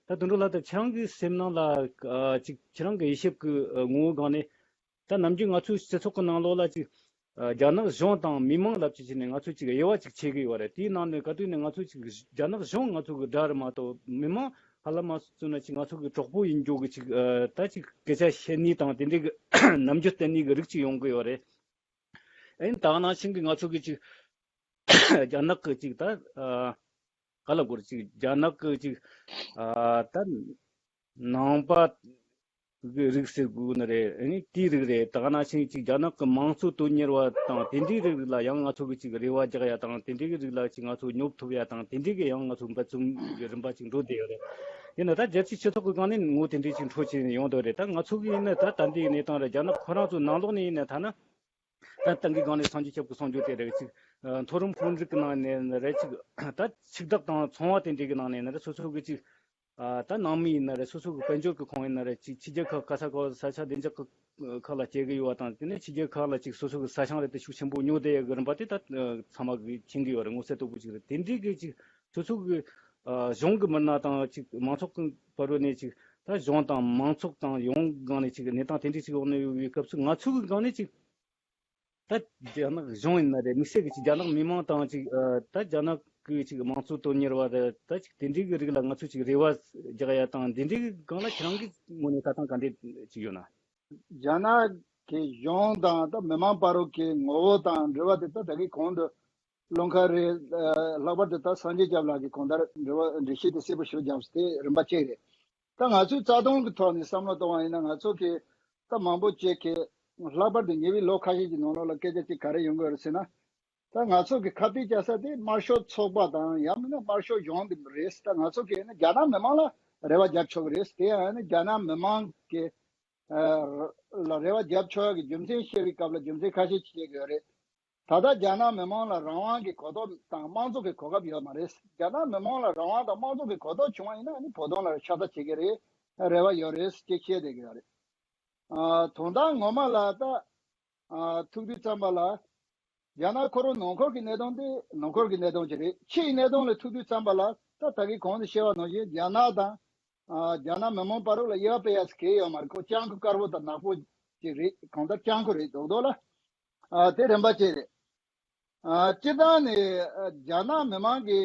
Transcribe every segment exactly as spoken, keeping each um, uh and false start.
ད་དོན་གྲུབ་ལགས། ད་ཁྱེད་རང་གི་སེམས་ནང་ལ་ཨ་ཅིག་ཁྱེད་རང་གི་དབྱེ་ཞིབ་ཀྱི་ཨ་ངོ་བོ་སྒང་ནས། ད་ནམ་རྒྱུན་ང་ཚོའི་སྤྱི་ཚོགས་ཀྱི་ནང་ལོགས་ལ་ཅིག་ཨ་རྒྱ་ནག་གཞུང་དང་མི་མང་ལབ་ཅིག་བྱས་ནས་ང་ཚོས་ཅིག་དབྱེ་བ་ཅིག་ཕྱེ་གི་ཡོད་རེད། དེའི་ནང་ནས་ག་དུས་ནས་ང་ཚོས་ཅིག་རྒྱ་ནག་གཞུང་ང་ཚོ་གི་དགྲ་རེད་མ་གཏོགས། མི་མང་ཧ་ལམ་མ་བཟོས་ན་ཅིག་ང་ཚོ་གི་གྲོགས་པོ་ཡིན་རྒྱུ་གི་ཅིག་ཨ་ད་ཅིག་སྐད་ཆ་བཤད་ནུས་དང་དེ་འདྲའི་གི་རྣམ་འགྱུར་བསྟན་ནུས་གི་རིགས་ཅིག་ཡོང་གི་ཡོད་རེད། ཨ་ནི་ད་ག་ནང་བཞིན་གི་ང་ཚོ་གི་ཅིག་རྒྱ་ནག་གི་ཅིག་ད་ཨ་ག་ལ་གོ་རེད། ཅིག་རྒྱ་ནག་གི་ཅིག་ཨ་ད་ནང་པ་གི་རིགས་ཟེར་དགོས་ནི་རེད། ཨ་ནི་དེའི་རིགས་རེད། ད་ག་ནང་བཞིན་ཅིག་རྒྱ་ནག་གི་མང་གཙོ་དོན་གཉེར་བ་དང་དེ་འདྲའི་རིགས་ལ་ཡང་ང་ཚོ་གི་ཅིག་རེ་བ་རྒྱག་ཡ་དང་། དེ་འདྲའི་གི་རིགས་ལ་ཅིག་ང་ཚོ་སྙོབ་ཐུབ་ཡ་དང་། དེ་འདྲའི་གི་ཡང་ང་ཚོ་འབད་བརྩོན་གི་རིམ་པ་ཅིག་འགྲོ་བསྡད་ཡོད་རེད། ཡིན་ན་ད་རྒྱལ་སྤྱིའི་སྤྱི་ཚོགས་གི་སྒང་ནས་ངོ་དེ་འདྲའི་ཅིག་འཕྲོ་ཕྱིན་ནས་ཡོང་འདུག་རེད། ད་ང་ཚོ་གི་ཡིན་ན་ད་ད་ལྟའི་གནས་སྟངས་རེད། རྒྱ་ནག་ཁོ་རང་ཚོ་ནང་ལོགས་ནས་ཡིན་ན་ཐ་ན། ད་ཏང་གི་སྒང་ནས་སངས་རྒྱས་ཞབས་ཀྱི་གསུང་རྒྱུ་དེ་རེད། ཅིག་ཨ་མཐོ་རིམ་དཔོན་རིགས་ཀྱི་ནང་ནས་ནི་རེད། ཅིག་ད་ཆིག་བརྒྱ་དང་ཚོང་བ་དེ་འདྲའི་གི་ནང་ནས་ནི་རེད། སོ་སོ་གི་ཅིག་ཨ་ད་ནང་མི་ཡིན་ན་རེད། སོ་སོ་གི་དཔལ་འབྱོར་གི་ཁོངས་ཡིན་ན་རེད། ཅིག་ཕྱི་རྒྱལ་ཁག་ག་ས་ག་ས་ཆ་བདེ་འཇགས་ཀྱི་ཁག་ལ་སྐྱེལ་གི་ཡོད་པ་དང་། དེ་ནས་ཕྱི་རྒྱལ་ཁག་ལ་ཅིག་སོ་སོ་གི་ས་ཞིང་རེད་དེ་ཤུགས་ཆེན་པོ་ཉོ་བསྡད་ཡོད་གི་རིམ་པ་དེ་ད་ཚང་མ་གི་མཁྱེན་གི་ཡོད་རེད། ངོ་གསལ་དོད་པོ་ཅིག་རེད། དེ་འདྲའི་གི་ཅིག་སོ་སོ་གི་ཨ་གཞུང་གི་མི་སྣ་དང་ཅིག་མང་ཚོགས་ཀྱི་བར་ནས་ཅིག་ད་གཞུང་དང་མང་ཚོགས་དང་ཡོངས་སྒང་ནས་ཅིག་གནས་སྟངས་དེ་འདྲའི་ཅིག་འོག་ནས་ཡོད་པའི་སྐབས་སུ། ང་ཚོ་གི་སྒང་ནས་ཅིག་ད་རྒྱ་ནག་གཞུང་ཡིན་ན་རེད། དམིགས་བསལ་གྱི་ཅིག་རྒྱ་ནག་མི་མང་དང་ཅིག་ཨ་ད་རྒྱ་ནག་གི་ཅིག་མང་གཙོ་དོན་གཉེར་བ་རེད། ད་ཅིག་དེ་འདྲའི་གི་རིགས་ལ་ང་ཚོས་ཅིག་རེ་བ་རྒྱག་ཡ་དང་། དེ་འདྲའི་གི་སྒང་ལ་ཁྱེད་རང་གི་ངོས་ནས་ལྟ་སྟངས་ག་འདྲ་ཅིག་ཡོད་ན། རྒྱ་ནག་གི་གཞུང་དང་ད་མི་མང་བར་གྱི་ངོ་བོ་དང་འབྲེལ་བ་དེ་ད་ད་གི་གོང་དུ་བློན་ཁ་རེད། ལྷག་པར་དུ་ད་སངས་རྒྱས་སྐྱབས་ལགས་ཀྱིས་གང་ལྟར་འབྲེལ་བ་འགྲེལ་བཤད་དེ་གསལ་པོ་ཞིག་བརྒྱབ་སྟེ་རིམ་པ་གཅིག་རེད། ད་ང་ཚོའི་རྩ་དོན་གྱི་ཐོག་ནས་བསམ་བློ་གཏོང་བ་ཡིན་ན། ང་ཚོ་གི་ད་མང་པོ་ཅིག་གིས་ལྷག་པར་དུ་ཉེ་བའི་ལོ་ཁ་ཤས་ཀྱི་ནང་ལོགས་ལ་སྐད་ཆ་ཅིག་ག་རེ་ཡོང་གི་ཡོད་རེད་ཟེར་ན། ད་ང་ཚོ་གི་ཁ་གཏད་བཅག་ས་དེ་དམར་ཤོག་ཚོགས་པ་དང་ཡང་མིན་ན་དམར་ཤོག་གཞུང་དེ་རེད། ད་ང་ཚོ་གི་ནི་རྒྱ་ནག་མི་མང་ལ་རེ་བ་རྒྱབ་ཆོག་གི་རེད། དེ་ཡང་ནི་རྒྱ་ནག་མི་མང་གི་ཨ་ལ་རེ་བ་རྒྱབ་ཆོག་གི་རྒྱུ་མཚན་བཤད་པའི་སྐབས་ལ་རྒྱུ་མཚན་ཁ་ཤས་ཅིག་བཤད་གི་ཡོད་རེད། ད་ལྟ་རྒྱ་ནག་མི་མང་ལ་རང་དབང་གི་གོ་རྟོགས་དང་དམངས་གཙོ་གི་གོ་སྐབས་ཡོད་མ་རེད། རྒྱ་ནག་མི་མང་ལ་རང་དབང་དང་དམངས་གཙོ་གི་གོ་རྟོགས་བྱུང་བ་ཡིན་ན། ཨ་ནི་བོད་དོན་ལ་ཤ་ཚ་བྱེད་ཀྱི་རེད། རེ་བ་ཡོད་རེད་ཅེས་བཤད་བསྡད་ཀྱི་ཡོད་རེད། ཨ་དོན་དག་ངོ་མ་ལ་ད་ཨ་ཐུག་དུས་ཙམ་པ་ལ། རྒྱ་ནག་ཁོ་རང་ནང་ཁུལ་གྱི་གནད་དོན་དེ་ནང་ཁུལ་གྱི་གནད་དོན་ཅིག་རེད། ཕྱིའི་གནད་དོན་ལ་ཐུག་དུས་ཙམ་པ་ལ། ད་ད་གིན་གོང་དུ་བཤད་པ་ནང་བཞིན་རྒྱ་ནག་དང་ཨ་རྒྱ་ནག་མི་མང་བར་ལ་དབྱེ་བ་སྤེལ་ཡ་ཟེར་གང་ཡང་ཡོད་མ་རེད། ཁོ་སྤྱང་ཀི་དཀར་པོ་དང་ནག་པོ་ཅིག་རེད། གང་ལྟར་སྤྱང་ཀི་རེད་མདོག་མདོག་ལ། ཨ་དེ་རིམ་པ་བྱས་རེད། ཨ་སྤྱིར་བཏང་ནས་ཨ་རྒྱ་ནག་མི་མང་གི་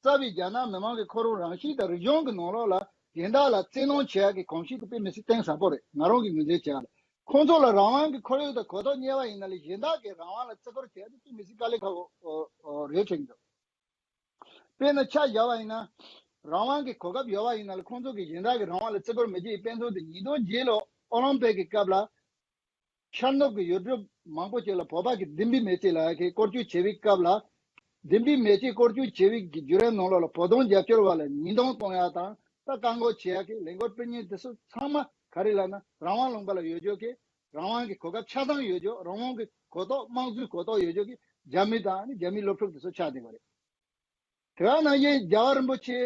རྩ་བའི་རྒྱ་ནག་མི་མང་གི་ཁོ་རང་རང་བཞིན་དང་རིག་གཞུང་གི་ནང་ལོགས་ལ་གཞན་དག་ལ་བཙན་གནོན་བྱེད་ཡག་གི་གོམས་གཤིས་དེ་དཔེ་མི་སྲིད་གཏིང་ཟབ་པོ་རེད། ང་རང་གི་ངོས་འཛིན་བྱེད་ཡག་ལ། ཁོང་ཚོ་ལ་རང་དབང་གི་ཁོར་ཡུག་དང་གོ་རྟོགས་རྙེད་པ་ཡིན་ན་ལས་གཞན་དག་གིས་རང་དབང་ལ་བརྩི་བཀུར་བྱེད་ཡག་དེ་དཔེ་མི་སྲིད་དཀའ་ལས་ཁག་པོ་རེད་དྲན་གྱི་འདུག་དཔེར་ན་ཆ་བཞག་པ་ཡིན་ན། རང་དབང་གི་གོ་སྐབས་ཡོད་པ་ཡིན་ན་ལས་ཁོང་ཚོ་གིས་གཞན་དག་གིས་རང་དབང་ལ་བརྩི་བཀུར་མི་བྱེད་པའི་དཔེ་མཚོན་དེ་ཉིས་སྟོང་བརྒྱད་ལོ་ཨོ་ལིམ་པིག་གི་སྐབས་ལ། ཤར་ནུབ་ཀྱི་ཡུལ་གྲུ་མང་པོ་ཅིག་ལ་བོད་པ་གི་ལྡུམ་རའི་མེ་ལྕེ་ལབ་ཡག་གི་སྐོར་སྐྱོད་བྱེད་པའི་སྐབས་ལ། ལྡུམ་རའི་མེ་ལྕེ་སྐོར་སྐྱོད་བྱེད་པའི་གི་བརྒྱུད་རིམ་ནང་ལོགས་ལ་བོད་དོན་རྒྱབ་སྐྱོར་བ་ལ་ཉེས་རྡུང་གཏོང་ཡག་དང་ད་བཀག་འགོག་བྱེད་ཡག་གི་ལས་འགུལ་སྤེལ་མཁན་དེ་ཚོ་ཚང་མ་ག་རེ་ལབ་ན། རང་དབང་ལུང་པ་ལ་ཡོད་ཆོག་གི། རང་དབང་གི་གོ་སྐབས་ཆ་ཚང་ཡོད་ཆོག་རང་དབང་གི་གོ་རྟོགས་དམངས་གཙོའི་གོ་རྟོགས་ཡོད་ཆོག་གི་རྒྱ་མི་དང་ནི་རྒྱ་མིའི་སློབ་ཕྲུག་དེ་ཚོ་ཆགས་བསྡད་པ་རེད། དེ་ག་ནང་བཞིན་རྒྱལ་བ་རིན་པོ་ཆེ་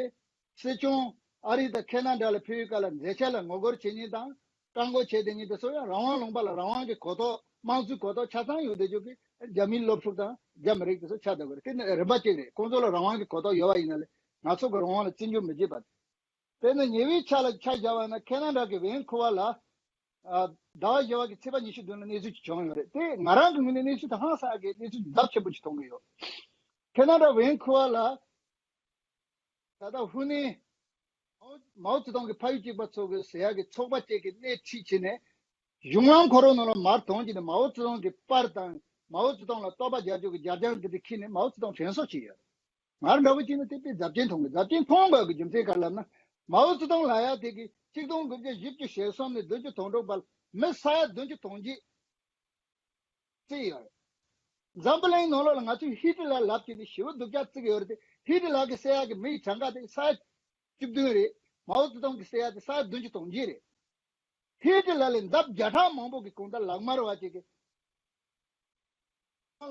སྲིད་སྐྱོང་ཨ་རི་དང་ཁེ་ན་ཌ་ལ་ཕེབས་པའི་སྐབས་ལ་མཛད་འཆར་ལ་ངོ་རྒོལ་བྱེད་མཁན་དང་བཀག་འགོག་བྱས་བསྡད་མཁན་དེ་ཚོ་ཡང་རང་དབང་ལུང་པ་ལ་རང་དབང་གི་གོ་རྟོགས་དམངས་གཙོའི་གོ་རྟོགས་ཆ་ཚང་ཡོད་བསྡད་རྒྱུ་གི་རྒྱ་མིའི་སློབ་ཕྲུག་དང་རྒྱ་མི་རིགས་དེ་ཚོ་ཆགས་བསྡད་པ་རེད། དེ་ནི་རིམ་པ་གཅིག་རེད། ཁོང་ཚོ་ལ་རང་དབང་གི་གོ་རྟོགས་ཡོད་པ་ཡིན་ན་ལས་ང་ཚོ་གི་རང་དབང་ལ་བརྩི་འཇོག་མི་བྱེད་པ། དཔེར་ན་ཉེ་བའི་ཆར་ལ་ཆ་བཞག་པ་ན་ཁེ་ན་ཌ་གི་ཝན་ཁུ་ཝར་ལ་ཨ་ཟླ་བ་བཞི་པ་གི་ཚེས་པ་ཉི་ཤུ་བདུན་ལ་གནས་ཚུལ་ཅིག་བྱུང་ཡོད་རེད། དེ་ང་རང་གི་ངོས་ནས་གནས་ཚུལ་དེ་ཧང་སང་གི་གནས་ཚུལ་ཚབས་ཆེན་པོ་ཅིག་མཐོང་གི་ཡོད། ཁེ་ན་ཌ་ཝན་ཁུ་ཝར་ལ་ད་ལྟ་ཧུ་ནན་མའོ་ཙེ་ཏུང་གི་ཕ་ཡུལ་གཅིག་པ་ཚོ་གི་ཟེར་ཡག་གི་ཚོགས་པ་བཅས་ཀྱིས་སྣེ་ཁྲིད་བྱས་ནས་གཞུང་ལམ་ཁོ་རང་ནང་ལ་མར་ཐོན་གྱི་ནས་མའོ་ཙེ་ཏུང་གི་པར་དང་མའོ་ཙེ་ཏུང་ལ་བསྟོད་པ་རྒྱག་རྒྱུ་གི་རྒྱ་ལྗང་འདི་འདྲ་འཁྱེར་ནས་མའོ་ཙེ་ཏུང་དྲན་གསོ་བྱས་ཡོད། ང་འདྲ་བོ་ཅིག་ནི་དེ་དཔེ་གཟབ་རྒྱན་མཐོང་གི། གཟབ་རྒྱན་མཐོང་དགོས་ཀྱི་རྒྱུ་མཚན་ག་རེ་ལབ་ན། མའོ་ཙེ་ཏུང་ལབ་ཡག་དེ་གི་ཆིག་སྟོང་དགུ་བརྒྱ་བཞི་བཅུ་ཞེ་གསུམ་ནས་བདུན་ཅུ་དོན་དྲུག་བར་མི་ས་ཡ་བདུན་ཅུ་དོན་གཅིག་བརྩིས་ཡོད་རེད། འཛམ་བུ་གླིང་ནང་ལོགས་ལ་ང་ཚོས་ཧི་ཏི་ལར་ལབ་ཀྱི་ནི་ཞེ་པོ་སྡུག་ཅག་བརྩི་གི་ཡོད་རེད་དེ། ཧི་ཏི་ལར་གི་བསད་ཡག་གི་མི་ཡི་གྲངས་ཀ་དེ་ས་ཡ་བཅུ་བདུན་རེད། མའོ་ཙེ་ཏུང་གི་བསད་ཡག་དེ་ས་ཡ་བདུན་ཅུ་དོན་གཅིག་རེད། ཧི་ཏི་ལ་ལས་ལྡབ་བརྒྱ་ཕྲག་མང་པོ་གི་གང་ལྟར་ལག་དམར་བ་ཅིག་གིས།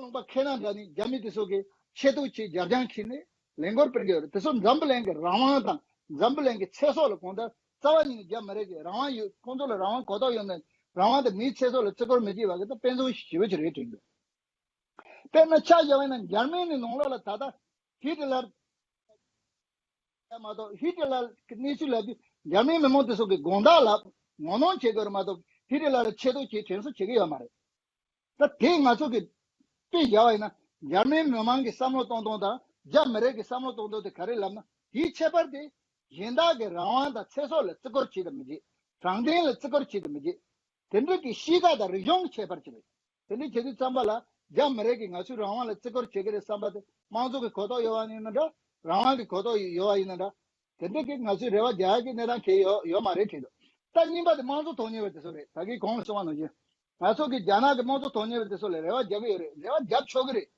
ལུང་པ་ཁེ་ན་འདྲ་ནི་རྒྱ་མི་དེ་ཚོ་གི་ཆེ་ཐུག་ཆེ་རྒྱ་རྒྱང་ཁྱེར་ནས་ལས་འགུལ་སྤེལ་གྱི་ཡོད་རེད། དེ་ཚོ་འཛམ་བུ་གླིང་གི་རང་དབང་དང་འཛམ་བུ་གླིང་གི་ཚེ་སྲོག་ལ་གང་ལྟར་རྩ་བ་ཉིད་ནས་རྒྱ་མི་རིགས་ཀྱི་རང་དབང་ཡོད། ཁོང་ཚོ་ལ་རང་དབང་གོ་རྟོགས་ཡོད་ན་རང་དབང་དང་མིའི་ཚེ་སྲོག་ལ་བརྩི་བཀུར་མི་བྱེད་པ་གི་ད་དཔེ་མཚོན་ཞེ་པོ་ཅིག་རེད་དྲན་འདུག་དཔེར་ན་ཆ་བཞག་པ་ཡིན་ན་འཇར་མན་ནི་ནང་ལོགས་ལ་ད་ལྟ་ཧི་ཏི་ལར་མ་གཏོགས་ཧི་ཏི་ལར་གྱི་གནས་ཚུལ་ལབ་དུས་འཇར་མན་མི་མང་དེ་ཚོ་གི་དགོངས་དག་ལ་ངོ་གནོང་བྱེད་དགོས་རེད་མ་གཏོགས་ཧི་ཏི་ལར་ལ་ཆེ་མཐོང་བྱེད་དྲན་གསོ་བྱེད་ཀྱི་ཡོད་མ་རེད། ད་དེ་ང་ཚོ་གི་དཔེ་བཞག་པ་ཡིན་ན་འཇར་མན་མི་མང་གི་བསམ་བློ་གཏོང་སྟངས་དང་རྒྱ་མི་རིགས་ཀྱི་བསམ་བློ་གཏོང་སྟངས་དེ་ག་རེ་ལབ་ན་དེའི་ཁྱད་པར་དེ་གཞན་དག་གི་རང་དབང་དང་ཚེ་སྲོག་ལ་བརྩི་བཀུར་བྱེད་དང་མི་བྱེད། དྲང་བདེན་ལ་བརྩི་བཀུར་བྱེད་དང་མི་བྱེད། དེ་འདྲ་གི་གཤིས་ཀ་དང་རིག་གཞུང་གི་ཁྱད་པར་ཅིག་རེད། དེ་འདྲ་བྱེད་དུས་ཙམ་པ་ལ་རྒྱ་མི་རིགས་ཀྱིས་ང་ཚོའི་རང་དབང་ལ་བརྩི་བཀུར་བྱེད་ཀྱི་རེད་བསམ་པ་དེ་དམངས་གཙོ་གི་གོ་རྟོགས་ཡོད་པ་ཡིན་ན་འདྲ། རང་དབང་གི་གོ་རྟོགས་ཡོད་པ་ཡིན་ན་འདྲ། དེ་འདྲ་གི་ང་ཚོས་རེ་བ་རྒྱག་ཡག་གི་གནས་སྟངས་གང་ཡང་ཡོད་ཡོད་མ་རེད་དྲན་འདུག་ད་གཉིས་པ་དེ་དམངས་གཙོ་དོན་གཉེར་བ་དེ་ཚོ་རེད། ད་གིན་གོང་ལ་གསུངས་པ་ནང་བཞིན་ང་ཚོ་གི་རྒྱ་ནག་གི་དམངས་གཙོ་དོན་གཉེར་བ་དེ་ཚོ་ལ་རེ་བ་རྒྱག་གི་ཡོད་རེད། རེ་བ་རྒྱབ་ཆོག་གི་རེད།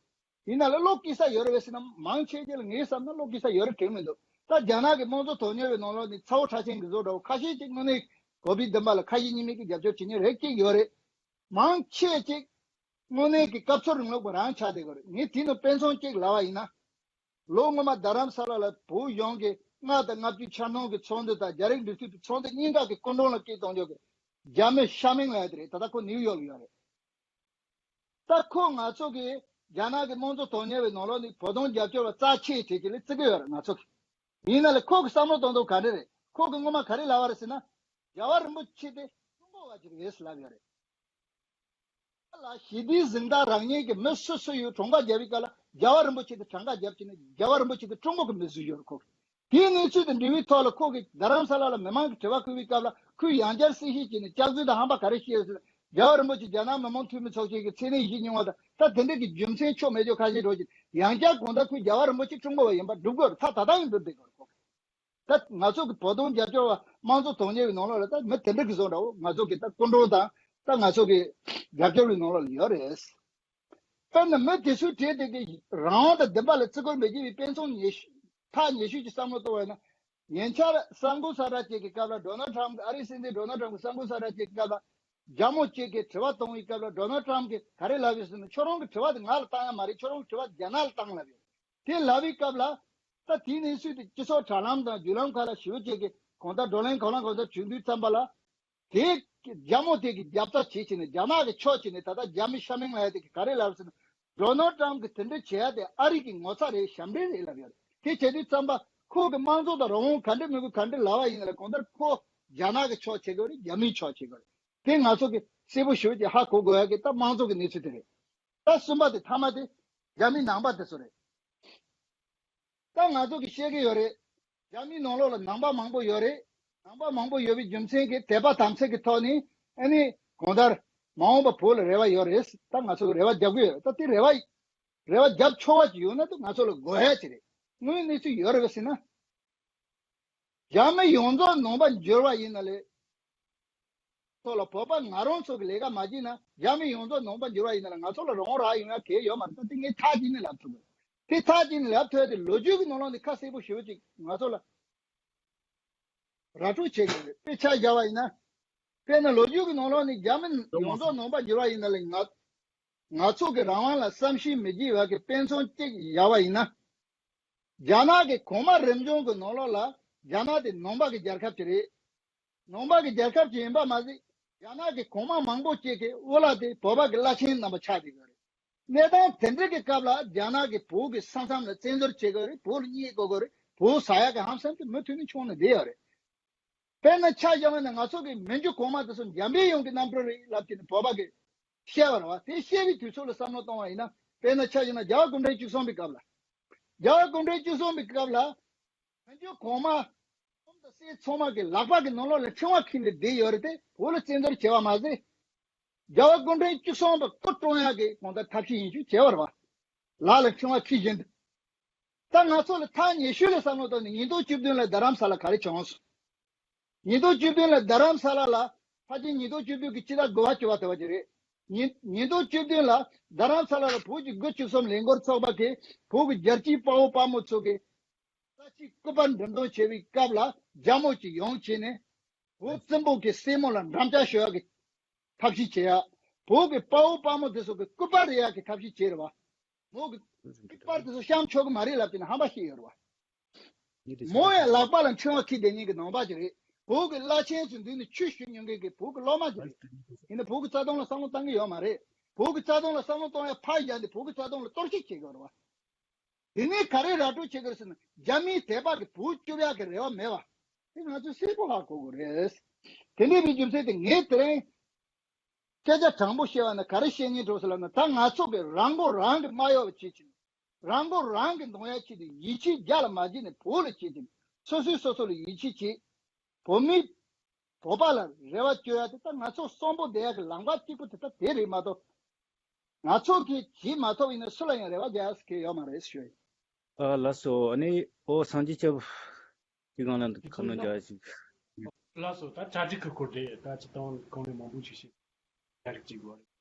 ཡིན་ན་ལ་བློ་སྐྱིད་ས་ཡོད་རེད་བས་ཟེར་ན་མང་ཆེ་ཆེ་ལ་ངས་བསམ་ན་བློ་སྐྱིད་ས་ཡོད་རེད་དྲན་མི་འདུག་ད་རྒྱ་ནག་གི་དམངས་གཙོ་དོན་གཉེར་བའི་ནང་ལོགས་ནས་ཚ་བོ་ཁྲ་ཆེན་གྱི་བཟོ་འདྲ་བོ་ཁ་ཤས་ཅིག་དངོས་གནས་གོ་བའི་འདུན་པ་ལ་ཁ་ཞེ་གཉིས་མེད་ཀྱི་རྒྱབ་སྐྱོར་བྱེད་མཁན་རེ་གཅིག་ཡོད་རེད། མང་ཆེ་ཅིག་དངོས་གནས་ཀྱི་སྐབས་འཚོལ་རིང་ལུགས་པ་རང་ཆགས་བསྡད་ཡོད་རེད། ངས་དེ་ནང་དཔེ་མཚོན་གཅིག་ལབ་པ་ཡིན་ན། ལོ་སྔོན་མ་རྡ་རམ་ས་ལ་ལ་བོད་གཞུང་གི་ལྔ་དང་ལྔ་བཅུ་འཆར་སྣང་གི་ཚོགས་འདུ་དང་རྒྱ་རིགས་འབྲེལ་མཐུད་པའི་ཚོགས་འདུ་གཉིས་ཀ་གི་སྐུ་མགྲོན་ལ་སྐད་གཏོང་རྒྱུ་གི་རྒྱ་མི་ཤ་མིང་ལབ་ཡ་དེ་རེད། ད་ལྟ་ཁོ་ནིའུ་ཡོག་ལ་ཡོད་རེད། ད་ཁོ་ང་ཚོ་གི་རྒྱ་ནག་གི་དམངས་གཙོ་དོན་གཉེར་བའི་ནང་ལོགས་ནས་བོད་དོན་རྒྱབ་སྐྱོར་བ་རྩ་ཆེ་བྱེད་ཀྱི་ལས་བརྩི་གི་ཡོད་རེད་ང་ཚོ་གི། ཡིན་ན་ལས་ཁོ་གི་བསམ་བློ་གཏོང་སྟངས་ག་འདྲ་རེད། ཁོ་གི་སྔོན་མ་ག་རེ་ལབ་པ་རེད་ཟེར་ན། རྒྱལ་བ་རིན་པོ་ཆེ་དེ་ཀྲུང་གོ་བ་ཅིག་རེད་ཟེར་ལབ་ཡོད་རེད། ལ་ཞི་བདེའི་གཟེངས་རྟགས་རག་མཁན་གྱི་མི་སུ་སུ་ཡོད་གྲངས་ཀ་རྒྱབ་པའི་སྐབས་ལ་རྒྱལ་བ་རིན་པོ་ཆེ་དེ་གྲངས་ཀ་རྒྱབ་ཀྱི་ནི་རྒྱལ་བ་རིན་པོ་ཆེ་དེ་ཀྲུང་གོ་གི་མི་སུ་ཡོད་རེད་ཁོ། དེའི་གནས་ཚུལ་དང་འབྲེལ་བའི་ཐོག་ལ་ཁོ་གིས་རྡ་རམ་ས་ལ་ལ་མི་མང་གི་དྲི་བ་བཀོད་པའི་སྐབས་ལ་ཁོས་ཡང་བསྐྱར་གསལ་བཤད་བྱས་ནས་སྐྱག་རྫུན་དང་ཧམ་པ་ག་རེ་བཤད་ཡོད་ཟེར་ན། རྒྱལ་བ་རིན་པོ་ཆེ་རྒྱ་ནག་མི་མང་འཐུས་མི་ཚོགས་ཆེན་གྱི་མཚན་གནས་བཞེས་མྱོང་བ་དང་ད་དེ་འདྲ་གི་རྒྱུ་མཚན་ཆོ་མེད་ཆོ་ཁ་ཤས་འགྲོ་ཅིག་ཡང་བསྐྱར་གང་ལྟར་ཁོས་རྒྱལ་བ་རིན་པོ་ཆེ་ཀྲུང་གོ་བ་ཡིན་པ་སྒྲུབ་དགོས་རེད། ད་ད་ལྟ་ཡང་འགྲུབ་བསྡད་དགོས་རེད་ཁོ། ད་ང་ཚོ་གི་བོད་དོན་རྒྱབ་སྐྱོར་བ་དམངས་གཙོ་དོན་གཉེར་བའི་ནང་ལོགས་ལ་ད་མི་དེ་འདྲ་གི་བཟོ་འདྲ་བོ་ང་ཚོ་གི་ད་སྐུ་མགྲོན་དང་ད་ང་ཚོ་གི་རྒྱབ་སྐྱོར་བའི་ནང་ལོགས་ལ་ཡོད་རེད། དཔེར་ན་མི་དེ་ཚོའི་གྲས་དེ་གི་རང་དབང་དང་བདེན་པ་ལ་བརྩི་བཀུར་མི་བྱེད་པའི་དཔེ་མཚོན་ཉེ་ཤོས་ཐག་ཉེ་ཤོས་ཀྱི་བསམ་བློ་གཏོང་བ་ཡིན་ན། ཉེ་ཆར་གསར་འགོད་གསལ་བསྒྲགས་ཅིག་གི་སྐབས་ལ་ཌོ་ནལ་ཊམ་གི་ཨ་རིའི་སྲིད་འཛིན་ཌོ་ནལ་ཊམ་གི་གསར་འགོད་གསལ་བསྒྲགས་ཅིག་གི་སྐབས་ལ་རྒྱ་མོ་ཅིག་གིས་དྲི་བ་གཏོང་བའི་སྐབས་ལ་ཌོ་ནལ་ཊམ་གིས་ག་རེ་ལབ་ཡོད་ཟེར་ན། ཁྱོད་རང་གི་དྲི་བ་དེ་ང་ལ་བཏང་ཡ་མ་རེད། ཁྱོད་རང་གི་དྲི་བ་རྒྱ་ནག་ལ་བཏང་ལབ་ཡོད། དེ་ལབ་པའི་སྐབས་ལ། ད་དེའི་གནས་ཚུལ་དེ་སྤྱི་ཚོགས་དྲ་ལམ་དང་བརྒྱུད་ལམ་ཁག་ལ་ཞེ་པོ་ཅིག་གི་གང་ལྟར་བགྲོ་གླེང་གང་ལ་གང་ལྟར་བྱུང་དུས་ཙམ་པ་ལ། དེ་རྒྱ་མོ་དེ་གི་རྒྱབ་རྩ་བྱེད་བྱས་ནས་རྒྱ་ནག་གི་ཕྱོགས་བྱས་ནས་ད་ལྟ་རྒྱ་མི་ཤ་མིང་ལབ་ཡ་དེ་གི་ག་རེ་ལབ་ཟེར་ན། ཌོ་ནལ་ཊམ་གི་དེ་འདྲ་བྱེད་ཡ་དེ་ཨ་རི་གི་ངོ་ཚ་རེད། ཞབས་འདྲེན་རེད་ལབ་ཡོད་རེད། དེ་བྱེད་དུས་ཙམ་པ་ཁོ་གི་དམངས་གཙོ་དང་རང་དབང་ག་འདྲ་མི་དགོས་ག་འདྲ་ལབ་པ་ཡིན་ན་ལ་གང་ལྟར་ཁོ་རྒྱ་ནག་གི་ཕྱོགས་བྱེད་དགོས་རེད། རྒྱ་མིའི་ཕྱོགས་བྱེད་དགོས་རེད། དེ་ང་ཚོ་གི་གསལ་པོ་ཞེ་པོ་ཅིག་ཧ་གོ་དགོས་ཡ་གི་ད་དམངས་གཙོ་གི་གནས་ཚུལ་དེ་རེད། ད་གསུམ་པ་དེ་ཐ་མ་དེ་རྒྱ་མི་ནང་པ་དེ་ཚོ་རེད། ད་ང་ཚོ་གི་བཤད་ཀྱི་ཡོད་རེད། རྒྱ་མིའི་ནང་ལོགས་ལ་ནང་པ་མང་པོ་ཡོད་རེད། ནང་པ་མང་པོ་ཡོད་པའི་རྒྱུ་མཚན་གྱིས་དད་པ་དམ་ཚིག་གི་ཐོག་ནས་ཨ་ནི་གང་ལྟར་མ་འོངས་པ་བོད་ལ་རེ་བ་ཡོད་རེད། ད་ང་ཚོ་གི་རེ་བ་རྒྱག་གི་ཡོད་རེད། ད་དེ་རེ་བ་རེ་བ་རྒྱབ་ཆོག་པ་ཅིག་ཡོད་ན་ད་ང་ཚོ་ལ་དགོས་ཡ་ཅིག་རེད། དངོས་གནས་ཚུལ་ཡོད་རེད་ཟེར་ན། རྒྱ་མི་ཡོངས་རྫོགས་ནང་པ་འགྱུར་བ་ཡིན་ན་ལས། ཚོ་ལ་བོད་པ་ང་རང་ཚོ་གི་ལས་ཀ་མ་བྱས་ན་རྒྱ་མི་ཡོངས་རྫོགས་ནང་པ་འགྱུར་བ་ཡིན་ན་ལ་ང་ཚོ་ལ་རང་དབང་རག་ཡོང་ཡ་གལ་ཡོད་མ་རེད། ད་དེ་ངས་ཐག་བཅད་ནས་ལབ་ཐུབ་གི། དེ་ཐག་བཅད་ནས་ལབ་ཐུབ་ཡ་དེ་ལོ་རྒྱུས་ཀྱི་ནང་ལོགས་ནས་ཁ་གསལ་པོ་ཞེ་པོ་ཅིག་ང་ཚོ་ལ་ར་སྤྲོད་བྱེད་དགོས་རེད། དཔེ་ཆ་བཞག་པ་ཡིན་ན། དཔེར་ན་ལོ་རྒྱུས་ཀྱི་ནང་ལོགས་ནས་རྒྱ་མི་ཡོངས་རྫོགས་ནང་པ་འགྱུར་བ་ཡིན་ན་ལ་ང་ང་ཚོ་གི་རང་དབང་ལ་བསམ་ཤེས་མི་བྱེད་པ་གི་དཔེ་མཚོན་གཅིག་བཞག་པ་ཡིན་ན། རྒྱ་ནག་གི་གོང་མ་རིམ་བྱོན་གྱི་ནང་ལོགས་ལ་རྒྱ་ནག་དེ་ནང་པ་གི་རྒྱལ་ཁབ་ཅིག་རེད། ནང་པ་གི་རྒྱལ་ཁབ་ཅིག་ཡིན་པ་མ་ཟད། རྒྱ་ནག་གི་གོང་མ་མང་པོ་ཅིག་གི་དབུ་བླ་དེ་བོད་པ་གི་བླ་ཆེན་རྣམ་པ་ཆགས་བསྡད་ཡོད་རེད། གནས་སྟངས་དེ་འདྲ་གི་སྐབས་ལ་རྒྱ་ནག་གིས་བོད་ཀྱི་ས་མཚམས་ལ་བཙན་འཛུལ་བྱེད་དགོས་རེད། བོད་ལ་རྙེད་དགོས་དགོས་རེད། བོད་ཟ་ཡག་གི་ཧམ་སེམས་དེ་མུ་མཐུད་ནས་བྱུང་ནས་བསྡད་ཡོད་རེད། དཔེར་ན་ཆ་བཞག་པ་ན་ང་ཚོ་གི་མི་རྒྱུ་གོང་མ་དེ་ཚོ་འཇམ་པའི་དབྱངས་ཀྱི་རྣམ་སྤྲུལ་རེད་ལབ་ཀྱི་ནི་བོད་པ་གི་བཤད་པ་རེད་བ། དེ་བཤད་པའི་དུས་ཚོད་ལ་བསམ་བློ་གཏོང་བ་ཡིན་ན། དཔེར་ན་ཆ་བཞག་ན་རྒྱལ་བ་སྐུ་ཕྲེང་བཅུ་གསུམ་པའི་སྐབས་ལ། རྒྱལ་བ་སྐུ་ཕྲེང་བཅུ་གསུམ་པའི་སྐབས་ལ། བོད་ཀྱི་གོང་མ་ཁྲོམ་དུ་སྲས་ཚང་མ་གི་ལག་པ་གི་ནང་ལོགས་ལ་ཕྲེང་བ་འཁྱེར་ནས་བསྡད་ཡོད་རེད་དེ། བོད་ལ་བཙན་འཛུལ་བྱས་པ་མ་ཟད། རྒྱལ་བ་སྐུ་ཕྲེང་བཅུ་གསུམ་པ་སྐུ་བཀྲོངས་ཡག་གི་གང་ལྟར་ཐབས་ཤེས་ཡིན་ཤུགས་བྱས་པ་རེད་བ། ལག་ལ་ཕྲེང་བ་འཁྱེར་བཞིན་དུ། ད་ང་ཚོ་ལ་ཐག་ཉེ་ཤོས་ལ་བསམ་བློ་བཏང་ནས་ཉིས་སྟོང་བཅུ་བདུན་ལ་རྡ་རམ་ས་ལ་ག་རེ་བྱུང་སོང་། ཉིས་སྟོང་བཅུ་བདུན་ལ་རྡ་རམ་ས་ལ་ལ་ཕལ་ཆེར་ཉིས་སྟོང་བཅུ་བདུན་གྱི་ཕྱི་ཟླ་དགུ་པ་བཅུ་པ་དེ་བ་ཅིག་རེད། ཉིས་ཉིས་སྟོང་བཅུ་བདུན་ལ་རྡ་རམ་ས་ལ་ལ་བོད་ཀྱི་དགུ་བཅུ་གསུམ་ལས་འགུལ་ཚོགས་པ་གིས་བོད་ཀྱི་རྒྱལ་གཅེས་དཔའ་བོ་དཔའ་མོ་ཚོ་གི་ས་ཆའི་སྐུ་པར་འགྲེམས་སྟོན་བྱེད་པའི་སྐབས་ལ་རྒྱ་མོ་ཅིག་ཡོང་བྱས་ནས། བོད་བཙན་པོ་གི་སྲས་མོ་ལ་འགྲམ་ལྕག་གཞུ་ཡག་གི་ཐབས་ཤེས་བྱེད་ཡ། བོད་ཀྱི་དཔའ་བོ་དཔའ་མོ་དེ་ཚོ་གི་སྐུ་པར་རེག་ཡག་གི་ཐབས་ཤེས་བྱེད་རེད་བ། མོ་གི་སྐུ་པར་དེ་ཚོ་བཤམས་ཆོག་གི་མ་རེད་ལབ་དེ་ནི་ཧམ་པ་བཤད་ཡོད་རེད་བ། མོ་ཡང་ལག་པ་ལ་འཕྲེང་བ་འཁྱེར་བསྡད་མཁན་གྱི་ནང་པ་ཅིག་རེད། བོད་ཀྱི་བླ་ཆེན་ཚོའི་མདུན་ནས་ཆོས་ཞུ་མྱོང་མཁན་གྱི་བོད་ཀྱི་སློབ་མ་ཅིག་རེད། ཡིན་ན་བོད་ཀྱི་རྩ་དོན་ལ་བསམ་བློ་བཏང་གི་ཡོད་མ་རེད། བོད་ཀྱི་རྩ་དོན་ལ་བསམ་བློ་གཏོང་ཡ་ཕར་བཞག་ནས་བོད་ཀྱི་རྩ་དོན་ལ་གཏོར་བཤིག་བྱེད་དགོས་རེད་བ། དེ་ནས་ག་རེ་ར་སྤྲོད་བྱེད་དགོས་ཟེར་ན། རྒྱ་མིའི་དད་པ་གི་བོད་སྐྱོབ་ཡག་གི་རེ་བ་མེད་བ། དེ་ང་ཚོས་གསལ་པོ་ཧ་གོ་དགོས་རེད། དེ་འདྲའི་རྒྱུ་མཚན་དེ་ངས་དེ་རིང་སྐད་ཆ་དྲང་པོ་བཤད་པ་ན་ག་རེ་བཤད་སྙིང་བྲོ་ཟེར་ལབ་ན། ད་ང་ཚོ་གི་རང་མགོ་རང་གིས་མ་གཡོག་པ་བྱེད་ཀྱི་ནས། རང་མགོ་རང་གིས་འདོང་ཡ་ཆེད་དུ་ཡིད་ཆེས་རྒྱ་ལ་མ་བྱེད་ནས་བོད་ལ་བྱེད་ཀྱི་ནས། སོ་སོས་སོ་སོ་ལ་ཡིད་ཆེས་བྱེད། བོད་མི་བོད་པ་ལ་རེ་བ་བཅོལ་ཡ་དེ་ད་ང་ཚོ་གསོན་པོ་བསྡད་ཡ་གི་ལམ་ཁ་གཅིག་པུ་དེ་ད་དེ་རེད་མ་གཏོགས། ང་ཚོ་གིས་བྱེད་མ་ཐུབ་ཡིན་ན་སུ་ལ་ཡང་རེ་བ་རྒྱག་ཡ་ཟེར་གྱི་ཡོད་མ་རེད་ཞུ་ཡ་ཡིན། ཨ་ལགས་སོ། ཨ་ནི་ཨོ་སངས་རྒྱས་སྐྱབས་ཀྱི་སྒང་ལ་འདི་ཁ་ནོ་རྒྱག་ཞིག་ལགས་སོ། ད་གྲ་སྒྲིག་གི་སྐོར་དེ་ད་ཅི་ཏང་གོང་ནས་མང་པོ་ཞིག་བཤད་གྲ་སྒྲིག་བྱེད་དགོས་རེད།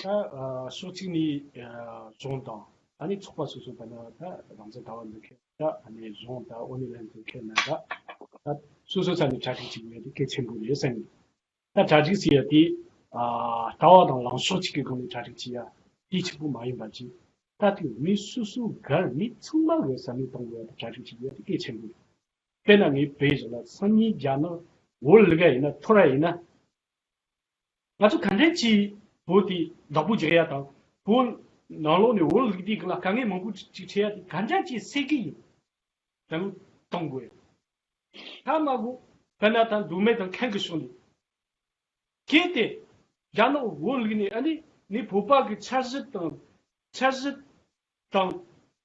ད་ཨ་ཕྱོགས་གཅིག་ནས་ཨ་གཞུང་དང་ཨ་ནི་ཚོགས་པ་སོ་སོ་བར་ན་ད་རང་བཙན་ལྟ་བ་འདི་ཁེལ། ད་ཨ་ནི་གཞུང་ད་ཨོ་ནི་ལན་དུ་ཁེལ་ན་ད་ད་སོ་སོ་ས་ནས་གྲ་སྒྲིག་བྱེད་དགོས་ཡ་དེ་གལ་ཆེན་པོ་རེད་བསམ་གི། ད་གྲ་སྒྲིག་ཟེར་ཡ་དེ་ཨ་ལྟ་བ་དང་ལངས་ཕྱོགས་གཅིག་གི་སྒང་ནས་གྲ་སྒྲིག་བྱེད་ཡ་དེ་གཅིག་པུ་མ་ཡིན་པ་ཅིག། ད་དེ་མི་སོ་སོ་སྒེར་མི་ཚང་མ་གི་བསམ་བློ་གཏོང་དགོས་ཡ་དེ་གྲ་སྒྲིག་བྱེད་དགོས་ཡ་དེ་གལ་ཆེན་པོ་རེད། དཔེར་ན་ངས་བོད་གཞུང་ལ་སང་ཉིན་རྒྱ་ནག་བོད་ལུག་ཡ་ཡིན་ན་འཐོར་ཡ་ཡིན་ན། ང་ཚོ་ག་འདྲ་ཅིག་བོད་དེ་བདག་པོ་རྒྱག་ཡ་དང་། བོད་ནང་ལོགས་ནས་བོད་ལུག་དེའི་སྒང་ལ་དཀའ་ངལ་མང་པོ་ཅིག་འཕྲད་ཡ་དེ་ག་འདྲ་ཅིག་སེལ་གི་ཡིན། བསམ་བློ་གཏོང་དགོས། ད་མ་གོ་བོད་ན་དང་མདོ་སྨད་དང་ཁམས་ཀྱི་ཕྱོགས་ནས། གལ་ཏེ་རྒྱ་ནག་བོད་ལུག་ནས་ཨ་ནི་ནི་བོད་པ་གི་འཆར་གཞི་དང་། འཆར་གཞི་དང་།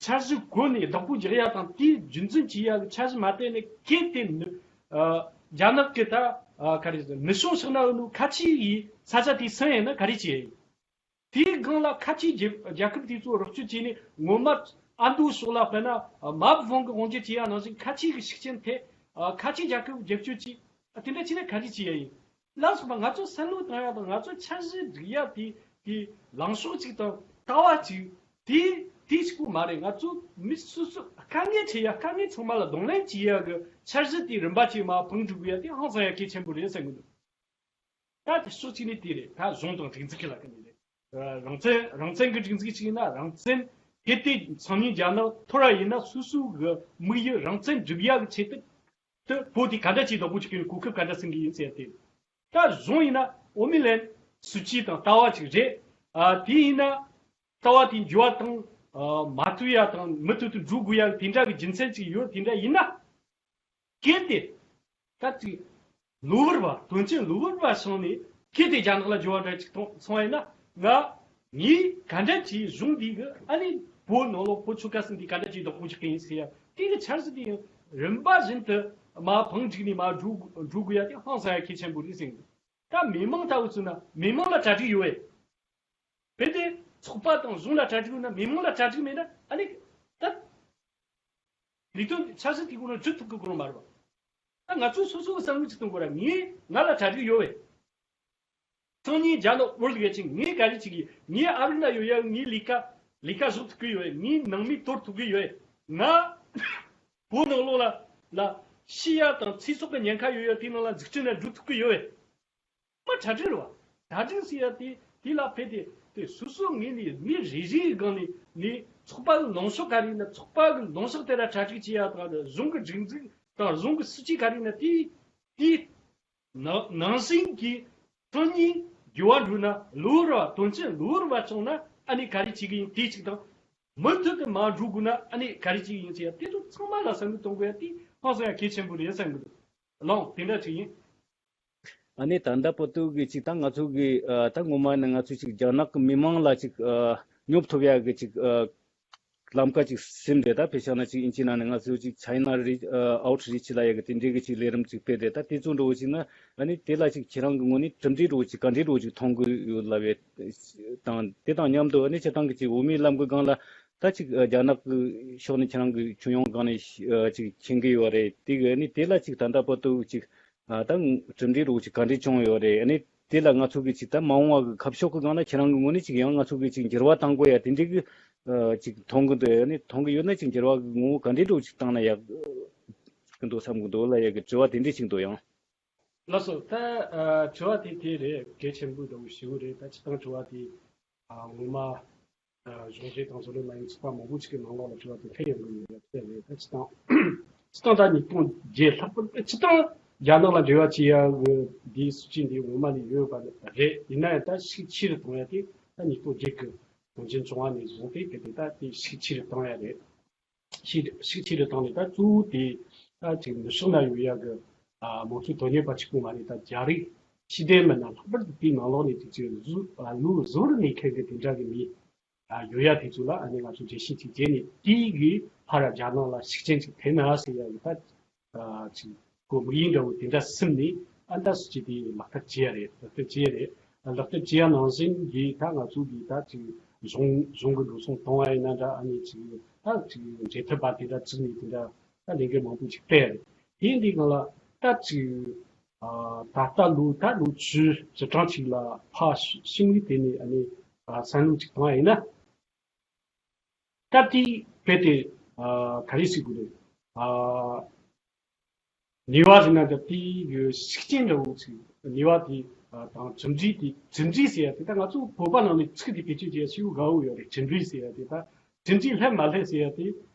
འཆར་གཞི་སྒོ་ནས་བདག་པོ་རྒྱག་ཡ་དང་དེའི་རྒྱུན་འཛིན་བྱེད་ཡ་གི་འཆར་གཞི་མ་བཏོན་ནས། གལ་ཏེ་ནི་ཨ་རྒྱ་ནག་གི་ད་ཨ་ག་རེ་ཟེར་ནུ་ཤོང་ཤག་ན་ཡོད་ནོ་ཁ་ཆེའི་ས་ཆ་དེ་ཟིན་ཡིན་ན་ག་རེ་བྱེད་ཡ་ཡིན། དེའི་སྒང་ལ་ཁ་ཆེའི་རྒྱལ་རྒྱལ་ཁབ་དེ་ཚོ་རོགས་སྐྱོར་བྱས་ནས་ངོ་མ་ཨ་མདོའི་ཕྱོགས་ལ་དཔེར་ན་མ་བུ་ཧྥང་གི་དབང་སྒྱུར་བྱེད་ཡ་ནང་བཞིན་ཁ་ཆེ་གི་ཤུགས་རྐྱེན་ཐེབས། ཨ་ཁ་ཆེ་རྒྱལ་ཁབ་རྒྱབ་སྐྱོར་བྱས། ཨ་དེ་འདྲ་བྱས་ན་ག་རེ་བྱེད་ཡ་ཡིན། ལ་སོགས་པ་ང་ཚོ་བསམ་བློ་བཏང་ཡ་དང་ང་ཚོ་འཆར་གཞི་སྒྲིག་ཡ་དེ་དེ་ལངས་ཕྱོགས་གཅིག་དང་ལྟ་བ་གཅིག་དེ་དེ་གཅིག་པོ་མ་རེད། ང་ཚོ་མི་སོ་སོ་དཀའ་ངལ་འཕྲད་ཡ་དཀའ་ངལ་ཚང་མ་ལ་གདོང་ལེན་བྱེད་ཡ་གི་འཆར་གཞི་དེ་རིམ་པ་གཅིག་མར་འཕངས་འགྲོ་དགོས་ཡ་དེ་ཧང་སང་ཡ་གལ་ཆེན་པོ་རེད་བསམ་གི་འདུག། ད་དེ་ཕྱོགས་གཅིག་ནས་དེ་རེད། ད་གཞུང་དང་སྒྲིག་འཛུགས་ཀྱི་ལ་ཀ་ནས་རེད། རང་བཙན་རང་བཙན་གྱི་སྒྲིག་འཛུགས་གཅིག་ཡིན་ན་རང་བཙན་གལ་ཏེ་སང་ཉིན་རྒྱ་ནག་འཐོར་བ་ཡིན་ན་སོ་སོའི་གི་དམིགས་ཡུལ་རང་བཙན་སྒྲུབ་ཡག་གི་ཆེད་དུ་དུ་བོད་དེ་ག་འདྲ་ཅིག་བདག་པོ་བྱེད་ཀྱི་ཡོད། གོ་སྐབས་ག་འདྲ་ཟིན་གྱི་ཡིན་ཟེར་ཏེ། ད་གཞུང་ཡིན་ན་འོ་མི་ལན་སྲིད་ཇུས་དང་ལྟ་བ་ཅིག་རེད། ཨ་དེ་ཡིན་ན་ལྟ་བ་དེ་འགྱུར་བ་བཏང་ཨ་མ་ཐུབ་ཡ་དང་མུ་མཐུད་དུ་འགྲོ་དགོས་ཡ་དེ་འདྲ་གི་རྒྱུ་མཚན་ཅིག་ཡོད། དེ་འདྲ་ཡིན་ན། གལ་ཏེ། ད་ཅིག་གློ་བུར་བ་དོན་ཆེན་གློ་བུར་བ་སོང་ནས་གལ་ཏེ་རྒྱ་ནག་ལ་འགྱུར་བ་འདྲ་ཅིག་གཏོང་སོང་བ་ཡིན་ན། ང་ངས་ག་འདྲ་ཅིག་གཞུང་འདི་གི་ཨ་ནི་བོད་ནང་ལོགས་བོད་ཆོལ་ཁ་གསུམ་འདི་ག་འདྲ་ཅིག་བདག་པོ་བྱེད་ཀྱི་ཡིན་ཟེར་ཡ་དེ་གི་འཆར་གཞི་དེ་ཡང་རིམ་པ་བཞིན་དུ་མར་བང་སྒྲིག་ནས་མར་འགྲོ་འགྲོ་དགོས་ཡ་དེ་ཧང་སང་ཡ་གལ་ཆེན་པོ་རེད་ཟེར་གི་འདུག། ད་མི་མང་ལྟ་བུ་ཚོ་ན་མི་མང་ལ་གྲ་སྒྲིག་ཡོད་པས། རྦད་དེ་ཚོགས་པ་དང་གཞུང་ལ་གྲ་སྒྲིག་ཡོད་ན་མི་མང་ལ་གྲ་སྒྲིག་མེད་ན་ཨ་ནི་ད་ལས་དོན་འཆར་གཞི་དེ་ཁོ་རང་འགྲུབ་ཐུབ་ཀྱི་ཁོ་རང་མ་རེད་པ། ད་ང་ཚོས་སོ་སོ་གི་བསམ་བློ་ཅིག་གཏོང་དགོས་ར། ངས་ང་ལ་གྲ་སྒྲིག་ཡོད་པས། སང་ཉིན་རྒྱ་ནག་བོད་ལ་ཡོད་ཅིང་ངས་ག་རེ་བྱེད་ཀྱི་ཡོད། ངས་ཨ་རི་ན་ཡོད་ཡ་ངའི་ལས་ཀ་ལས་ཀ་བཟོ་ཐུབ་ཀྱི་ཡོད། ངའི་ནང་མི་གཏོར་ཐུབ་ཀྱི་ཡོད། ང་བོད་ནང་ལོགས་ལ་ལ་ཤི་ཡ་དང་ཚེ་སྲོག་གི་ཉེན་ཁ་ཡོད་ཡ་དེ་ནང་ལ་འཛུགས་སྐྲུན་ནང་འགྲོ་ཐུབ་ཀྱི་ཡོད། མ་གྲ་སྒྲིག་རེད་བ། གྲ་སྒྲིག་ཟེར་ཡ་དེ་དེ་ལ་ཕེབས་ཏེ་དེ་སོ་སོ་ངོས་ནས་མི་རེ་རེའི་སྒང་ནས་ནས་ཚོགས་པ་གི་ལངས་ཕྱོགས་ག་རེ་ཡིན་ན་ཚོགས་པ་གི་ལངས་ཕྱོགས་དེ་ལ་གྲ་སྒྲིག་བྱེད་ཡ་དང་གཞུང་གི་སྒྲིག་འཛུགས་དང་གཞུང་གི་སྲིད་ཇུས་ག་རེ་ཡིན་ན་དེ་དེ་ནང་ནང་བཞིན་གྱི་སང་ཉིན་འགྱུར་བ་འགྲོ་ན་གློ་བུར་བ་དོན་ཆེན་གློ་བུར་བ་བྱུང་ན་ཨ་ནི་ག་རེ་བྱེད་ཀྱི་ཡིན་དེ་གཅིག་དང་། མུ་མཐུད་དུ་མར་འགྲོ་དགོས་ན་ཨ་ནི་ག་རེ་བྱེད་ཀྱི་ཡིན་ཟེར་ཡ་དེ་ཚོ་ཚང་མ་ལ་བསམ་བློ་གཏོང་དགོས་ཡ་དེ་ཧང་སང་ཡ་གལ་ཆེན་པོ་རེད་བསམ་གི་འདུག། ལགས་དེ་འདྲ་ཅིག་ཡིན། ཨ་ནི་ད་ལྟ་བར་དུ་གི་ཅིག་ད་ང་ཚོ་གི་ཨ་ད་ངོ་མ་ནི་ང་ཚོ་ཅིག་རྒྱ་ནག་གི་མི་མང་ལ་ཅིག་ཨ་སྙོབ་ཐུབ་ཡ་གི་ཅིག་ཨ་ལམ་ཁ་ཅིག་ཟིན་རེད། ད་དཔེ་བཞག་ན་ཅིག་ཨིན་ཇི་ནང་ནས་ང་ཚོ་ཅིག་China Reach- ཨ་Outreach ལབ་ཡ་གི་དེ་འདྲའི་གི་ཅིག་ལས་རིམ་ཅིག་སྤེལ་རེད། ད་དེ་ཚོ་འདྲ་བོ་ཅིག་ན་ཨ་ནི་དེ་ལ་ཅིག་ཁྱེད་རང་གི་ངོས་ནས་གྲུབ་འབྲས་འདྲ་བོ་ཅིག་ག་འདྲའི་འདྲ་བོ་ཅིག་མཐོང་གི་ཡོད་ལབ་ཡ་དང་། དེ་དང་མཉམ་དུ་ཨ་ནི་སྤྱིར་བཏང་གི་ཅིག་འོས་མིའི་ལམ་གི་སྒང་ལ་ད་ཅིག་ཨ་རྒྱ་ནག་གི་ཕྱོགས་ནས་ཁྱེད་རང་གི་ཁྱོན་ཡོངས་སྒང་ནས་ཨ་ཅིག་མཁྱེན་གི་ཡོད་རེད། དེ་གི་ཨ་ནི་དེ་ལ་ཅིག་ད་ལྟ་བར་དུ་ཅིག་ཨ་ད་གྲུབ་འབྲས་འདྲ་བོ་ཅིག་ག་འདྲས་བྱུང་ཡོད་རེད། ཨ་ནི་དེ་ལ་ང་ཚོ་གི་ཅིག་ད་མ་འོངས་པ་གི་ཁ་ཕྱོགས་གི་སྒང་ལ་ཁྱེད་རང་གི་ངོས་ནས་ཅིག་ཡང་ང་ཚོ་གི་ཅིག་འགྱུར་བ་གཏང་དགོས་ཡ་དེ་འདྲས་གི་ཨ་ཅིག་མཐོང་གི་འདུག། ཨ་ནི་མཐོང་གི་ཡོད་ན་ཅིག་འགྱུར་བ་གི་ངོ་བོ་ག་འདྲས་འདྲ་བོ་ཅིག་བཏང་ན་ཡག་གི་འདུག་བསམ་གི་འདུག་ལབ་ཡ་གི་དྲི་བ་དེ་འདྲས་ཅིག་འདུག་ཡང་། ལགས་སོ། ད་ཨ་དྲི་བ་དེ་དེ་རེད། གལ་ཆེན་པོ་འདྲ་བོ་ཞིག་རེད། ད་སྤྱིར་བཏང་དྲི་བ་དེ་ཨ་ངོ་མ་ཨ་གཞུང་འབྲེལ་དང་བཟོ་ལས་མ་ཡིན་ཚོགས་པ་མང་པོ་ཅིག་གི་ནང་ལོགས་ལ་དྲི་བ་དེ་ཐེ་ཡོང་གི་ཡོད་ཡ་དེ་རེད། ད་སྤྱིར་བཏང་སྤྱིར་བཏང་ད་ཉིས་སྟོང་བརྒྱད་ལྷག་པར་སྤྱིར་བཏང་རྒྱ་ནག་ལ་འབྲེལ་བ་བྱེད་ཡ་གི་འདིའི་སྲིད་ཇུས་འདི་ངོ་མ་ནས་ཡོད་པ་རེད། ཡིན་ན་ཡང་ད་ཤུགས་ཆེ་རུ་གཏོང་ཡ་དེ་ད་ཉིས་སྟོང་བརྒྱད་གི་གུང་གཞོན་བྱུང་བ་ནས་བཟུང་སྟེ་གལ་ཏེ་ད་དེ་ཤུགས་ཆེ་རུ་གཏོང་ཡ་རེད། ཤུགས་ཤུགས་ཆེ་རུ་བཏང་ནས་ད་གཙོ་བོ་དེ་ད་ཅིག་ནུབ་ཕྱོགས་ན་ཡོད་ཡ་གི་ཨ་མང་གཙོའི་དོན་གཉེར་བ་གཅིག་པུ་མ་རེད། ད་རྒྱ་རིགས་ཤེས་ལྡན་མི་སྣ་ལྷག་པར་དུ་དེའི་ནང་ལོགས་ནས་ཅིག་ཅིག་གཟུ་ཨ་ལུག་གཟུ་བོར་གནས་མཁན་གྱི་དེ་འདྲ་གི་མི་ཨ་ཡོད་ཡ་དེ་ཚོ་ལ་ཨ་ནི་ང་ཚོ་འགྲེལ་བཤད་ཅིག་བྱས་ནས་དེའི་གི་ཕར་རྒྱ་ནག་ལ་ཤུགས་རྐྱེན་ཅིག་ཐེབས་ན་ཟེར་ཡ་གི་ད། ཨ་ཅིག་གོ་དམིགས་ཡུལ་འདྲ་བོ་དེ་འདྲ་ཟིན་ནས་ཨ་འདྲ་སུ་ཅིག་དེ་ལག་བསྟར་བྱེད་ཡ་རེད། ལག་བསྟར་བྱེད་ཡ་རེད། ལག་བསྟར་བྱེད་ཡ་ནང་བཞིན་གྱི་ད་ང་ཚོ་གི་ད་ཅིག་གཞུང་གཞུང་གི་འགྲོ་སོང་གཏོང་བ་ཡིན་ན་འདྲ། ཨ་ནི་ཅིག་ད་ཅིག་འབྲེལ་མཐུད་པ་དེ་འདྲ་བཙུགས་ནས་དེ་འདྲ་ད་ལས་འགུལ་མང་པོ་ཅིག་སྤེལ་ཡ་རེད། དེ་འདི་སྒང་ལ་ད་ཅིག་ཨ་ད་ལྟ་ལོ་ད་ལོ་བཅུ་བཅུ་གྲངས་ཅིག་ལ་ཕར་ཕྱིན་ནས་དེ་ནས་ཨ་ནི་ཨ་བསམ་བློ་ཅིག་གཏོང་བ་ཡིན་ན། ད་ལྟའི་བོད་དེ་ཨ་ག་རེ་ཟེར་དགོས་རེད། ཨ་ནུས་པ་ཟེར་ན་ད་ལྟའི་གི་ཤུགས་རྐྱེན་འདྲ་བོ་ཅིག་ནུས་པ་དེ་ཨ་དང་གྲུབ་འབྲས་དེ། གྲུབ་འབྲས་ཟེར་ཡ་དེ་ད་ང་ཚོ་བོད་པ་ནང་ནས་ཚིག་དེ་བེད་སྤྱོད་བྱེད་ཡ་ཞེ་པོ་དགའ་བོ་ཡོད་རེད། གྲུབ་འབྲས་ཟེར་ཡ་དེ་ད་གྲུབ་འབྲས་སླེབས་མ་སླེབས་ཟེར་ཡ་དེ།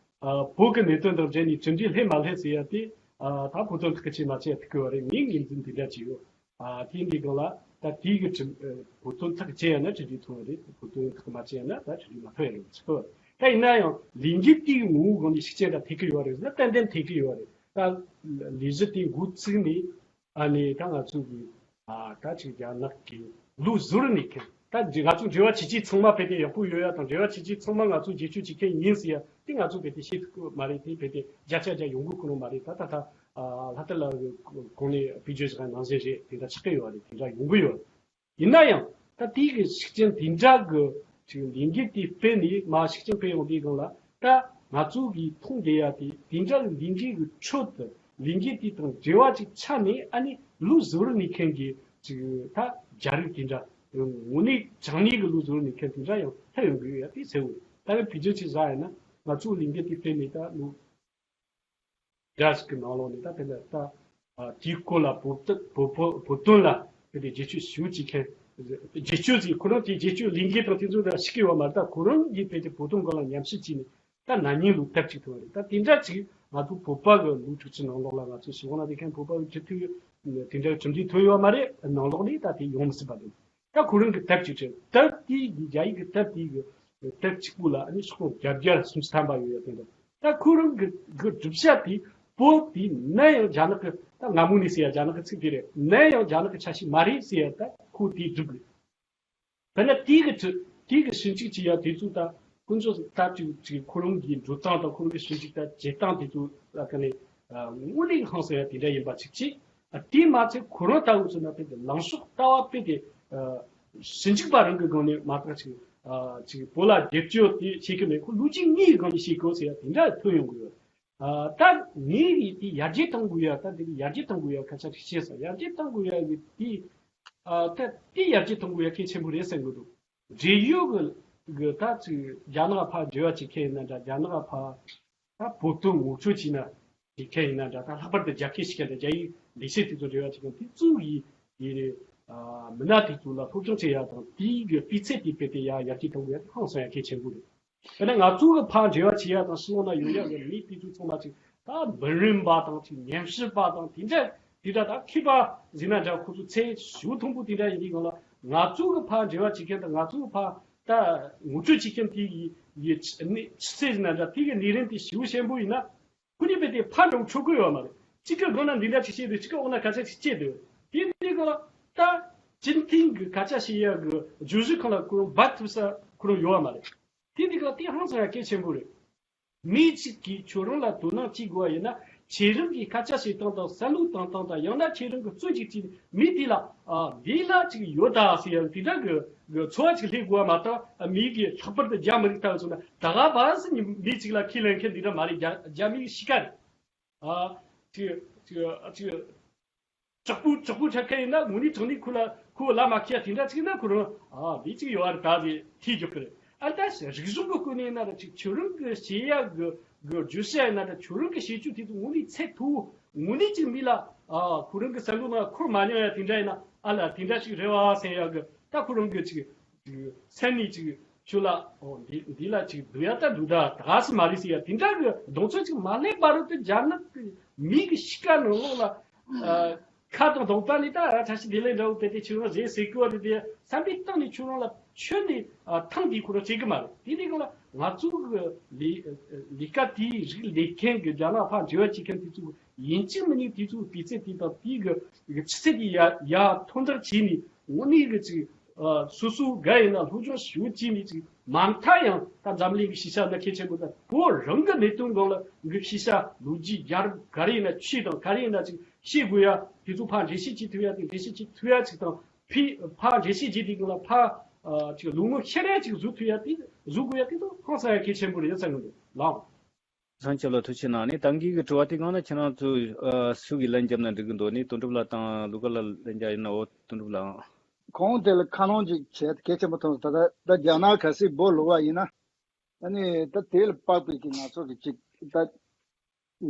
ཨ་བོད་ཀྱི་གནད་དོན་དང་འབྲེལ་ནས་གྲུབ་འབྲས་སླེབས་མ་སླེབས་ཟེར་ཡ་དེ་ཨ་ད་བོད་དོན་ཐག་གཅོད་མ་བྱས་ཐུབ་ཀྱི་ཡོད་རེད། ངས་ངོས་འཛིན་དེ་འདྲ་བྱས་ཡོད། ཨ་དེ་འདི་སྒང་ལ་ད་དེའི་གི་གྲུབ་ཨ་བོད་དོན་ཐག་བཅད་ཡ་ན་གྲུབ་འབྲས་ཐོན་ཡ་རེད། བོད་དོན་ཐག་མ་བཅད་ཡ་ན་ད་གྲུབ་འབྲས་མ་ཐོན་ཡ་རེད་ཟེར་གི། ད་ཡིན་ན་ཡང་ལས་འགུལ་དེའི་ངོ་བོ་སྒང་ནས་ཤུགས་རྐྱེན་ད་ཐེབས་ཀྱི་ཡོད་རེད་ཟེར་ན་ཏན་ཏན་ཐེབས་ཀྱི་ཡོད་རེད། ད་ལས་གཞི་དེ་འགོ་བཙུགས་ནས་ཨ་ནི་ད་ང་ཚོ་གི་ཨ་ད་ཅིག་རྒྱ་ནག་གི་ལུགས་ཟུར་ནས་མཁན་ད་ང་ཚོ་འབྲེལ་བ་བྱེད་ཀྱི་ཚང་མ་བོད་དེ་ཡག་པོ་ཡོད་ཡ་དང་། འབྲེལ་བ་བྱེད་ཀྱི་ཚང་མ་ང་ཚོ་རྒྱབ་སྐྱོར་བྱེད་མཁན་ཡིན་ཟེར་ཡ་དེ་ང་ཚོ་བོད་དེ་ཤེས་ཐུབ་ཀྱི་མ་རེད། དེ་བོད་དེ་བརྒྱ་ཆ་བརྒྱ་ཡོང་གི་ཁོ་ནོ་མ་རེད། ད་ད་ད་ཨ་ལྷ་དར་ལགས་གི་གོང་ནས་བེད་སྤྱོད་བྱེད་མཁན་ནང་བཞིན་རེད། དེ་འདྲ་ཆགས་ཀྱི་ཡོད་རེད། དེ་འདྲ་ཡོང་གི་ཡོད། ཡིན་ན་ཡང་ད་དེའི་གི་ཤུགས་རྐྱེན་དེ་འདྲ་གི་ཅིག་ལས་འགུལ་དེ་སྤེལ་ནས་མར་ཤུགས་རྐྱེན་སྤེལ་ཡོང་དུས་སྒང་ལ་ད་ང་ཚོ་གི་མཐོང་བསྡད་ཡ་དེ་དེ་འདྲ་གི་ལས་འགུལ་གི་ཁྲོད་དུ་ལས་འགུལ་དེ་དང་འབྲེལ་བ་ཅིག་ཆགས་ནས་ཨ་ནི་ལུགས་ཟུར་ནས་མཁན་གི་ཅིག་ད་རྒྱ་རིགས་དེ་འདྲ་དངོས་གནས་དྲང་གནས་གི་ལུགས་ཟུར་ནས་མཁན་དེ་འདྲ་ཡང་ཐེབས་ཡོང་གི་ཡོད་ཡ་དེ་གསལ་བོ་རེད། ད་ནི་བེད་སྤྱོད་ཅིག་བཞག་ཡ་ན་ང་ཚོ་ལས་འགུལ་དེ་སྤེལ་ནས་ད་ལོ་འགའ་ཞིག་གི་ནང་ལོགས་ནས་ད་དེ་ལ་ད་ཨ་དེའི་སྐོར་ལ་བོད་དོན་བོད་བོད་བོད་དོན་ལ་དེ་དེ་རྒྱབ་སྐྱོར་ཞུ་བྱེད་མཁན། རྒྱབ་སྐྱོར་ཟེར་ཁོ་རང་དེ་རྒྱབ་སྐྱོར་ལས་འགུལ་དང་དེ་ཚོ་ལ་ཤི་གི་ཡོད་མ་རེད། ད་ཁོ་རང་གིས་དེ་དེ་བོད་དོན་སྐོར་ལ་ཉམས་ཞིབ་བྱས་ནས་ད་ན་ནིང་ལོ་དེབ་ཅིག་ཐོན་རེད། ད་དེ་འདྲ་ཅིག་ང་ཚོ་བོད་པ་གི་ལོ་དྲུག་ཅུ་ནང་ལོགས་ལ་ང་ཚོ་ཞི་བ་ན་དེ་མཁན་བོད་པ་གི་སྤྱི་འཐུས་དེ་འདྲ་གྲུབ་འབྲས་ཐོན་ཡོད་མ་རེད། ནང་ལོགས་ནས་ད་དེ་ཡོང་མི་སྲིད་པ་དེ། ད་ཁོ་རང་གི་དེབ་ཅིག་བྲིས། དེབ་དེའི་གི་རྒྱ་ཡིག་གི་དེབ་དེའི་གི་དེབ་གཅིག་པུ་ལ་ཨ་ནི་ཤོག་གྲངས་བརྒྱད་བརྒྱ་སུམ་ཅུ་ཐམ་པ་ཡོད་ཡ་དེ་འདྲ། ད་ཁོ་རང་གི་གི་སྒྲུབ་བྱ་དེ་བོད་དེ་ནམ་ཡང་རྒྱ་ནག་གི་ད་སྔ་མོ་ནས་ཟེར་ཡ་རྒྱ་ནག་གི་ཚིག་དེ་རེད། ནམ་ཡང་རྒྱ་ནག་གི་ཆ་ཤས་མ་རེད་ཟེར་ཡ་ད་ཁོ་དེའི་སྒྲུབ་རེད། དཔེར་ན་དེའི་གི་དེའི་གི་ཞིབ་འཇུག་བྱེད་ཡ་དེ་ཚོ་ད་དཀོན་མཆོག་ད་ཅིག་ཅིག་ཁོ་རང་གི་འགྲོ་སྟངས་དང་ཁོ་རང་གི་ཞིབ་འཇུག་ད་བྱེད་སྟངས་དེ་ཚོ་ད་ག་ནས་དངོས་གནས་ཧང་སང་ཡ་དེ་འདྲ་ཡིན་པ་ཅིག་བྱས། དེས་མ་ཚད་ཁོ་རང་ལྟ་བུ་ཚོ་ན་དཔེ་དེ་ལངས་ཕྱོགས་ལྟ་བ་དཔེ་དེ་ཞིབ་འཇུག་པ་རང་གི་སྒང་ནས་མ་གཏོགས་ཅིག་ཅིག་བོད་ལ་རྒྱབ་སྐྱོར་དེ་བྱེད་ཀྱི་མེད། ཁོ་ལོ་རྒྱུས་དངོས་ཀྱི་སྒང་ནས་བཤད་དགོས་ཟེར་ཡ་དེ་འདྲ་ཐོན་ཡོང་གི་ཡོད། ད་ངས་དེ་ཡར་རྒྱས་གཏོང་དགོས་ཡ་ད་དེ་ཡར་རྒྱས་གཏོང་དགོས་ཡ་སྐད་ཆ་ཞིག་བཤད་སོང་། ཡར་རྒྱས་གཏོང་དགོས་ཡ་གི་དེ་ད་དེ་ཡར་རྒྱས་གཏོང་དགོས་ཡ་གལ་ཆེན་པོ་རེད་བསམ་གི་འདུག་འབྲེལ་ཡོད་གི་གི་ད་ཅིག་རྒྱ་ནག་ཕར་འབྲེལ་བ་བྱེད་མཁན་ཡིན་ན་འདྲ། རྒྱ་ནག་ཕར་ད་བོད་དོན་ངོ་སྤྲོད་བྱས་ན་བྱེད་མཁན་ཡིན་ན་འདྲ། ད་ལྷག་པར་དུ་རྒྱ་སྐད་བཤད་མཁན་དང་རྒྱ་ཡིག་ལས་བྱེད་དེ་ཚོ་འབྲེལ་བ་བྱེད་མཁན་དེ་ཚོ་ཡི་ཡི་མི་སྣ་དེ་ཚོ་ལ་སློབ་སྦྱོང་བྱེད་ཡ་དང་དེའི་གི་སྤུས་ཚད་དེ་དཔེ་དེ་ཡ་ཡར་རྒྱས་གཏོང་དགོས་ཡ་དེ་ཧང་སང་ཡ་གལ་ཆེན་པོ་རེད། དཔེར་ན་ང་ཚོ་གི་ཕར་འབྲེལ་བ་བྱེད་ཡ་དང་ཕྱི་ལོགས་ན་ཡོད་ཡ་གི་མི་དེ་ཚོ་ཚང་མ་ཅིག་ད་འབུམ་རམས་པ་དང་ཅིག་ཉམས་ཞིབ་པ་དང་དེ་འདྲ་དེ་འདྲ་ད་མཁས་པ་ཟེར་ན་འདྲ། ཁོ་ཚོ་ཚད་ཞེ་པོ་མཐོན་པོ་དེ་འདྲ་ཡིན་དུས་སྒང་ལ་ང་ཚོ་གི་ཕར་འབྲེལ་བ་བྱེད་མཁན་དང་ང་ཚོ་གི་ཕར་ད་ངོ་སྤྲོད་བྱེད་མཁན་དེ་ཡི་ཡི་ཆུ་ཚད་ཟེར་ན་འདྲ། དེ་གི་ནུས་རིན་དེ་ཞེ་པོ་ཆེན་པོ་ཡིན་ན་ཁོ་གཉིས་པོ་དེ་ཕར་འགྲོ་ཆོག་གི་ཡོད་མ་རེད། གཅིག་གི་སྒང་ན་འདི་འདྲ་ཅིག་བཤད་འདུག་གཅིག་གི་འོག་ན་ག་ཚད་ཅིག་བཤད་འདུག་དེ་འདི་སྒང་ལ་ད་ཅིན་ཕིང་གི་སྐད་ཆ་བཤད་ཡ་གི་བརྗོད་གཞི་སྒང་ལ་ཁོ་རང་འབབ་ཐུབ་ས་ཁོ་རང་ཡོད་པ་མ་རེད། དེ་འདི་ག་དེ་ཧང་སང་ཡ་གལ་ཆེན་པོ་རེད། མི་གཅིག་གིས་ཁྱོད་རང་ལ་དོ་སྣང་བྱེད་དགོས་པ་ཡིན་ན་ཁྱེད་རང་གི་སྐད་ཆ་བཤད་སྟངས་དང་བསམ་བློ་བཏང་སྟངས་དང་ཡང་ན་ཁྱེད་རང་གི་རྩོད་ཅིག་བྱས་ནས་མི་དེ་ལ་ཨ་འདི་ལ་ཅིག་ཡོད་ད་ཟེར་ཡ་དེ་འདྲ་གི་གི་ཚོར་བ་ཅིག་སླེབས་དགོས་པ་མ་གཏོགས། ཨ་མི་གི་ལྷག་པར་དུ་རྒྱ་མི་རིགས་ལྟ་བུ་ཚོ་ན་ད་ག་བ་སི་ནི་མི་གཅིག་ལ་ཁས་ལེན་མཁན་འདི་འདྲ་མ་རེད། རྒྱ་རྒྱ་མི་གི་གཤིས་ཀ་རེད། ཨ་ཅིག་ཅིག་ཅིག་དྲག་པོ་དྲག་པོ་ཆགས་མཁན་ཡིན་ན་དངོས་གནས་དྲང་གནས་ཁོ་ལ་ཁོ་ལ་མ་ཁེལ་ཡ་དེ་འདྲ་ཅིག་ཡིན་ན་ཁོ་རང་ཨ་འདི་ཅིག་ཡོད་རེད་ད་ཟེར་ཐེ་རྒྱག་གི་རེད། ཨ་ད་རིག་གཞུང་གི་སྐོར་ནས་ཡིན་ན་ར་ཅིག་ཁྱོད་རང་གི་བཤད་ཡ་གི་གི་བརྗོད་བྱ་ཡིན་ན་ར་ཁྱོད་རང་གི་བཤད་རྒྱུ་དེ་ཚོ་དངོས་གནས་ཚད་མཐོ་བོ་དངོས་གནས་ཅིག་མི་ལ་ ཨ་ཁོ་རང་གི་སེམས་ལ་ན་འཁོར་མ་མྱོང་ཡ་དེ་འདྲ་ཡིན་ན། ཨ་ལ་དེ་འདྲ་ཞིག་རེད་བ་ཟེར་ཡ་གི། ད་ཁོ་རང་གི་ཅིག་ཅིག་སེམས་ནས་ཅིག་ཁྱོད་ལ་ཨོ་འདི་འདི་ལ་ཅིག་སྡུག་ཡ་ད་སྡུག་ད་ད་ག་སུ་མ་རེད་ཟེར་ཡ་དེ་འདྲ་གི་གདེང་ཚོད་ཅིག་མ་སླེབས་བར་དུ། རྒྱ་ནག་གི་མི་གི་གཤིས་ཀ་ནང་ལོགས་ལ་ཨ་ཁ་དང་གདོང་པ་ནས་ད་ཨ་བཀྲ་ཤིས་བདེ་ལེགས་འདྲ་བོ་དེ་དེ་ཁྱོད་རང་རེད་ཟེར་གི་བ་དེ་དེ་བསམ་པའི་སྟེང་ནས་ཁྱོད་རང་ལ་ཁྱོན་ནས་ཨ་ཐང་དེ་ཁོ་རང་བྱེད་གི་མ་རེད། དེ་ནས་གང་ལ་ང་ཚོ་གི་ལས་ལས་ཀ་དེའི་རིགས་ལས་མཁན་གི་རྒྱ་ནག་ཕར་འབྲེལ་བ་བྱེད་མཁན་དེ་ཚོ་ཡིན་གཅིག་མིན་གཅིག་དེ་ཚོའི་སྤུས་ཚད་དེ་དང་དེའི་གི་གི་ཆུ་ཚད་དེ་ཡར་ཡར་མཐོར་འདེགས་བྱས་ནས། དངོས་གནས་གི་ཅིག་ཨ་སོ་སོ་ག་ཡིན་ན་སློབ་སྦྱོང་ཞེ་པོ་བྱས་ནས་ཅིག་མ་མཐའ་ཡང་ད་འཛམ་གླིང་གི་ཤེས་བྱ་ན་གལ་ཆེན་པོ་དང་བོད་རང་གི་གནད་དོན་སྒང་ལ་གི་ཤེས་བྱ་ལོ་རྒྱུས་རྒྱལ་རབས་ག་རེ་ཡིན་ན་ཆོས་དང་ག་རེ་ཡིན་ན་ཅིག་ཤེས་དགོས་ཡ་དེ་ཚོ་ཕར་འགྲེལ་བཤད་བྱེད་ཐུབ་ཡ་དེ་འགྲེལ་བཤད་བྱེད་ཐུབ་ཡ་ཅིག་དང་། ཕི་ཕར་འགྲེལ་བཤད་བྱེད་དུས་སྒང་ལ་ཕར་ཨ་ཅིག་ལོ་ངོ་ཤེས་རབ་ཅིག་བཟོ་ཐུབ་ཡ་དེ་བཟོ་དགོས་ཡ་དེ་ཚོ་ཧང་སང་ཡ་གལ་ཆེན་པོ་རེད་བསམ་གི་འདུག་ལགས། བཟང་ཆེ་ལ་ཐུགས་ཆེ་གནང་ནས། ད་གིན་གི་དྲི་བ་དེ་གང་ན་ཁྱེད་རང་ཚོ་ཨ་སུ་གིས་ལན་བརྒྱབ་ན་འགྲིག་གི་འདུག་ནི། དོན་གྲུབ་ལགས་དང་ལུ་ག་ལགས་ལན་རྒྱག་ཡིན་ན། འོ་དོན་གྲུབ་ལགས། གོང་དེ་ལ་ཁ་ལོང་ཅིག་བྱས་ཏེ་གལ་ཆེན་པོ་མཐོང་སོང་། ད་ད་ད་རྒྱ་ནག་གལ་སྲིད་སྦོ་ལོག་པ་ཡིན་ན། ཨ་ནི་ད་དེ་ལ་དཔག་པའི་གི་ང་ཚོ་གི་ཅིག་ད་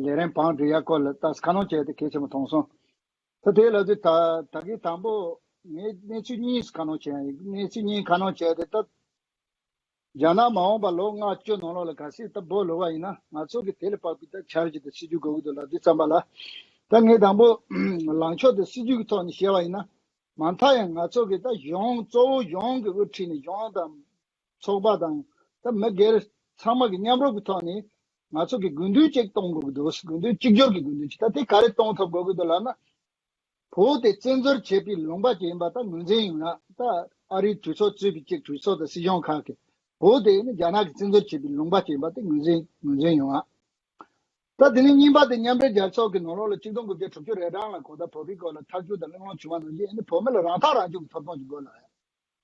ལས་རིམ་བང་སྒྲིག་ཡ་སྐོར་ལ་ད་ཁ་ལོང་བྱས་ཏེ་གལ་ཆེན་པོ་མཐོང་སོང་། ད་དེ་ལ་དུས་ད་ད་གི་དང་པོ་ངས་གནས་ཚུལ་གཉིས་ཁ་ལོང་བྱས་ཡིན། གནས་ཚུལ་གཉིས་ཁ་ལོང་བྱས་ཏེ་ད། རྒྱ་ནག་མ་འོངས་པ་ལོ་ལྔ་བཅུ་ནང་ལོགས་ལ་གལ་སྲིད་ད་སྦོ་ལོག་པ་ཡིན་ན། ང་ཚོ་གི་དེ་ལ་དཔག་པའི་ད་འཆར་གཞི་དང་སྲིད་ཇུས་དགོས་ཀྱི་འདུག་ལབ་དུས་ཙམ་པ་ལ། ད་ངས་དང་པོ་ལངས་ཕྱོགས་དེ་སྲིད་ཇུས་ཀྱི་ཐོག་ནས་བཤད་པ་ཡིན་ན། མ་མཐའ་ཡང་ང་ཚོ་གི་ད་གཞུང་གཙོ་བོ་གཞུང་གི་དབུ་ཁྲིད་ནས་གཞུང་དང་ཚོགས་པ་དང་ད་མི་སྒེར་ཚང་མ་གི་མཉམ་རུབ་ཀྱི་ཐོག་ནས་ང་ཚོ་གི་དགོས་འདུན་ཅིག་གཏོང་དགོས་ཀྱི་འདུག་དགོས་འདུན་གཅིག་གྱུར་གྱི་དགོས་འདུན་ཅིག་ད་དེ་ག་རེ་གཏོང་ཐུབ་དགོས་ཀྱི་འདུག་ལབ་ན། བོད་དེ་བཙན་འཛུལ་བྱས་པའི་ལུང་པ་ཅིག་ཡིན་པ་ད་ངོས་འཛིན་ཡོང་ཡ། ད་ཨ་རིའི་གྲོས་ཚོགས་གཙོས་པའི་གཅིག་གྲོས་ཚོགས་དང་སྲིད་གཞུང་ཁག་གིས་བོད་དེ་ནི་རྒྱ་ནག་གིས་བཙན་འཛུལ་བྱས་པའི་ལུང་པ་ཅིག་ཡིན་པ་དེ་ངོས་འཛིན་ངོས་འཛིན་ཡོང་ཡ། ད་དེ་ནས་གཉིས་པ་དེ་མཉམ་འབྲེལ་རྒྱལ་ཚོགས་ཀྱི་ནང་ལོགས་ལ་ཆིག་སྟོང་དགུ་བརྒྱ་དྲུག་ཅུ་རེ་གྲངས་ལ་གང་ལྟར་བོད་པའི་སྐོར་ལ་ཐག་གཅོད་དང་གླེང་སློང་བྱུང་བ་ནང་བཞིན། ཨ་ནི་བོད་མི་ལ་རང་ཐག་རང་གཅོད་ཀྱི་ཐོབ་ཐང་ཞིག་དགོས་ལ།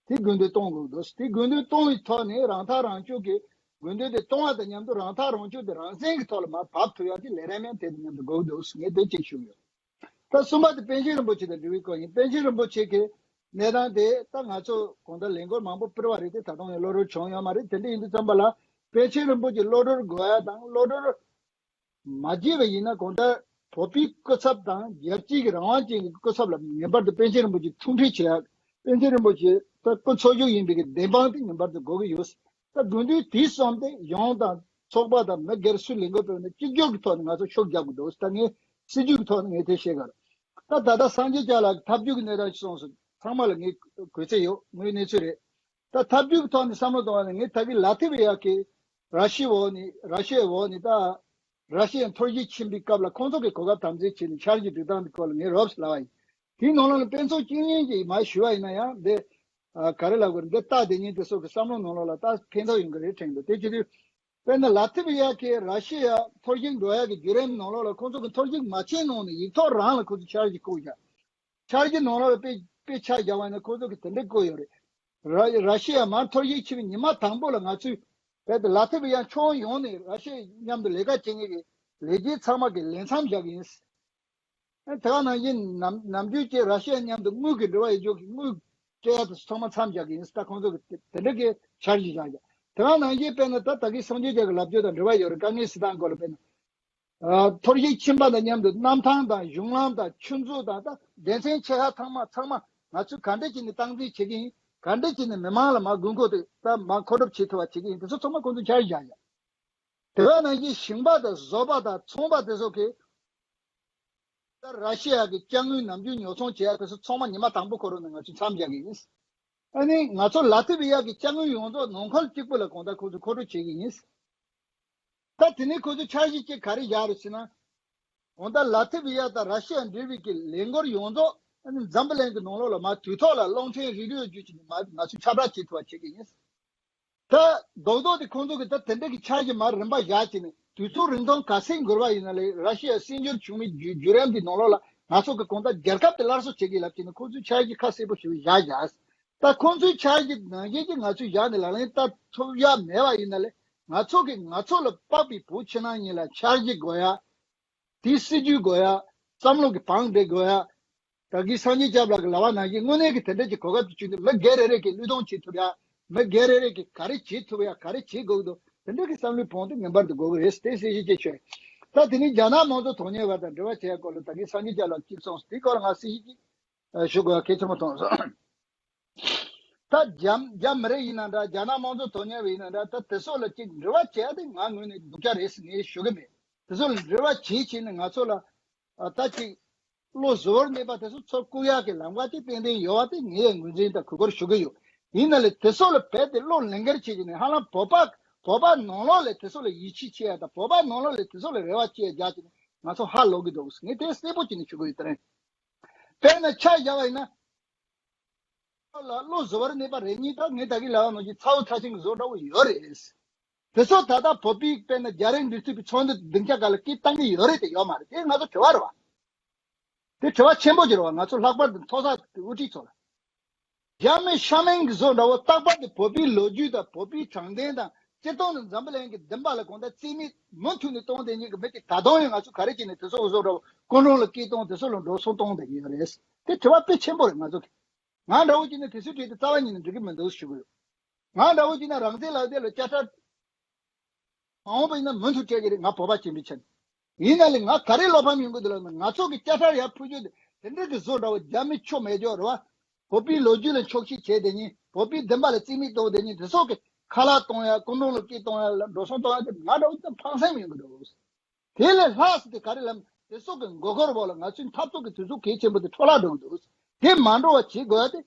དེ་དགོས་འདུན་གཏོང་དགོས་འདུག་དེ་དགོས་འདུན་གཏོང་བའི་ཐོག་ནས་རང་ཐག་རང་གཅོད་ཀྱི་དགོས་འདུན་དེ་གཏོང་བ་དང་མཉམ་དུ་རང་ཐག་རང་གཅོད་དེ་རང་བཙན་གྱི་ཐོག་ལ་མར་བབས་ཐུབ་ཡག་གི་ལས་རིམ་ཡང་དེ་དང་མཉམ་དུ་དགོས་འདུག་ངས་དེ་གཅིག་ཞུས་ཡོད། ད་གསུམ་པ་དེ་པཎ་ཆེན་རིན་པོ་ཆེ་དང་འབྲེལ་བའི་སྐོར་ཡིན། པཎ་ཆེན་རིན་པོ་ཆེ་གི་གནས་སྟངས་དེ་ད་ང་ཚོ་གང་ལྟར་ལས་འགུལ་མང་པོ་སྤེལ་བ་རེད་དེ། ད་དུང་ཡང་གློད་གྲོལ་བྱུང་ཡོད་མ་རེད། དེ་འདྲ་ཡིན་དུས་ཙམ་པ་ལ་པཎ་ཆེན་རིན་པོ་ཆེ་གློད་གྲོལ་དགོས་ཡ་དང་། གློད་གྲོལ་མ་བྱས་པ་ཡིན་ན་གང་ལྟར་བོད་པའི་སྐུ་ཚབ་དང་རྒྱལ་སྤྱིའི་གི་རང་དབང་ཅན་གྱི་སྐུ་ཚབ་ལ་ངེས་པར་དུ་པཎ་ཆེན་རིན་པོ་ཆེ་ཐུགས་འཕྲད་བྱེད་ཡ། པཎ་ཆེན་རིན་པོ་ཆེ་ད་སྐུ་འཚོ་བཞུགས་ཡིན་པའི་གི་བདེན་དཔང་དེ་ངེས་པར་དུ་དགོས་ཀྱི་ཡོད། ད་དགོས་འདུན་དེ་གསུམ་དེ་གཞུང་དང་ཚོགས་པ་དང་མི་སྒེར་སུས་ལས་འགུལ་སྤེལ་ན་གཅིག་གྱུར་གྱི་ཐོག་ནས་ང་ཚོ་ཤུགས་རྒྱག་དགོས་འདུག་ད་ངས་སྲིད་ཇུས་ཀྱི་ཐོག་ནས་ངས་དེ་བཤད་གར། ད་ད་ལྟ་སངས་རྒྱས་སྐྱབས་ལགས་ཀྱི་ཐབས་ཇུས་ཀྱི་གནས་སྟངས་ཤིག་སོང་སོང་། ཚང་མ་ལ་ངས་གུས་བརྩི་ཡོད། དངོས་གནས་ཚུལ་རེད། ད་ཐབས་ཇུས་ཀྱི་ཐོག་ནས་བསམ་བློ་གཏོང་བ་ནི། ངས་ད་གི་ལ་ཐི་བི་ཡ་གི་ར་ཤི་ཡའི་འོག་ནས་ར་ཤི་ཡའི་འོག་ནས་ད་ར་ཤི་ཡ་འཐོར་ཞིག་ཕྱིན་པའི་སྐབས་ལ་ཁོང་ཚོ་གི་གོ་སྐབས་དམ་འཛིན་བྱས་ནས་འཆར་གཞི་སྒྲིག་སྟངས་དེ་སྐོར་ལ་ངས་རོབ་ཙམ་ལབ་པ་ཡིན། དེའི་ནང་ལོགས་ལ་དཔེ་མཚོན་གཅིག་གཉིས་ཅིག་མར་ཞུ་བ་ཡིན་ན་ཡང་། འདི་ཨ་ག་རེ་ལབ་དགོས་རེད། འདི་ལྟ་བསྡད་མཁན་དེ་ཚོ་གི་བསམ་བློ་ནང་ལོགས་ལ་ད་ཕན་ཐོགས་ཡོང་གི་རེད་དྲན་འདུག་དེ་བྱེད་དུས་དཔེར་ན་ལ་ཐི་བི་ཡ་གི་ར་ཤི་ཡ་འཐོར་ཞིག་འགྲོ་ཡ་གི་བརྒྱུད་རིམ་ནང་ལོགས་ལ་ཁོང་ཚོ་གི་འཐོར་ཞིག་མ་ཕྱིན་ནང་ནས་ཡིག་ཐོག་རང་ལ་ཁོང་ཚོ་འཆར་གཞི་བཀོད་བཞག་འཆར་གཞི་ནང་ལོགས་ལ་དཔེ་དཔེ་ཆ་བཞག་པ་ཡིན་ན་ཁོང་ཚོ་གི་དེ་འདྲ་བཀོད་ཡོད་རེད། ར་ར་ཤི་ཡ་མར་འཐོར་ཞིག་ཕྱིན་པའི་ཉི་མ་དང་པོ་ལ་ང་ཚོས་རྦད་དེ་ལ་ཐི་བི་ཡ་ཕྱོགས་ཡོངས་ནས་ར་ཤི་ཡ་མཉམ་དུ་ལས་ཀ་བྱེད་མཁན་གྱི་ལས་བྱེད་ཚང་མ་གི་ལས་མཚམས་བཞག་གི་ཡིན། ཨ་དེ་ག་ནང་བཞིན་ནམ་ནམ་རྒྱུན་གྱི་ར་ཤི་ཡ་མཉམ་དུ་དངུལ་གྱི་འབྲེལ་བ་ཡོད་ཆོག་གི་དངུལ་སྤྲད་ཡ་དེ་ཚང་མ་མཚམས་བཞག་གི་ཡིན། ད་ཁོང་ཚོ་གི་དེ་དེ་འདྲ་གི་འཆར་གཞི་བཞག་ཡ། དེ་ག་ནང་བཞིན་དཔེར་ན་ད་ད་གི་སངས་རྒྱས་སྐྱབས་ཀྱི་ལབ་རྒྱུ་དང་འབྲེལ་བ་ཡོད་རེད། དཀའ་ངལ་སེལ་སྟངས་སྐོར་ལ་དཔེར་ན། ཨ་འཐོར་ཞིག་ཕྱིན་པ་དང་མཉམ་དུ་གནམ་ཐང་དང་གཞུང་ལམ་དང་ཆུ་མཛོད་དང་ད་སྡེ་ཚན་ཆེ་ཁག་ཚང་མ་ཚང་མ་ང་ཚོས་ག་འདྲ་བྱས་ནས་སྟངས་འཛིན་བྱེད་ཀྱི་ཡིན། ག་འདྲ་བྱས་ནས་མི་མང་ལ་མར་དགོས་མཁོ་དེ་ད་མར་མཁོ་སྒྲུབ་བྱེད་ཐུབ་པ་བྱེད་ཀྱི་ཡིན། དེ་ཚོ་ཚང་མ་ཁོང་ཚོས་འཆར་གཞི་བཞག་ཡ། དེ་ག་ནང་བཞིན་ཞིང་པ་དང་བཟོ་པ་དང་ཚོང་པ་དེ་ཚོ་གིས་ད་ར་ཤི་ཡ་གི་ཅ་དངོས་ནམ་རྒྱུན་ཉོ་ཚོང་བྱེད་ཡ་དེ་ཚོ་ཚང་མ་ཉི་མ་དང་པོ་ཁོ་རང་ནས་ང་ཚོས་མཚམས་བཞག་གི་ཡིན། ཨ་ནི་ང་ཚོ་ལ་ཐི་བི་ཡ་གི་ཅ་དངོས་ཡོངས་རྫོགས་ནང་ཁུལ་གཅིག་པུ་ལ་གང་ལྟར་ཁོ་ཚོས་མཁོ་སྤྲོད་བྱེད་ཀྱི་ཡིན། ད་དེ་ནས་ཁོ་ཚོས་འཆར་གཞི་གཅིག་ག་རེ་བཞག་རེད་ཟེར་ན། གང་ལྟར་ལ་ཐི་བི་ཡ་དང་ར་ཤི་ཡ་འབྲེལ་བའི་གི་ལས་འགུལ་ཡོངས་རྫོགས་ཨ་ནི་འཛམ་བུ་གླིང་གི་ནང་ལོགས་ལ་མར་དུས་ཐོག་ལ་རླུང་འཕྲིན་རེ་ཌི་ཡོ་བརྒྱུད་བྱས་ནས་མར་ང་ཚོས་ཁྱབ་བསྒྲགས་བྱེད་ཐུབ་པ་བྱེད་ཀྱི་ཡིན། ད་རྡོག་རྡོག་དེ་ཁོང་ཚོ་གིས་ད་དེ་འདྲ་གི་འཆར་གཞི་མར་རིམ་པ་བཞག་བྱས་ནས་དུས་ཚོད་རིང་ཐུང་ག་ཚད་འགོར་བ་ཡིན་ན་ལས། ར་ཤི་ཡ་སྲིད་འབྱོར་བྱུང་བའི་བརྒྱུད་བརྒྱུད་རིམ་དེའི་ནང་ལོགས་ལ་ང་ཚོ་གི་གང་ལྟར་རྒྱལ་ཁབ་དེ་སླར་གསོ་བྱེད་ཀྱི་ལབ་བྱས་ནས་ཁོང་ཚོས་འཆར་གཞི་ཁ་གསལ་པོ་ཞིག་བཞག་བཞག་ད་ཁོང་ཚོའི་འཆར་གཞི་ནང་བཞིན་གྱི་ང་ཚོས་བཞག་ནས་ལག་ལེན་བསྟར་ཐུབ་ཡ་མེད་པ་ཡིན་ན་ལས། ང་ཚོ་གི་ང་ཚོ་ལ་དཔག་པའི་བོད་ཕྱི་ནང་གཉིས་ལ་འཆར་གཞི་དགོས་ཡ། དེའི་སྲིད་ཇུས་དགོས་ཡ། བསམ་བློ་གི་བང་སྒྲིག་དགོས་ཡ། ད་གིན་སངས་རྒྱས་སྐྱབས་ལགས་ཀྱིས་ལབ་པ་ནང་བཞིན་དངོས་གནས་ཀྱི་དེ་འདྲ་ཅིག་གོ་སྐབས་ཅིག་བྱུང་དུས་མི་སྒེར་རེ་རེ་གིས་བློས་གཏོང་བྱེད་ཐུབ་ཡ། མི་སྒེར་རེ་རེ་གིས་ག་རེ་བྱེད་ཐུབ་ཡ། ག་རེ་བྱེད་དགོས་ཀྱི་འདུག་དེ་འདྲ་གི་བསམ་བློའི་བང་དེ་ངེས་པར་དུ་དགོས་ཀྱི་རེད། དེ་གསལ་བཤད་ཅིག་ཞུ། ད་དེ་ནས་རྒྱ་ནག་དམངས་གཙོ་དོན་གཉེར་བ་དང་འབྲེལ་བ་བྱས་སྐོར་ལ་ད་གིན་སངས་རྒྱས་ལགས་གཅིག་གསུངས་སོང་། དེའི་སྐོར་ང་གསལ་བཤད་ཅིག་ཨ་ཞུ་དགོས་གལ་ཆེན་པོ་མཐོང་སོང་། ད་རྒྱ་རྒྱ་མི་རིགས་ཡིན་ན་འདྲ། རྒྱ་ནག་དམངས་གཙོ་དོན་གཉེར་བ་ཡིན་ན་འདྲ། ད་དེ་ཚོ་ལ་གཅིག་འབྲེལ་བ་བྱས་ཏེ་ང་ངོས་ནས་སྡུག་ཅག་རེད་ཟེར་ངས་ཞུ་གི་མེད། དེ་ཚོ་ལ་འབྲེལ་བ་བྱེད་བྱས་ནས་ང་ཚོ་ལ་ཨ་ད་གཅིག་བློ་གཟུ་བོར་གནས་པ་དེ་ཚོ་ཚུར་བཀུག་ཡག་གི་ལམ་ཁ་ཅིག་ཏན་ཏན་ཡོད་པ་དེ་ངས་ངོས་འཛིན་དང་གུས་བཀུར་ཞུ་གི་ཡོད། ཡིན་ན་ལས་དེ་ཚོ་ལ་རྦད་དེ་བློ་ལིང་གར་བྱེད་ཀྱི་ནས་ཧ་ལམ་བོད་པ་བོད་པ་ནང་ལོགས་ལས་དེ་ཚོ་ལ་ཡིད་ཆེས་བྱེད་ཡག་དང་བོད་པ་ནང་ལོགས་ལས་དེ་ཚོ་ལ་རེ་བ་བྱེད་ཡག་རྒྱག་ཀྱི་ནས་ང་ཚོ་ཧ་ལོག་གི་འདུག་ངས་དེ་གསལ་པོ་བྱས་ནས་ཞུ་གི་ཡོད། དེ་རིང་དཔེར་ན་ཆ་བཞག་པ་ཡིན་ན། ལ་བློ་གཟུ་བོར་གནས་པ་རེ་གཉིས་དང་ངས་ད་གིན་ལབ་པ་ནང་བཞིན་ཚ་བོ་ཚ་ཆེན་གྱི་བཟོ་འདྲ་བོ་ཡོད་རེད། དེ་ཚོ་ད་ལྟ་བོད་པའི་དཔེར་ན་རྒྱ་རིགས་འདི་ཚོའི་གི་ཚོགས་འདུ་སྡིངས་ཆ་སྒང་ལ་སྐད་བཏང་གི་ཡོད་རེད་དེ་ཡོད་མ་རེད། དེ་ང་ཚོ་དྲི་བ་རེད་བ། དེ་དྲི་བ་ཆེན་པོ་ཅིག་རེད་བ། ང་ཚོ་ལྷག་པར་དུ་མཐོ་ས་དབུ་ཁྲིད་ཚོ་ལ། རྒྱ་མི་ཤ་མེན་གྱི་བཟོ་འདྲ་བོ་རྟག་པར་དུ་བོད་པའི་ལོ་རྒྱུས་དང་བོད་པའི་དྲང་བདེན་དང་སྤྱིར་བཏང་དུ་འཛམ་བུ་གླིང་གི་བདེན་པ་ལ་གང་ལྟར་རྩིས་མེད་མུ་མཐུད་ནས་གཏོང་བསྡད་མཁན་གྱི་མི་དེ་ད་དུང་ཡང་ང་ཚོ་ག་རེ་བྱས་ནས་དེ་ཚོ་གི་བཟོ་འདྲ་བོ་སྐུ་མགྲོན་ལ་སྐད་གཏོང་དེ་ཚོ་ལ་འགྲོ་སོང་གཏོང་བསྡད་ཀྱི་ཡོད་རེད། དེ་དྲི་བ་དཔེ་ཆེན་པོ་རེད། ང་ཚོ་གི་ང་འདྲ་བོ་བྱས་ནས་དེ་ཚོའི་གྲས་དེ་རྩ་བ་ཉིད་ནས་འགྲིག་གི་མི་འདུག་ཞུ་གི་ཡོད། ང་འདྲ་བོ་བྱས་ན་རང་བཙན་ལབ་དེ་ལ་དཔྱ་ཁྲལ་མ་འོངས་པ་ཡིན་ན་མུ་མཐུད་སྤྲད་ཀྱི་རེད། ང་བོད་པ་ཡིན་པའི་ཆ་ནས། ཡིན་ན་ལས་ང་ག་རེ་བློ་ཕམ་ཡོང་གི་འདུག་ལབ་ན། ང་ཚོ་གི་དཔྱ་ཁྲལ་ཡར་ཕུལ་རྒྱུ་དེ་དེ་འདྲ་གི་བཟོ་འདྲ་བོ་རྒྱ་མི་ཆོ་མེད་ཅོག་རེད་བ། བོད་པའི་ལོ་རྒྱུས་ལ་འཁྱོག་བཤད་བྱས་བསྡད་མཁན། བོད་པའི་བདེན་པ་ལ་རྩིས་མེད་གཏོང་བསྡད་མཁན་དེ་ཚོ་གི་ཁ་ལག་གཏོང་ཡ། སྐུ་མགྲོན་ལ་སྐད་གཏོང་ཡ་ལ་འགྲོ་སོང་གཏོང་ཡ་དེ་ང་འདྲ་བོ་ཙམ་ཕངས་སེམས་ཡོང་གི་འདུག་དེ་ལས་ལྷག་ཙམ་དེ་ག་རེ་ལབ་ན། དེ་ཚོ་གི་མགོ་སྐོར་འོག་ལ་ང་ཚོའི་འཐབ་རྩོད་ཀྱི་དུས་ཚོད་གལ་ཆེན་པོ་དེ་འཕྲོ་བརླག་འགྲོ་གི་འདུག་དེ་མ་འགྲོ་བ་བྱེད་དགོས་ཡ་དེ་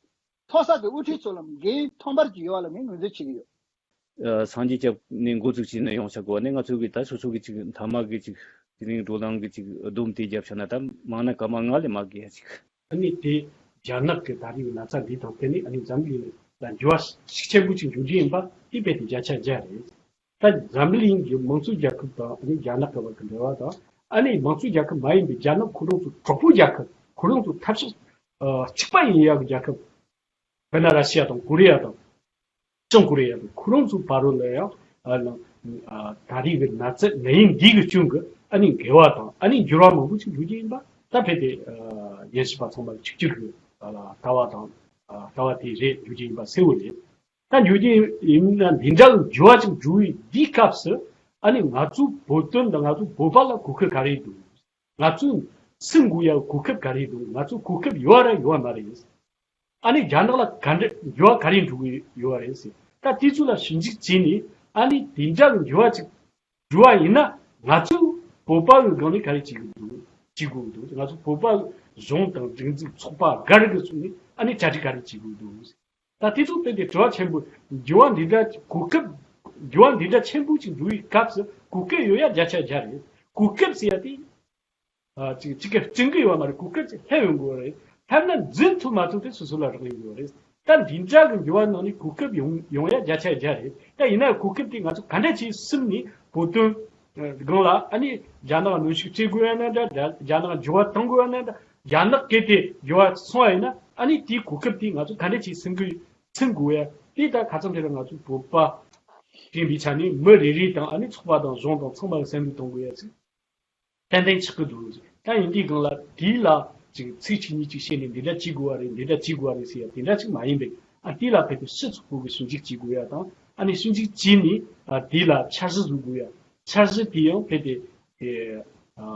མཐོ་ས་གི་དབུ་ཁྲིད་ཚོ་ལ་འགན་ཐོག་མར་གྱི་ཡོད་པ་ལ་ངས་ངོས་འཛིན་བྱེད་ཀྱི་ཡོད། ཨ། སངས་རྒྱས་སྐྱབས་ནས་འགོ་བཙུགས་བྱས་ནས་ཡོང་བྱ་དགོས་པ་ནི། ང་ཚོ་གི་ད་སོ་སོ་གི་ཅིག་མཐའ་མ་གི་ཅིག་དེ་རིང་བགྲོ་གླེང་གི་ཅིག་སྡོམ་དེ་རྒྱབ་བྱ་ན་ད་མང་ན་སྐར་མ་ལྔ་ལས་མ་བརྒལ་ཡ་ཅིག་ཨ་ནི་དེ་རྒྱ་ནག་གི་ད་རེས་ཀྱི་ན་ཚ་འདི་དང་བསྟུན་ནས་ཨ་ནི་འཛམ་བུ་གླིང་ལ་འགྱུར་བ་ཤུགས་ཆེན་པོ་ཅིག་འགྲོ་རྒྱུ་ཡིན་པ་དེ་རྦད་དེ་བརྒྱ་ཆ་བརྒྱ་རེད། ད་འཛམ་བུ་གླིང་གི་དམངས་གཙོའི་རྒྱལ་ཁབ་དང་ཨ་ནི་རྒྱ་ནག་གི་བར་གྱི་འབྲེལ་བ་དང་། ཨ་ནི་དམངས་གཙོའི་རྒྱལ་ཁབ་མ་ཡིན་པའི་རྒྱ་ནག་ཁོ་རང་ཚོ་གྲོགས་པོའི་རྒྱལ་ཁབ། ཁོ་རང་ཚོ་འཐབ་ཕྱོགས་ཨ་གཅིག་པ་ཡིན་ཡག་གི་རྒྱལ་ཁབ། དཔེར་ན་ར་ཤི་ཡ་དང་ཀོ་རི་ཡ་དང་། བྱང་ཀོ་རི་ཡ་དང་ཁོ་རང་ཚོའི་བར་ལ་ཡང་ཨ་ནི་ཨ་ད་རེས་ཀྱི་ན་ཚ་ནད་ཡམས་འདི་གི་རྐྱེན་གྱིས་ཨ་ནི་འགལ་བ་དང་ཨ་ནི་འགྱུར་བ་མང་པོ་ཞིག་འགྲོ་རྒྱུ་ཡིན་པ་ད་རྦད་དེ་ཨ་ཉན་ཤེས་པ་ཚང་མ་གཅིག་གྱུར་གྱི་ཨ་ལྟ་བ་དང་ཨ་ལྟ་བ་དེ་རེད། འགྲོ་རྒྱུ་ཡིན་པ་གསལ་བོ་རེད། ད་འགྲོ་རྒྱུ་ཡིན་ན་འདི་འདྲ་གི་འགྱུར་བ་ཅིག་འགྲོ་བའི་འདིའི་སྐབས་སུ་ཨ་ནི་ང་ཚོའི་བོད་དོན་དང་ང་ཚོའི་བོད་པ་ལ་གོ་སྐབས་ག་རེ་འདུག་ང་ཚོས་སེམས་འགུལ་ཡག་གོ་སྐབས་ག་རེ་འདུག་ང་ཚོ་གོ་སྐབས་ཡོད་ར་ཡོད་མ་རེད། ཨ་ནི་རྒྱ་ནག་ལ་ག་འདྲ་འགྱུར་བ་ག་རེ་འགྲོ་གི་ཡོད་རེད་ཟེར། ད་དེ་ཚོ་ལ་ཞིབ་འཇུག་བྱས་ནས་ཨ་ནི་དེ་འདྲ་གི་འགྱུར་བ་ཅིག་འགྲོ་བ་ཡིན་ན་ང་ཚོ་བོད་པ་གི་སྒང་ནས་ག་རེ་བྱེད་གི་འདུག་བྱེད་དགོས་ཀྱི་འདུག་ང་ཚོ་བོད་པ་གཞུང་དང་སྒྲིག་འཛུགས་ཚོགས་པ་སྒེར་གྱི་ཚོགས་ནས་ཨ་ནི་གྲ་སྒྲིག་ག་རེ་བྱེད་དགོས་འདུག་ད་དེ་ཚོ་དཔེ་དེ་དྲི་བ་ཆེན་པོ། འགྱུར་བ་འདི་འདྲ་གོ་སྐབས། འགྱུར་བ་འདི་འདྲ་ཆེན་པོ་ཅིག་འགྲོ་བའི་སྐབས་སུ་གོ་སྐབས་ཡོད་ཡ་བརྒྱ་ཆ་བརྒྱ་རེད། གོ་སྐབས་ཟེར་ཡ་དེ། ཨ་ཅིག་ཅིག་ག་བཙན་གི་ཡོད་མ་རེད། གོ་སྐབས་ཅིག་སླེབས་ཡོང་དགོས་རེད། ཐ་ན་འཛིན་ཐུབ་མ་ཐུབ་དེ་སོ་སོ་ལ་རག་ལས་ཡོད་རེད། ད་འདི་འདྲ་གི་འགྱུར་བ་ནང་ནས་གོ་སྐབས་ཡོང་ཡོང་ཡ་བརྒྱ་ཆ་བརྒྱ་རེད། ད་ཡིན་ན་གོ་སྐབས་དེ་ང་ཚོ་ག་འདྲ་བྱས་སེམས་ནས་བོད་དོན་སྒང་ལ་ཨ་ནི་རྒྱ་ནག་གནོན་ཤུགས་སྤྲད་དགོས་ཡ་ན་འདྲ། རྒྱ་ནག་འགྱུར་བ་གཏོང་དགོས་ཡ་ན་འདྲ། རྒྱ་ནག་གལ་ཏེ་འགྱུར་བ་སོང་བ་ཡིན་ན་ཨ་ནི་དེའི་གོ་སྐབས་དེ་ང་ཚོ་ག་འདྲ་བྱས་སེམས་འགུལ་སེམས་འགུལ་ཡ་དེ་ད་ཁ་ཚང་དེ་ལ་ང་ཚོ་བོད་པ་ཡིན་པའི་ཆ་ནས་མི་རེ་རེ་དང་ཨ་ནི་ཚོགས་པ་དང་གཞུང་དང་ཚང་མ་གི་སེམས་འགུལ་གཏོང་དགོས་ཡ་ཅིག་ཏན་ཏན་ཆགས་ཀྱི་འདུག་ད་ཡིན་དུས་སྒང་ལ་དེ་ལ་ཅིག་ཚིག་གཅིག་གཉིས་ཅིག་བཤད་ནས་འདི་འདྲ་བྱེད་དགོས་བ་རེད། འདི་འདྲ་བྱེད་དགོས་བ་རེད་ཟེར་ཡ་དེ་འདྲ་ཅིག་མ་ཡིན་པའི་ཨ་དེ་ལ་ཕེབས་ཏེ་སྤྱི་ཚོགས་ཁག་གི་ཞིབ་འཇུག་བྱེད་དགོས་ཡ་དང་ཨ་ནི་ཞིབ་འཇུག་བྱས་ནས་ཨ་དེ་ལ་འཆར་གཞི་བཟོ་དགོས་ཡ། འཆར་གཞི་དེ་ཡང་ཕེབས་ཏེ་དེ་ཨ་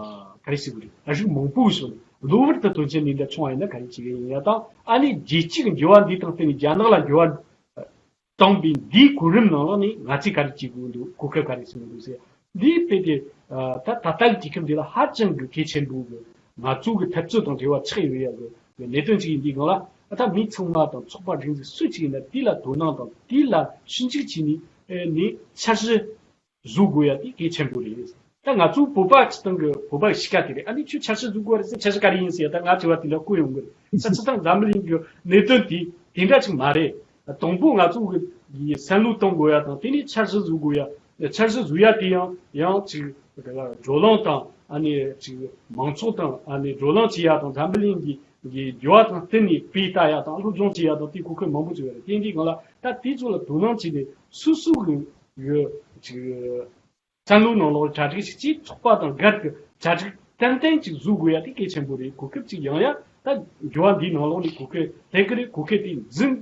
ག་རེ་ཟེར་དགོས་རེད། ཨ་རིགས་མང་པོ་ཞིག་གློ་བུར་དུ་དོན་རྐྱེན་འདི་འདྲ་བྱུང་བ་ཡིན་ན་ག་རེ་བྱེད་ཀྱི་ཡིན་ཡ་དང་ཨ་ནི་རྒྱལ་སྤྱིའི་འགྱུར་བ་འདི་དང་བསྟུན་ནས་རྒྱ་ནག་ལ་འགྱུར་བ་བཏང་བའི་འདིའི་གོ་རིམ་ནང་ལོགས་ནས་ང་ཚོས་ག་རེ་བྱེད་དགོས་འདུག་གོ་སྐབས་ག་རེ་བྱེད་དགོས་འདུག་ཟེར། འདི་དཔེ་དེ་ཨ་ད་ད་ལྟ་གི་དུས་སྐབས་འདི་ལ་ཧ་ཅང་གི་གལ་ཆེན་པོ་གི་ང་ཚོ་གི་འཐབ་རྩོད་དང་འབྲེལ་བ་ཆགས་ཡོད་ཡ་གི་གནད་དོན་ཅིག་ཡིན་དུས་སྒང་ལ་ཨ་ད་མི་ཚང་མ་དང་ཚོགས་པ་སྒྲིག་འཛུགས་སུ་ཅིག་ཡིན་ན་དེ་ལ་དོ་སྣང་དང་དེ་ལ་ཞིབ་འཇུག་བྱས་ནས་ཨེ་ནས་འཆར་གཞི་བཟོ་དགོས་ཡ་དེ་གལ་ཆེན་པོ་རེད། ད་ང་ཚོ་བོད་པ་སྤྱི་བཏང་གི་བོད་པ་གི་གཤིས་ཀ་དེ་རེད། ཨ་ནི་ཁྱོད་འཆར་གཞི་བཟོ་དགོས་རེད་ཟེར། འཆར་གཞི་ག་རེ་ཡིན་ཟེར་ཡ་ད་ང་དྲི་བ་དེ་འདྲ་བཀོད་ཡོང་གི་རེད། ད་སྤྱི་བཏང་འཛམ་བུ་གླིང་གི་གནད་དོན་དེ་དེ་འདྲ་ཅིག་མ་རེད། དང་པོ་ང་ཚོ་གི་བསམ་བློ་གཏོང་དགོས་ཡ་དང་དེ་ནས་འཆར་གཞི་བཟོ་དགོས་ཡ། འཆར་གཞི་བཟོ་ཡ་དེ་ཡང་ཡང་ཅིག་བགྲོ་གླེང་དང་ཨ་ནི་ཅིག་མང་ཚོགས་དང་ཨ་ནི་བགྲོ་གླེང་བྱེད་ཡ་དང་འཛམ་བུ་གླིང་གི་གི་འགྱུར་བ་དང་བསྟུན་ནས་སྤེལ་ལྟ་ཡ་དང་སློབ་སྦྱོང་བྱེད་ཡ་དང་དེའི་གོ་སྐབས་མང་པོ་ཅིག་ཡོད་རེད། དེ་འདྲའི་སྒང་ལ་ད་དེ་ཚོ་ལ་དོ་སྣང་བྱས་ནས་སོ་སོ་གི་གི་ཅིག་བསམ་བློའི་ནང་ལོགས་གྲ་སྒྲིག་ཞིག་བྱས། ཚོགས་པ་དང་སྒེར་གྱི་གྲ་སྒྲིག་ཏན་ཏན་ཅིག་བཟོ་དགོས་ཡ་དེ་གལ་ཆེན་པོ་རེད། གོ་སྐབས་ཅིག་ཡོང་ཡ་ད་འགྱུར་བ་འདིའི་ནང་ལོགས་ནས་གོ་སྐབས་ལེན་གི་རེད། གོ་སྐབས་དེ་འཛིན་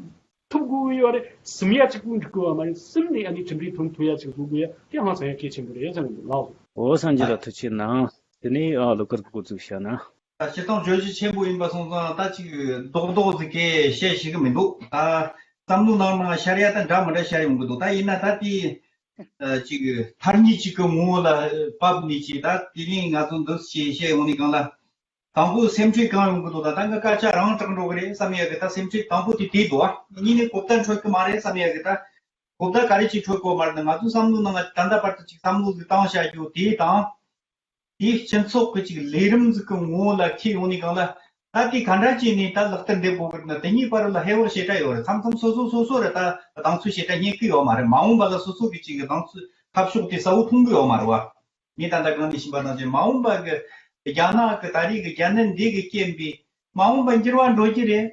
ཐུབ་དགོས་ཀྱི་ཡོད་རེད། སིམ་ཡ་གཅིག་པུ་འགྲིག་གི་ཡོད་མ་རེད། སིམ་ནས་ཨ་ནི་གྲུབ་འབྲས་ཐོན་ཐུབ་ཡ་ཅིག་བཟོ་དགོས་ཡ་དེ་ཧང་སང་ཡ་གལ་ཆེན་པོ་རེད་བསམ་གི་འདུག་ལགས། འོ་སངས་རྒྱས་ལ་ཐུགས་ཆེ་གནང་། དེ་ནས་ཨ་ལོ་ཀར་གི་འགོ་འཛུགས་བྱ་ན། ད་སྤྱིར་བཏང་བརྗོད་གཞི་ཆེན་པོ་ཡིན་པ་སོང་ཙང་ད་ཅིག་རྡོག་རྡོག་ཟིག་གི་བཤད་ཤེས་གི་མི་འདུག་ད་བསམ་བློ་ནང་ནང་ཤར་ཡ་ད་འདྲ་མི་འདྲ་ཤར་ཡོང་གི་འདུག་ད་ཡིན་ན་ད་དེ་ཨ་ཅིག་མཐའ་གཉིས་ཅིག་གི་ངོ་བོ་ལ་བབས་ནས་ཅིག་ད་དེ་རིང་ང་ཚོ་འདི་ཅིག་བཤད་ཡོང་ནས་གང་ལ། དང་པོ་སེམས་ཁྲལ་གང་ཡོང་གི་འདུག་ད་ད་ང་སྐད་ཆ་རང་དྲག་འགྲོ་གི་རེད་བསམ་ཡ་གི་ད་སེམས་ཁྲལ་དང་པོ་དེ་དེ་འདུག་ཨ། གཉིས་ནས་གོ་བརྡ་འཕྲོད་གི་མ་རེད་བསམ་ཡ་གི་ད་གོ་བརྡ་ག་རེ་ཅིག་འཕྲོད་གོ་མ་རེད། ང་ཚོ་བསམ་བློ་ནང་ད་ལྟ་བར་དུ་ཅིག་བསམ་བློ་ཟིག་བཏང་བྱ་རྒྱུ་དེ་དང་། དེའི་སྤྱི་ཚོགས་ཀྱི་ཅིག་ལས་རིམ་ཟིག་གི་ངོ་བོ་ལ་འཁེལ་ཡོང་ནས་གང་ལ། ད་དེ་ག་འདྲ་བྱས་ནས་ད་ལག་བསྟར་འདེབས་དགོས་གི་ན་དེ་གཉིས་བར་ལ་ཧེ་བག་ཞེ་དྲག་ཡོད་རེད། མཚམས་མཚམས་སོ་སོ་སོ་སོ་རེད་ད་གདེང་ཚོད་ཞེ་དྲག་རྙེད་གི་ཡོད་མ་རེད། མ་འོངས་པ་ལ་སོ་སོ་གི་ཅིག་གི་གདེང་ཚོད་ཁ་ཕྱོགས་དེ་གསལ་བོ་མཐོང་གི་ཡོད་མ་རེད་བ། ངས་ད་ལྟ་གང་ནས་ཤེས་པ་ནང་བཞིན་མ་འོངས་པ་གི་རྒྱ་ནག་གི་ད་རེས་ཀྱི་རྒྱ་ནད་འདི་གི་རྐྱེན་པས་མ་འོངས་པ་འགྱུར་བ་འགྲོ་རྒྱུ་རེད།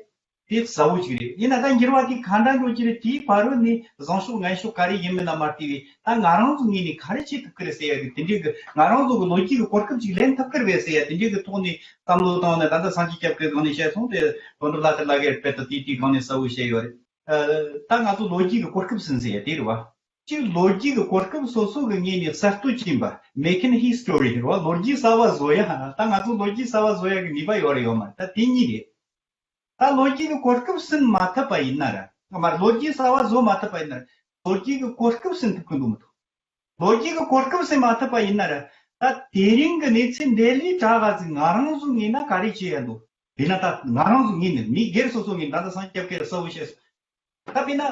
དེ་གསལ་བོ་ཞིག་རེད། ཡིན་ན་ད་འགྱུར་བ་དེ་ག་འདྲ་འགྲོ་རྒྱུ་རེད། དེའི་བར་རོལ་ནས་བཟང་ཕྱོགས་ངན་ཕྱོགས་ག་རེ་ཡིན་མིན་ལ་མ་ལྟོས་པའི་ད་ང་རང་ཚོ་ངོས་ནས་ག་རེ་བྱེད་ཐུབ་ཀྱི་རེད་ཟེར་ཡ་གི་དེ་འདྲའི་གི་ང་རང་ཚོ་གི་ལོ་རྒྱུས་ཀྱི་གོ་སྐབས་ཅིག་ལེན་ཐུབ་ཀྱི་རེད་ཟེར་ཡ་དེ་འདྲའི་གི་ཐོག་ནས་བསམ་བློ་བཏང་ནས་ད་ལྟ་སངས་རྒྱས་སྐྱབས་མགོན་སྒང་ནས་བཤད་སོང་དེ་དོན་གྲུབ་ལྷ་དར་ལགས་ཀྱིས་དཔེ་ད་དེ་དེའི་སྒང་ནས་གསལ་བོ་བཤད་ཡོད་རེད། ད་ང་ཚོ་ལོ་རྒྱུས་ཀྱི་གོ་སྐབས་ཟིན་ཟེར་ཡ་དེ་རེད་བ། གཅིག་ལོ་རྒྱུས་ཀྱི་གོ་སྐབས་སོ་སོ་གི་ངོས་ནས་གསར་གཏོད་བྱེད་པ། Making history རེད་བ། ལོ་རྒྱུས་གསར་བ་བཟོ་ཡ། ད་ང་ཚོ་ལོ་རྒྱུས་གསར་བ་བཟོ་ཡ་གི་ནུས་པ་ཡོད་རེད་ཡོད་མ་རེད། ད་དེ་གཉིས་རེད། ད་ལོ་རྒྱུས་ཀྱི་གོ་སྐབས་ཟིན་མ་ཐུབ་པ་ཡིན་ན་ར། ང་མ་ལོ་རྒྱུས་གསར་བ་བཟོ་མ་ཐུབ་པ་ཡིན་ན་ར། ལོ་རྒྱུས་ཀྱི་གོ་སྐབས་ཟིན་ཐུབ་ཀྱི་འདུག་མི་འདུག་ལོ་རྒྱུས་ཀྱི་གོ་སྐབས་ཟིན་མ་ཐུབ་པ་ཡིན་ན་ར། ད་དེ་རིང་གི་གནས་ཚུལ་འདི་ལས་དྲག་ག་ཟིག་ང་རང་ཚོ་ངོས་ན་ག་རེ་བྱེད་ཡ་འདུག་དེས་ན་ད་ང་རང་ཚོ་ངོས་ནས་མི་སྒེར་སོ་སོ་ངོས་ནས་ད་ལྟ་སངས་རྒྱས་སྐྱབས་མགོན་གསལ་བོ་བཤད་སོང་། ད་དཔེར་ན།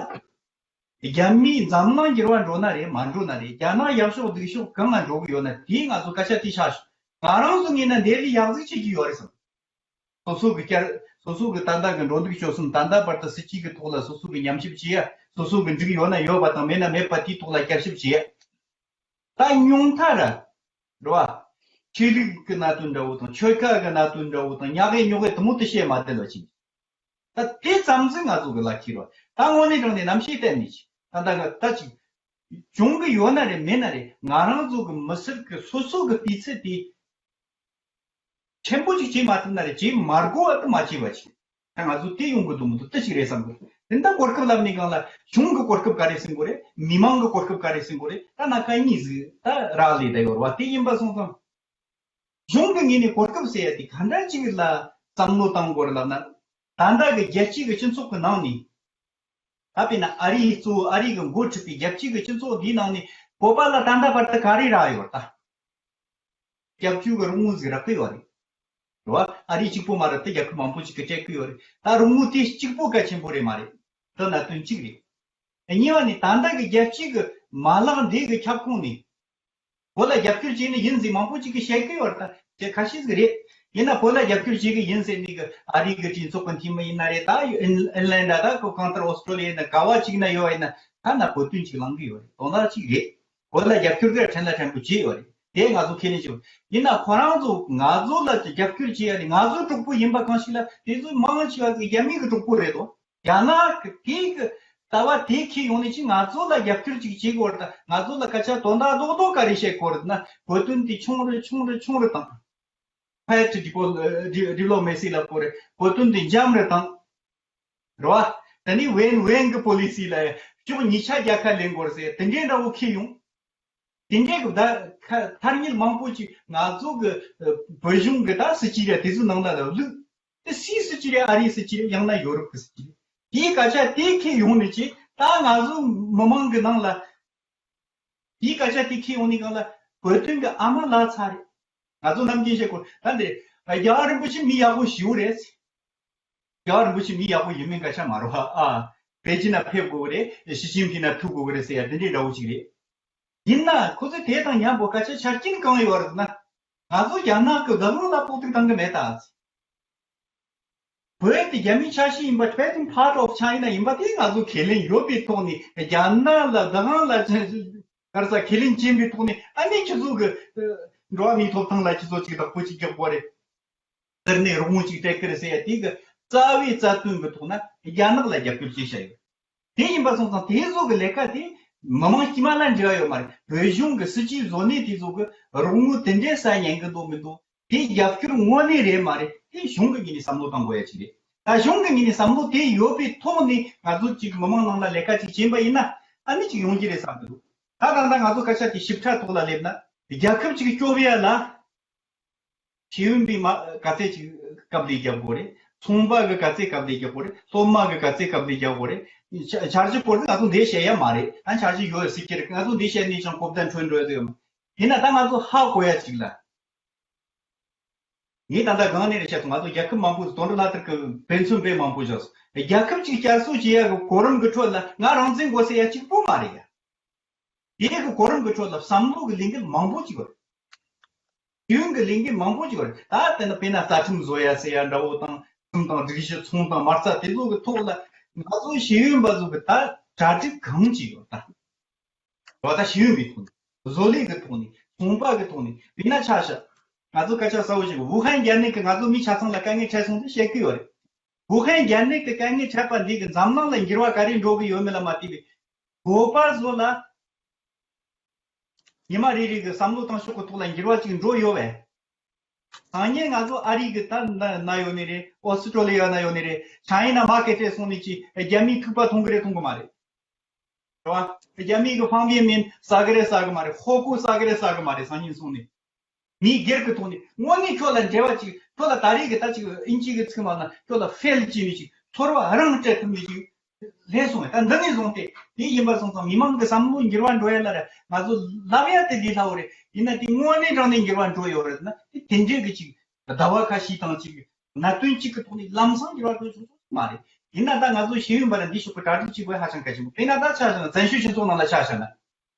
རྒྱ་མིས་འཛམ་གླིང་འགྱུར་བ་འགྲོ་ན་རེད་མ་འགྲོ་ན་རེད། རྒྱ་ནག་ཡག་ཕྱོགས་སྡུག་ཕྱོགས་གང་ང་འགྲོ་གི་ཡོད་ན་དེའི་ང་ཚོ་སྐད་ཆ་དེ་ཆགས་ཤོག་ང་རང་ཚོ་ངོས་ན་འདི་ལས་ཡག་ཟིག་བྱེད་ཀྱི་ཡོད་རེད་བསམ། སོ་སོ་གི་བསྐྱར་སོ་སོ་གི་ད་ལྟ་གི་འགྲོ་འདུག་སྤྱོད་གསུམ་ད་ལྟ་བར་དུ་སྲིད་ཇུས་ཀྱི་ཐོག་ལ་སོ་སོ་གི་ཉམས་ཞིབ་བྱེད་ཡ། སོ་སོ་གི་འགྲིག་ཡོད་ན་ཡོད་པ་དང་མེད་ན་མེད་པ་དེའི་ཐོག་ལ་བསྐྱར་ཞིབ་བྱེད་ཡ། ད་ཉུང་མཐའ་ར། རེད་བ། ཆོས་ལུགས་ཀྱི་གནད་དོན་འདྲ་བོ་དང་ཆོལ་ཁ་གི་གནད་དོན་འདྲ་བོ་དང་ཉག་གེ་ཉོག་གེ་དུ་མོ་དུ་བཤད་མ་བསྡད་ལ་ཕྱིན། ད་དེ་ཙམ་ཟིག་ང་ཚོ་གི་ལ་ཁྱེར་བ། ད་དངོས་གནས་དྲང་གནས་རྣམ་ཤེས་གཏན་ནས་ཅི། ད་ད་ད་ཅིག་བྱུང་གི་ཡོད་ན་རེད་མེད་ན་རེད། ང་རང་ཚོ་གི་མི་སེར་གི་སོ་སོ་གི་སྤུས་ཚད་དེ་ཆེན་པོ་ཅིག་བྱེད་མ་ཐུབ་ན་རེད། བྱེད་མ་དགོས་བ་དུ་མ་བྱེད་པ་ཅིག་ད་ང་ཚོ་དེ་ཡོང་གི་འདུག་མི་འདུག་དེ་ཅིག་རེད་བསམ་གི། དེ་འདྲ་གོ་སྐབས་ལབ་ནས་གང་ལ་གཞུང་གི་གོ་སྐབས་ག་རེ་ཟིན་དགོས་རེད། མི་མང་གི་གོ་སྐབས་ག་རེ་ཟིན་དགོས་རེད། ད་ན་ཁ་གཉིས་ཟིག་ད་རག་ལས་ད་ཡོད་རེད་བ། དེ་ཡིན་པ་སོང་ཙང་། གཞུང་གི་ངོས་ནས་གོ་སྐབས་ཟེར་ཡ་དེ་ག་འདྲ་ཅིག་ལ་བསམ་བློ་བཏང་དགོས་རེད་ལབ་ན། ད་ལྟ་གི་རྒྱལ་སྤྱི་གི་སྤྱི་ཚོགས་ཀྱི་ནང་ནས། ད་དཔེར་ན་ཨ་རིའི་གཙོ་བོ་ཨ་རི་གི་འགོ་ཁྲིད་པའི་རྒྱལ་སྤྱི་གི་སྤྱི་ཚོགས་འདིའི་ནང་ནས་བོད་པ་ལ་ད་ལྟ་བར་དུ་ག་རེ་རག་ཡོད་ད། སྐྱབས་བཅོལ་གྱི་རོགས་དངུལ་ཟིག་རག་གི་ཡོད་རེད། རེད་བ། ཨ་རི་གཅིག་པོ་མ་རེད་དེ་རྒྱལ་ཁབ་མང་པོ་ཅིག་གིས་སྤྲད་ཀྱི་ཡོད་རེད། ད་རོགས་དངུལ་དེ་གཅིག་པོ་གལ་ཆེན་པོ་རེད་མ་རེད། དེ་གནད་དོན་གཅིག་རེད། གཉིས་པ་ནི་ད་ལྟ་གི་རྒྱལ་སྤྱི་གི་མ་ལག་འདི་གི་ཁྱབ་ཁོངས་ནས་བོད་ལ་རྒྱབ་སྐྱོར་བྱས་ནི་ཡིན་ཟིག་མང་པོ་ཅིག་གིས་བཤད་ཀྱི་ཡོད་རེད། ད་དེ་ཁ་ཤས་ཟིག་རེད། ཡིན་ན་བོད་ལ་རྒྱབ་སྐྱོར་བྱེད་གི་ཡིན་ཟེར་ནི་གི་ཨ་རི་གི་གྲོས་ཚོགས་གི་འཐུས་མི་ཡིན་ན་རེད། ད་ཨིན་ཨིན་ལན་ད་ད་གང་ལྟར་ཨོ་སི་ཀྲོ་ལི་ཡ་ཡིན་ན་ག་བ་ཅིག་ན་ཡོད་ཡིན་ན་ཐ་ན་བོད་དོན་ཅིག་ལངས་གི་ཡོད་རེད། དོན་དག་ཅིག་རེད། བོད་ལ་རྒྱབ་སྐྱོར་དེ་ཕྲན་ལ་ཕྲན་བུ་བྱས་ཡོད་རེད། དེ་ང་ཚོ་ཁས་ལེན་བྱེད་དགོས། ཡིན་ན་ཁོ་རང་ཚོ་ང་ཚོ་ལ་རྒྱབ་སྐྱོར་བྱེད་ཡ་ནི་ང་ཚོའི་གྲོགས་པོ་ཡིན་པ་གང་ཞིག་ལ་དེ་ཚོ་མང་ཆེ་བ་གི་རྒྱ་མི་གི་གྲོགས་པོ་རེད་དོ། རྒྱ་ནག་གི་དེ་གི་ལྟ་བ་དེ་ཁྱེར་ཡོང་ནས་ཅི་ང་ཚོ་ལ་རྒྱབ་སྐྱོར་ཅིག་བྱེད་དགོས་རེད། ད་ང་ཚོ་ལ་སྐད་ཆ་དོན་དག་རྡོག་རྡོག་ག་རེ་བཤད་དགོས་རེད་ན་བོད་དོན་དེ་ཆུང་རུ་ཆུང་རུ་ཆུང་རུ་བཏང་། Quiet diplo- diplomacy ལབ་དགོས་རེད། བོད་དོན་དེ་འཇམ་རུ་བཏང་། རེད་བ། ད་ནི་ཝེན་ཝེན་གི་པོ་ལི་སི་ལ་ཕྱོགས་གཉིས་ཆ་རྒྱལ་ཁ་ལེན་དགོས་རེད་ཟེར་དེ་འདྲའི་འདྲ་བོ་ཁྱེར་ཡོང་། དེ་འདྲའི་གི་ད་ཁ་ཐ་སྙད་མང་པོ་ཅིག་ང་ཚོ་གི་ཨ་བོད་གཞུང་གི་ད་སྲིད་ཇུས་རེད། དེ་ཚོའི་ནང་ལ་ལ་བླུགས། དེ་སུའི་སྲིད་ཇུས་རེད། ཨ་རིའི་སྲིད་ཇུས་རེད། ཡང་ན་ཡོ་རོབ་ཀྱི་སྲིད་ཇུས་རེད། དེའི་སྐད་ཆ་དེ་ཁྱེར་ཡོང་ནས་ཅི་ད་ང་ཚོ་མི་མང་གི་ནང་ལ་དེའི་སྐད་ཆ་དེ་ཁྱེར་ཡོང་ནས་གང་ལ་བོད་དོན་གི་ཨ་མ་ལགས་ཚར་རེད། ང་ཚོ་ནམ་རྒྱུན་བཤད་གོ་ད་འདི་རྒྱལ་བ་རིན་པོ་ཆེ་མི་ཡག་པོ་ཞེ་པོ་རེད། རྒྱལ་བ་རིན་པོ་ཆེ་མི་ཡག་པོ་ཡིན་མིན་སྐད་ཆ་མ་རེད་བ། ཨ། པེ་ཅིན་ན་ཕེབས་དགོས་ཀྱི་རེད། ཞི་ཅིན་ཕིང་ན་ཐུག་དགོས་ཀྱི་རེད་ཟེར་ཡ་དེ་འདྲའི་འདྲ་བོ་ཅིག་རེད། ཡིན་ན་ཁོ་ཚོས་དེ་དང་མཉམ་པོ་སྐད་ཆ་ཆ་རྐྱེན་གང་ཡོད་རེད་ན། ང་ཚོ་རྒྱ་ནག་གི་བདག་དབང་ལ་ཕོག་ཐུག་བཏང་གི་མེད་ད། བོད་དེ་རྒྱ་མིའི་ཆ་ཤས་ཡིན་པ་Trading Part of China ཡིན་པ་དེ་ང་ཚོ་ཁས་ལེན་ཡོད་པའི་ཐོག་ནས་རྒྱ་ནག་ལ་བདག་དབང་ལ་ག་རེ་ཟ་ཁས་ལེན་བྱེད་པའི་ཐོག་ནས་ཨ་ནི་ཁྱེད་ཚོ་གི་འགྲོ་བ་མིའི་ཐོབ་ཐང་ལ་ཁྱེད་ཚོ་ཅིག་བདག་པོ་ཅིག་རྒྱག་དགོས་རེད། དེར་ནས་རོགས་དངུལ་ཅིག་སྤྲད་ཀྱི་རེད་ཟེར་ཡ་དེ་གི་རྩ་བའི་རྩ་དོན་གི་ཐོག་ན་རྒྱ་ནག་ལ་རྒྱབ་སྐྱོར་བྱེད་བྱ་ཡོད། དེ་ཡིན་པ་སོང་ཙང་དེ་ཚོ་གི་ལས་ཀ་དེ་མི་མང་དཀྱུས་མ་ལ་འབྲེལ་བ་ཡོད་མ་རེད། བོད་གཞུང་གི་སྲིད་ཇུས་བཟོ་ནས་དེ་ཚོ་གི་རོགས་དངུལ་དེ་འདྲའི་ས་ཉན་གི་འདུག་མི་འདུག་དེ་རྒྱབ་སྐྱོར་དངོས་གནས་རེད་མ་རེད་དེ་གཞུང་གི་ངོས་ནས་བསམ་བློ་གཏང་དགོས་ཡ་ཅིག་རེད། ད་གཞུང་གི་ངོས་ནས་བསམ་བློ་དེ་ཡོད་པའི་ཐོག་ནས་ང་ཚོ་ཅིག་མི་མང་ནང་ལ་ལས་ཀ་ཅིག་བྱས་པ་ཡིན་ན་ཨ་ནི་ཅིག་ཡོང་གི་རེད་བསམ་གི་འདུག་ད་ད་ལྟ་ང་ཚོ་སྐད་ཆ་དེ་ཞིབ་ཕྲ་ཐོག་ལ་སླེབས་ན་རྒྱལ་ཁབ་ཅིག་སྐྱོབ་ཡ་ལ། ཤེས་ཡོན་པའི་མ་ག་ཚད་ཅིག་སྐབས་ལས་རྒྱབ་དགོས་རེད། ཚོང་པ་གི་ག་ཚད་སྐབས་ལས་རྒྱབ་དགོས་རེད། སློབ་མ་གི་ག་ཚད་སྐབས་ལས་རྒྱབ་དགོས་རེད། ཆ་འཆར་གཞི་སྐོར་དེ་ང་ཚོ་འདིར་བཤད་ཡ་མ་རེད། ད་འཆར་གཞི་ཡོད་ཟེར་གྱི་རེད། ང་ཚོ་འདིར་བཤད་ནས་ཀྱང་གོ་བརྡ་འཕྲོད་འགྲོ་ཡ་ཡོད་མ། ཡིན་ན་ད་ང་ཚོ་ཧ་གོ་ཡ་ཅིག་ལ། ངས་ད་ལྟ་སྒང་ནས་རེ་བཤད་སོང་། ང་ཚོ་རྒྱལ་ཁབ་མང་པོ་དོན་གྲུབ་ལྷ་དར་གྱི་དཔེ་མཚོན་དཔེ་མང་པོ་བཞག་སོང་། རྒྱལ་ཁབ་ཅིག་བསྐྱར་གསོ་བྱེད་ཡ་གི་གོ་རིམ་གི་ཁྲོད་ལ་ང་རང་བཙན་དགོས་ཟེར་ཡ་གཅིག་པོ་མ་རེད་ཡ། དེ་གི་གོ་རིམ་གི་ཁྲོད་ལ་བསམ་བློ་གི་ལས་འགུལ་མང་པོ་ཅིག་ཡོད་རེད། ཤེས་ཡོན་གྱི་ལས་འགུལ་མང་པོ་ཅིག་ཡོད་རེད། ད་དེ་ནི་དཔེར་ན་རྩ་ཁྲིམས་བཟོ་ཡ་ཟེར་ཡ་འདྲ་བོ་དང་ཁྲིམས་དང་སྒྲིག་གཞི་ཚོང་དང་མ་རྩ་དེ་ཚོ་གི་ཐོག་ལ་ང་ཚོ་ཤེས་ཡོན་པ་ཚོ་གི་ད་གྲ་སྒྲིག་གང་ཅིག་ཡོད་ད། རེད་བ། ད་ཤེས་ཡོན་པའི་ཐོག་ནས། བཟོ་ལས་ཀྱི་ཐོག་ནས། ཚོང་པ་གི་ཐོག་ནས། དཔེར་ན་ཆ་བཞག་ང་ཚོ་སྐད་ཆ་གསལ་བོ་ཞིག་ཝུ་ཧན་རྒྱལ་ནད་ཀྱིས་ང་ཚོ་མི་ཆ་ཚང་ལ་དཀའ་ངལ་འཕྲད་སོང་ཟེར་བཤད་ཀྱི་ཡོད་རེད། ཝུ་ཧན་རྒྱལ་ནད་ཀྱི་དཀའ་ངལ་འཕྲད་པ་འདི་གིས་འཛམ་གླིང་ལ་འགྱུར་བ་ག་རེ་འགྲོ་གི་ཡོད་མེད་ལ་མ་ལྟོས་པའི། བོད་པ་ཚོ་ལ་ཉི་མ་རེ་རེ་གི་བསམ་བློ་བཏང་ཕྱོགས་ཀྱི་ཐོག་ལ་འགྱུར་བ་ཅིག་འགྲོ་ཡོད་པས། སང་ཉིན་ང་ཚོ་ཨ་རི་གི་ད་ན་ན་ཡོད་ནི་རེད། ཨོ་སི་ཀྲོ་ལི་ཡ་ན་ཡོད་ནི་རེད། ཆ་ཡིན་ན་མ་སྐད་ཆ་སོང་ནི་ཅི་རྒྱ་མིའི་ཐུག་པ་མཐོང་གི་རེད་མཐོང་གི་མ་རེད། རེད་བ། རྒྱ་མིའི་གི་ཧྥང་བི་མིན་ཟ་གི་རེད་ཟ་གི་མ་རེད། ཧོ་ཀུ་ཟ་གི་རེད་ཟ་གི་མ་རེད། སང་ཉིན་སོང་ནི། མིའི་སྒེར་གི་ཐོག་ནས་དངོས་གནས་ཁྱོད་ལ་འབྲེལ་བ་ཅིག་ཁྱོད་ལ་ད་རེས་གི་ད་ཅིག་ཨིན་ཇི་གི་ཚིག་མ་ན་ཁྱོད་ལ་ཧྥེལ་ཅིག་ནི་ཅིག་ཚོར་བ་རང་སྤྲད་ཐུབ་ནི་ཅིག་ལྷས་སོང་བས། ད་འདི་ནས་བཟུང་སྟེ་དེ་ཡིན་པ་སོང་ཙང་མི་མང་གི་བསམ་བློ་འགྱུར་བ་འགྲོ་ཡ་ལ་ར་ང་ཚོ་ལབ་ཡ་དེ་ལས་སླ་བོ་རེད། ཡིན་ན་དེ་དངོས་གནས་དྲང་གནས་འགྱུར་བ་འགྲོ་ཡོད་རེད་ན་དེ་དེ་འདྲའི་གི་ཅིག་ཟླ་བ་ཁ་ཤས་དང་ཅིག་གནད་དོན་གཅིག་གི་ཐོག་ནས་ལམ་སང་འགྱུར་བ་འགྲོ་ཆོག་ཆོག་མ་རེད། ཡིན་ན་ད་ང་ཚོ་ཤེས་ཡོན་པ་ལ་འདི་ཕྱོགས་ཀྱི་གྲ་སྒྲིག་བྱེད་དགོས་ཧ་ཅང་གལ་ཆེན་པོ། དཔེར་ན་ད་ཆ་བཞག་ན་བཙན་བྱོལ་སྤྱི་ཚོགས་ནང་ལ་ཆ་བཞག་ན།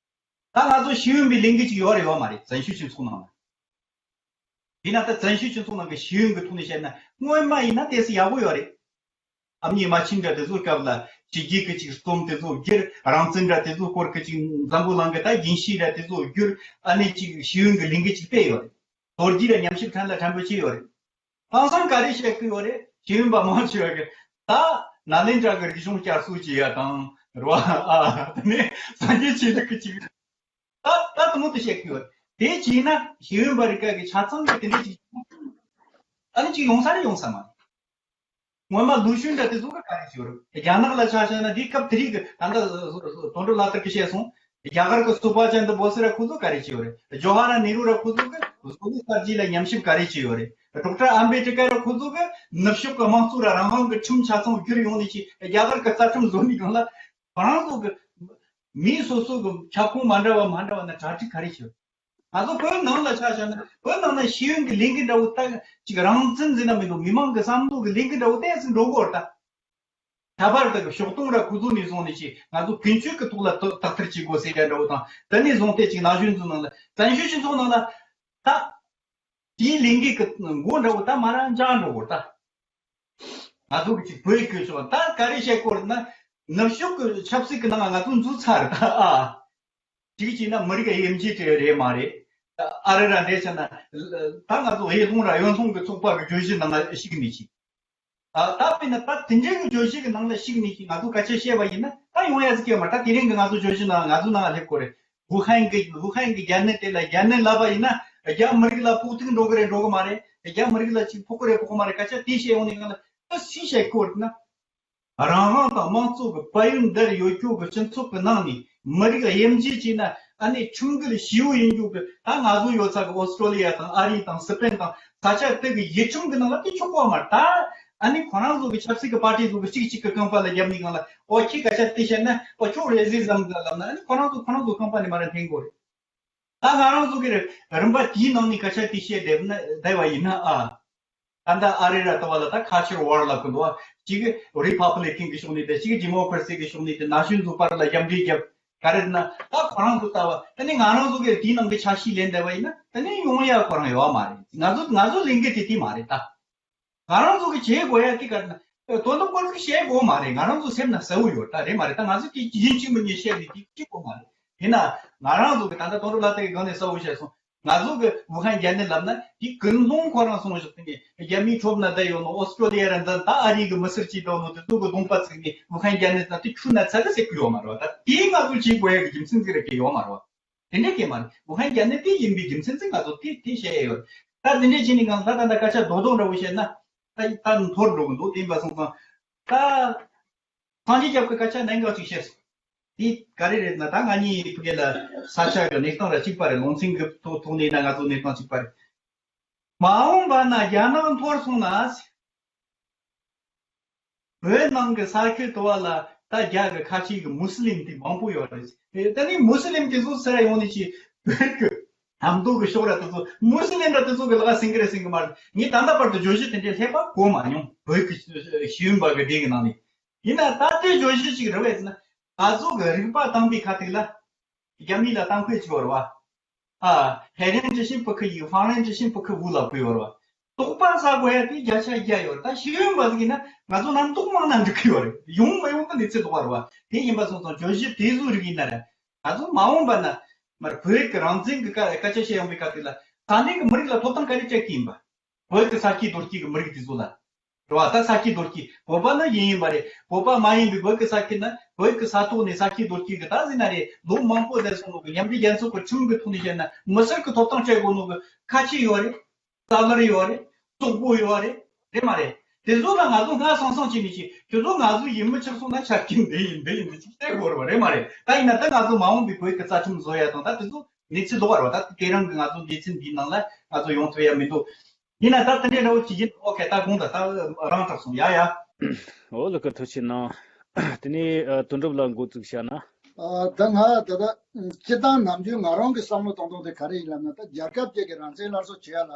ད་ང་ཚོ་ཤེས་ཡོན་པའི་ལས་འགུལ་ཅིག་ཡོད་རེད་ཡོད་མ་རེད། བཙན་བྱོལ་སྤྱི་ཚོགས་ནང་ལ། དེས་ན་ད་བཙན་བྱོལ་སྤྱི་ཚོགས་ནང་གི་ཤེས་ཡོན་གྱི་ཐོག་ནས་བཤད་ན་སྔོན་མ་ཡིན་ན་ཏོག་ཙམ་ཡག་པོ་ཡོད་རེད། ཨ་མྱེས་རྨ་ཆེན་འདྲ་དེ་ཚོ་སྐབས་ལ་ཕྱི་རྒྱལ་གྱི་ཅིག་རྩོམ་དེ་ཚོ་བསྒྱུར། རང་བཙན་འདྲ་དེ་ཚོ་སྐོར་གྱི་ཅིག་འཛམ་བུ་གླིང་གི་ད་རྒྱུན་ཤེས་འདྲ་དེ་ཚོ་བསྒྱུར། ཨ་ནི་ཅིག་ཤེས་ཡོན་གྱི་ལས་འགུལ་ཅིག་སྤེལ་ཡོད་རེད། ལོ་རྒྱུས་ལ་ཉམས་ཞིབ་ཕྲན་ལ་ཕྲན་བུ་བྱས་ཡོད་རེད། དེང་སང་ག་རེ་བཤད་ཀྱི་ཡོད་རེད། ཤེས་ཡོན་པ་མང་ཆེ་བ་གི་ད་ནཱ་ལེནྡྲ་གི་རིག་གཞུང་བསྐྱར་གསོ་བྱེད་ཡ་དང་རེད་བ། ཨ་དེ་ནས་སངས་རྒྱས་ཆོས་ལུགས་ཀྱི་ཅིག་ད་ད་དུ་མོ་དུ་བཤད་ཀྱི་ཡོད། དེ་བྱས་ན་ཤེས་ཡོན་པ་རིགས་ཀ་གི་ཆ་ཚང་གི་དེ་འདྲ་ཅིག་ཨ་ནི་ཅིག་ཡོང་ས་རེད་ཡོང་ས་མ་རེད། སྔོན་མ་ལུའུ་ཞུན་འདྲ་དེ་ཚོ་གི་ག་རེ་བྱས་ཡོད་རེད། རྒྱ་ནག་ལ་ཆ་བཞག་ན་དེའི་སྐབས་དེ་རིགས་ཀྱི་ད་ལྟ་དོན་གྲུབ་ལགས་ལྟར་གྱི་བཤད་སོང་། རྒྱ་གར་གྱི་སུ་བྷ་ཅན་དྲ་བོ་སི་ར་ཁོ་ཚོ་ག་རེ་བྱས་ཡོད་རེད། ཇོ་ཧ་ར་ནེ་རུ་ར་ཁོ་ཚོ་གི་བཟོ་ལས་གསར་བརྗེ་ལ་ཉམས་ཞིབ་ག་རེ་བྱས་ཡོད་རེད། ཌོག་ཊར་ཨམ་བེ་ཏི་ཀར་ར་ཁོ་ཚོ་གི་ནུབ་ཕྱོགས་ཀྱི་དམངས་གཙོ་ར་རང་དབང་གི་ཁྲིམས་ཆ་ཚང་བསྒྱུར་ཡོང་ནས་ཅིག་རྒྱ་གར་གྱི་རྩ་ཁྲིམས་བཟོ་ནས་སྒང་ལ་ཁོ་རང་ཚོ་གི་མི་སོ་སོ་གི་ཁྱབ་ཁོངས་མ་འདྲ་བ་མ་འདྲ་བ་ན་གྲ་སྒྲིག་ག་རེ་བྱས་ཡོད། ང་ཚོ་བོད་ནང་ལ་ཆ་བཞག་ན་བོད་ནང་ན་ཤེས་ཡོན་གྱི་ལས་འགུལ་འདྲ་བོ་ད་ཅིག་རང་བཙན་ཟེར་ན་མི་འདུག་མི་མང་གི་བསམ་བློ་གི་ལས་འགུལ་འདྲ་བོ་ཏོག་ཙམ་འགྲོ་གི་ཡོད་རེད་ད། ཁྱད་པར་དུ་ཞོགས་དུང་ར་ཁོ་ཚོ་ནས་བཟུང་ནས་ཅིག་ང་ཚོ་ཀུན་སྤྱོད་ཀྱི་ཐོག་ལ་དག་ཐེར་བྱེད་དགོས་ཟེར་ཡ་འདྲ་བོ་དང་དེ་ནས་བཟུང་སྟེ་ཅིག་ན་གཞོན་ཚོའི་ནང་ལ་བཙན་བྱོལ་སྤྱི་ཚོགས་ནང་ལ་ད་དེའི་ལས་འགུལ་གྱི་མགོ་འདྲ་བོ་ད་མ་ར་འཇགས་འགྲོ་གི་ཡོད་རེད་ད། ང་ཚོ་གི་ཅིག་བོད་སྐད་ཤོག་ད་ག་རེ་བཤད་དགོས་རེད་ན། ནུབ་ཕྱོགས་ཀྱི་ཆབ་སྲིད་ཀྱི་ནང་ང་ཚོ་འཛུལ་ཚར་རེད་ད་ཨ། གཅིག་བྱས་ན་མི་རིགས་དབྱེ་འབྱེད་དེ་རེད་མ་རེད། ཨ་རི་ར་འདྲ་བྱས་ན་ད་ང་ཚོ་ཡེ་ལྷུང་ར་ཡོན་ལྷུང་གི་ཚོགས་པ་གི་བརྗོད་གཞི་ནང་ལ་ཞུགས་ནས་ཅིག་ད་ད་དཔེར་ན་ད་དེ་འདྲའི་གི་བརྗོད་གཞི་གི་ནང་ལ་ཞུགས་ནས་ཅིག་ང་ཚོ་སྐད་ཆ་བཤད་པ་ཡིན་ན་ད་ཡོང་ཡ་ཟིག་གི་ཡོད་མ་རེད། ད་དེ་རིང་གི་ང་ཚོ་བརྗོད་གཞི་ནང་ང་ཚོ་ནང་ལ་སླེབས་དགོས་རེད། ཝུ་ཧན་གི་ཝུ་ཧན་གི་རྒྱལ་ནད་དེ་ལ་རྒྱལ་ནད་ལབ་པ་ཡིན་ན་རྒྱ་མི་རིགས་ལ་ཕོག་ཐུག་འགྲོ་གི་རེད་འགྲོ་གི་མ་རེད། རྒྱ་མི་རིགས་ལ་ཅིག་ཕོག་གི་རེད་ཕོག་གི་མ་རེད། སྐད་ཆ་དེ་བཤད་ཡོང་ནས་ང་ལ་ད་སུས་བཤད་དགོས་རེད་ན། རང་དབང་དང་དམངས་གཙོ་གི་དཔལ་ཡོན་འདིར་ཡོད་རྒྱུ་གི་སྤྱི་ཚོགས་ཀྱི་ནང་ནས་མི་རིགས་དབྱེ་འབྱེད་བྱས་ན་ཨ་ནི་ཁྲིམས་འགལ་ཞེ་པོ་ཡིན་རྒྱུ་གི་ད་ང་ཚོ་ཡོད་ས་གི་ཨོ་སི་ཀྲོ་ལི་ཡ་དང་ཨ་རི་དང་སི་པན་དང་ས་ཆ་དེ་གི་ཡུལ་ཁྲིམས་གི་ནང་ལ་དེ་ཆོག་གོ་མ་རེད་ད། ཨ་ནི་ཁོ་རང་ཚོ་གི་ཆབ་སྲིད་ཀྱི་པར་ཊི་ཚོ་གི་གཅིག་གཅིག་གི་རྐང་པ་ལ་བརྒྱབ་ནས་སྒང་ལ་ཨོ་ཁྱེད་སྐད་ཆ་དེ་བཤད་ན་ཨོ་ཁྱོད་རེ་ཟི་ཛམ་གི་ལབ་ན་ཨ་ནི་ཁོ་རང་ཚོ་ཁོ་རང་ཚོ་རྐང་པ་ནས་མ་ར་འཐེན་དགོས་རེད། ད་ང་རང་ཚོ་གི་རིམ་པ་དེའི་ནང་ནས་སྐད་ཆ་དེ་བཤད་བསྡད་ན་བསྡད་པ་ཡིན་ན་ཨ། ད་ལྟ་ཨ་རི་ར་ལྟ་བ་ལ་ད་ཁ་ཆེར་ཝར་ལབ་གི་འདུག་ཨ། གཅིག་རི་ཕབ་ལི་ཀན་གི་ཕྱོགས་ནས་དེ་གཅིག་ཌི་མོ་ཀ་ར་སི་གི་ཕྱོགས་ནས་དེ་ན་གཞོན་ཚོ་བར་ལ་རྒྱབ་འདྲེ་རྒྱབ་ག་རེ་ན་ད་ཁོ་རང་ཚོ་ལྟ་བ་ད་ནི་ང་རང་ཚོ་གི་དེའི་ནང་གི་ཆ་ཤས་ལེན་བསྡད་པ་ཡིན་ན་ད་ནི་ཡོང་ཡ་ཁོ་རང་ཡོད་མ་རེད། ང་ཚོ་ང་ཚོ་ལས་འགུལ་དེ་དེ་མ་རེད་ད། ང་རང་ཚོ་གི་བྱེད་དགོས་ཡ་དེ་ག་རེ་ན། དོན་དག་སྐོར་ཞིག་བཤད་དགོས་མ་རེད། ང་རང་ཚོ་སེམས་ན་གསལ་བོ་ཡོད་ད་རེད་མ་རེད། ད་ང་ཚོ་གི་ཡིན་གཅིག་མིན་གཉིས་བཤད་ནས་དེ་གཅིག་དགོས་མ་རེད། ཡིན་ན་ང་རང་ཚོ་གི་ད་ལྟ་དོན་གྲུབ་ལགས་དེ་གི་སྒང་ནས་གསལ་བོ་བཤད་སོང་། ང་ཚོ་གི་ཝུ་ཧན་རྒྱལ་ནད་ལབ་ན་དེ་ཀུན་སློང་ཁོ་རང་སོང་ཞིག་དེ་ནས་རྒྱ་མིའི་ཁྲོམ་ན་བསྡད་ཡོད་ནོ་ཨོ་སི་ཀྲོ་ལི་ཡ་ར་འཛིན་ད་ཨ་རི་གི་མི་སེར་གཅིག་འདུག་ནོ་དེ་ཚོ་གི་གདོང་པ་བཙུགས་ནས་ཝུ་ཧན་རྒྱལ་ནད་ད་དེ་ཁྱོད་ན་ཚད་ད་ཟེར་གི་ཡོད་མ་རེད་བ། ད་དེ་ང་ཚོ་བྱེད་དགོས་ཡ་གི་རྒྱུ་མཚན་ཟིག་ར་གི་ཡོད་མ་རེད་བ། དེ་འདྲ་གི་མ་རེད། ཝུ་ཧན་རྒྱལ་ནད་དེ་ཡིན་པའི་རྒྱུ་མཚན་ཚིག་ང་ཚོ་དེ་དེ་བཤད་ཡ་ཡོད། ད་དེ་འདྲ་བྱས་ནས་ང་ད་ད་ད་སྐད་ཆ་རྡོག་རྡོག་འདྲ་བོ་བཤད་ན། ད་ད་འཐོར་འགྲོ་གི་འདུག་དེ་ཡིན་པ་སོང་ཙང་ད། སངས་རྒྱས་སྐྱབས་ཀྱི་སྐད་ཆ་གནད་འགག་ཅིག་བཤད་སོང་། དེ་ག་རེ་རེད་ན། ད་ང་གཉིས་ཕ་གི་ལ་ས་ཆ་གི་གནས་སྟངས་ར་གཅིག་པ་རེད། ལུང་ཚན་གི་ཐོག་ཐོག་ནས་ན་ང་ཚོ་གནས་སྟངས་གཅིག་པ་རེད། མ་འོངས་པ་ན་རྒྱ་ནག་འཐོར་སོང་ན། བོད་ནང་གི་ས་ཁུལ་དུ་བ་ལ་ད་རྒྱ་གི་ཁ་ཆེ་གི་མུ་སི་ལིམ་དེ་མང་པོ་ཡོད་རེད། ཨེ་ད་ནི་མུ་སི་ལིམ་དེ་ཚོ་སེ་ར་ཡོང་ནས་ཅི་བོད་གི་ཨ་མདོ་གི་ཤོག་ར་དེ་ཚོ་མུ་སི་ལིམ་ར་དེ་ཚོ་གི་ལག་ཟིན་གི་རེད་ཟིན་གི་མ་རེད། ངས་ད་ལྟ་བར་དུ་བརྗོད་གཞི་དེ་འདྲའི་སླེབས་པ་གོ་མ་མྱོང་། བོད་གི་ཤེས་ཡོན་པ་གི་སྡེ་གི་ནང་ནས། ཡིན་ན་ད་ལྟའི་བརྗོད་གཞི་ཅིག་རེད་བས་ཟེར་ན། ང་ཚོ་གི་རིག་པ་བཏང་པའི་ཁ་ཐུག་ལ། རྒྱ་མི་ལ་གཏམ་དཔེ་ཅིག་ཡོད་རེད་བ། ཨ། 黑人之心不可有，方人之心不可无 ལབ་དགོས་ཡོད་རེད་བ། དོགས་པ་ཟ་དགོས་ཡ་དེ་བརྒྱ་ཆ་བརྒྱ་ཡོད་རེད། ད་ཤེས་ཡོན་པ་ཟིག་ཡིན་ན་ང་ཚོ་ནང་དོགས་མང་ན་འགྲིག་གི་ཡོད་རེད། ཡོང་མ་ཡོང་ད་གནས་ཚུལ་དོགས་པ་རེད་བ། དེ་ཡིན་པ་སོང་ཙང་བརྗོད་གཞི་དེ་ཚོའི་རིགས་ཡིན་ན་ར། ང་ཚོ་མ་འོངས་པ་ན་མར་བོད་ཀྱི་རང་བཙན་གྱི་སྐད་སྐད་ཆ་བཤད་ཡོང་བའི་སྐབས་དེ་ལ་ས་གནས་ཀྱི་མི་རིགས་ལ་ཐོབ་ཐང་ག་རེ་སྤྲད་ཀྱི་ཡིན་པ། བོད་ཀྱི་ས་སྐྱིད་རྡོ་སྐྱིད་ཀྱི་མི་རིགས་དེ་ཚོ་ལ། རེད་བ། ད་ས་སྐྱིད་རྡོ་སྐྱིད་བོད་པ་ནི་ཡིན་ཡིན་པ་རེད། བོད་པ་མ་ཡིན་པའི་བོད་ཀྱི་ས་ཁུལ་ན་བོད་ཀྱི་ས་ཐོག་ནས་ས་སྐྱིད་རྡོ་སྐྱིད་ཀྱི་ད་ཟིན་ན་རེད། ལོ་མང་པོ་བསྡད་སོང་ནོ་གི་མཉམ་འབྲེལ་རྒྱལ་ཚོགས་ཀྱི་ཁྲིམས་ཀྱི་ཐོག་ནས་བཤད་ན་མི་སེར་གྱི་ཐོབ་ཐང་སྤྲད་དགོས་ནོ་གི་ཁ་ཆེ་ཡོད་རེད། རྩ་བར་ཡོད་རེད། བཙོག་པོ་ཡོད་རེད། རེད་མ་རེད། དེ་ཚོ་ལ་ང་ཚོ་སྔ་སང་སང་བྱས་ནས་ཅི་ཁྱོད་ཚོ་ང་ཚོ་ཡིན་མི་ཆགས་སོང་ན་ཆ་རྐྱེན་འདི་ཡིན་འདི་ཡིན་འདི་ཅིག་སྤྲད་དགོས་རེད་བ། རེད་མ་རེད། ད་ཡིན་ན་ད་ང་ཚོ་མ་འོངས་པའི་བོད་ཀྱི་རྩ་ཁྲིམས་བཟོ་ཡ་དང་ད་དེ་ཚོ་གནས་ཚུལ་ལོག་པ་རེད་བ། ད་དེ་རང་གི་ང་ཚོ་སྡེ་ཚན་འདིའི་ནང་ལ་ང་ཚོ་ཡོང་ཐུབ་ཡ་མི་འདུག་ཡིན་ན་ད་དེ་འདྲའི་འདྲ་བོ་བྱེད་ཀྱིན། ཨོ་ཁེ། ད་དགོངས་དག་ད་རང་དྲག་སོང་། ཡ་ཡ། འོ་ལགས་ཀྱི་ཐུགས་ཆེ་གནང་། དེ་ནས་ཨ་དོན་གྲུབ་ལགས་འགོ་བཙུགས་བྱ་ན། ཨ་ད་ང་ད་ལྟ་སྤྱིར་བཏང་ནམ་རྒྱུན་ང་རང་གི་བསམ་བློ་གཏོང་སྟངས་དེ་ག་རེ་ཡིན་ལབ་ན། ད་རྒྱལ་ཁབ་ཅིག་གི་རང་བཙན་སླར་གསོ་བྱེད་ཡ་ལ་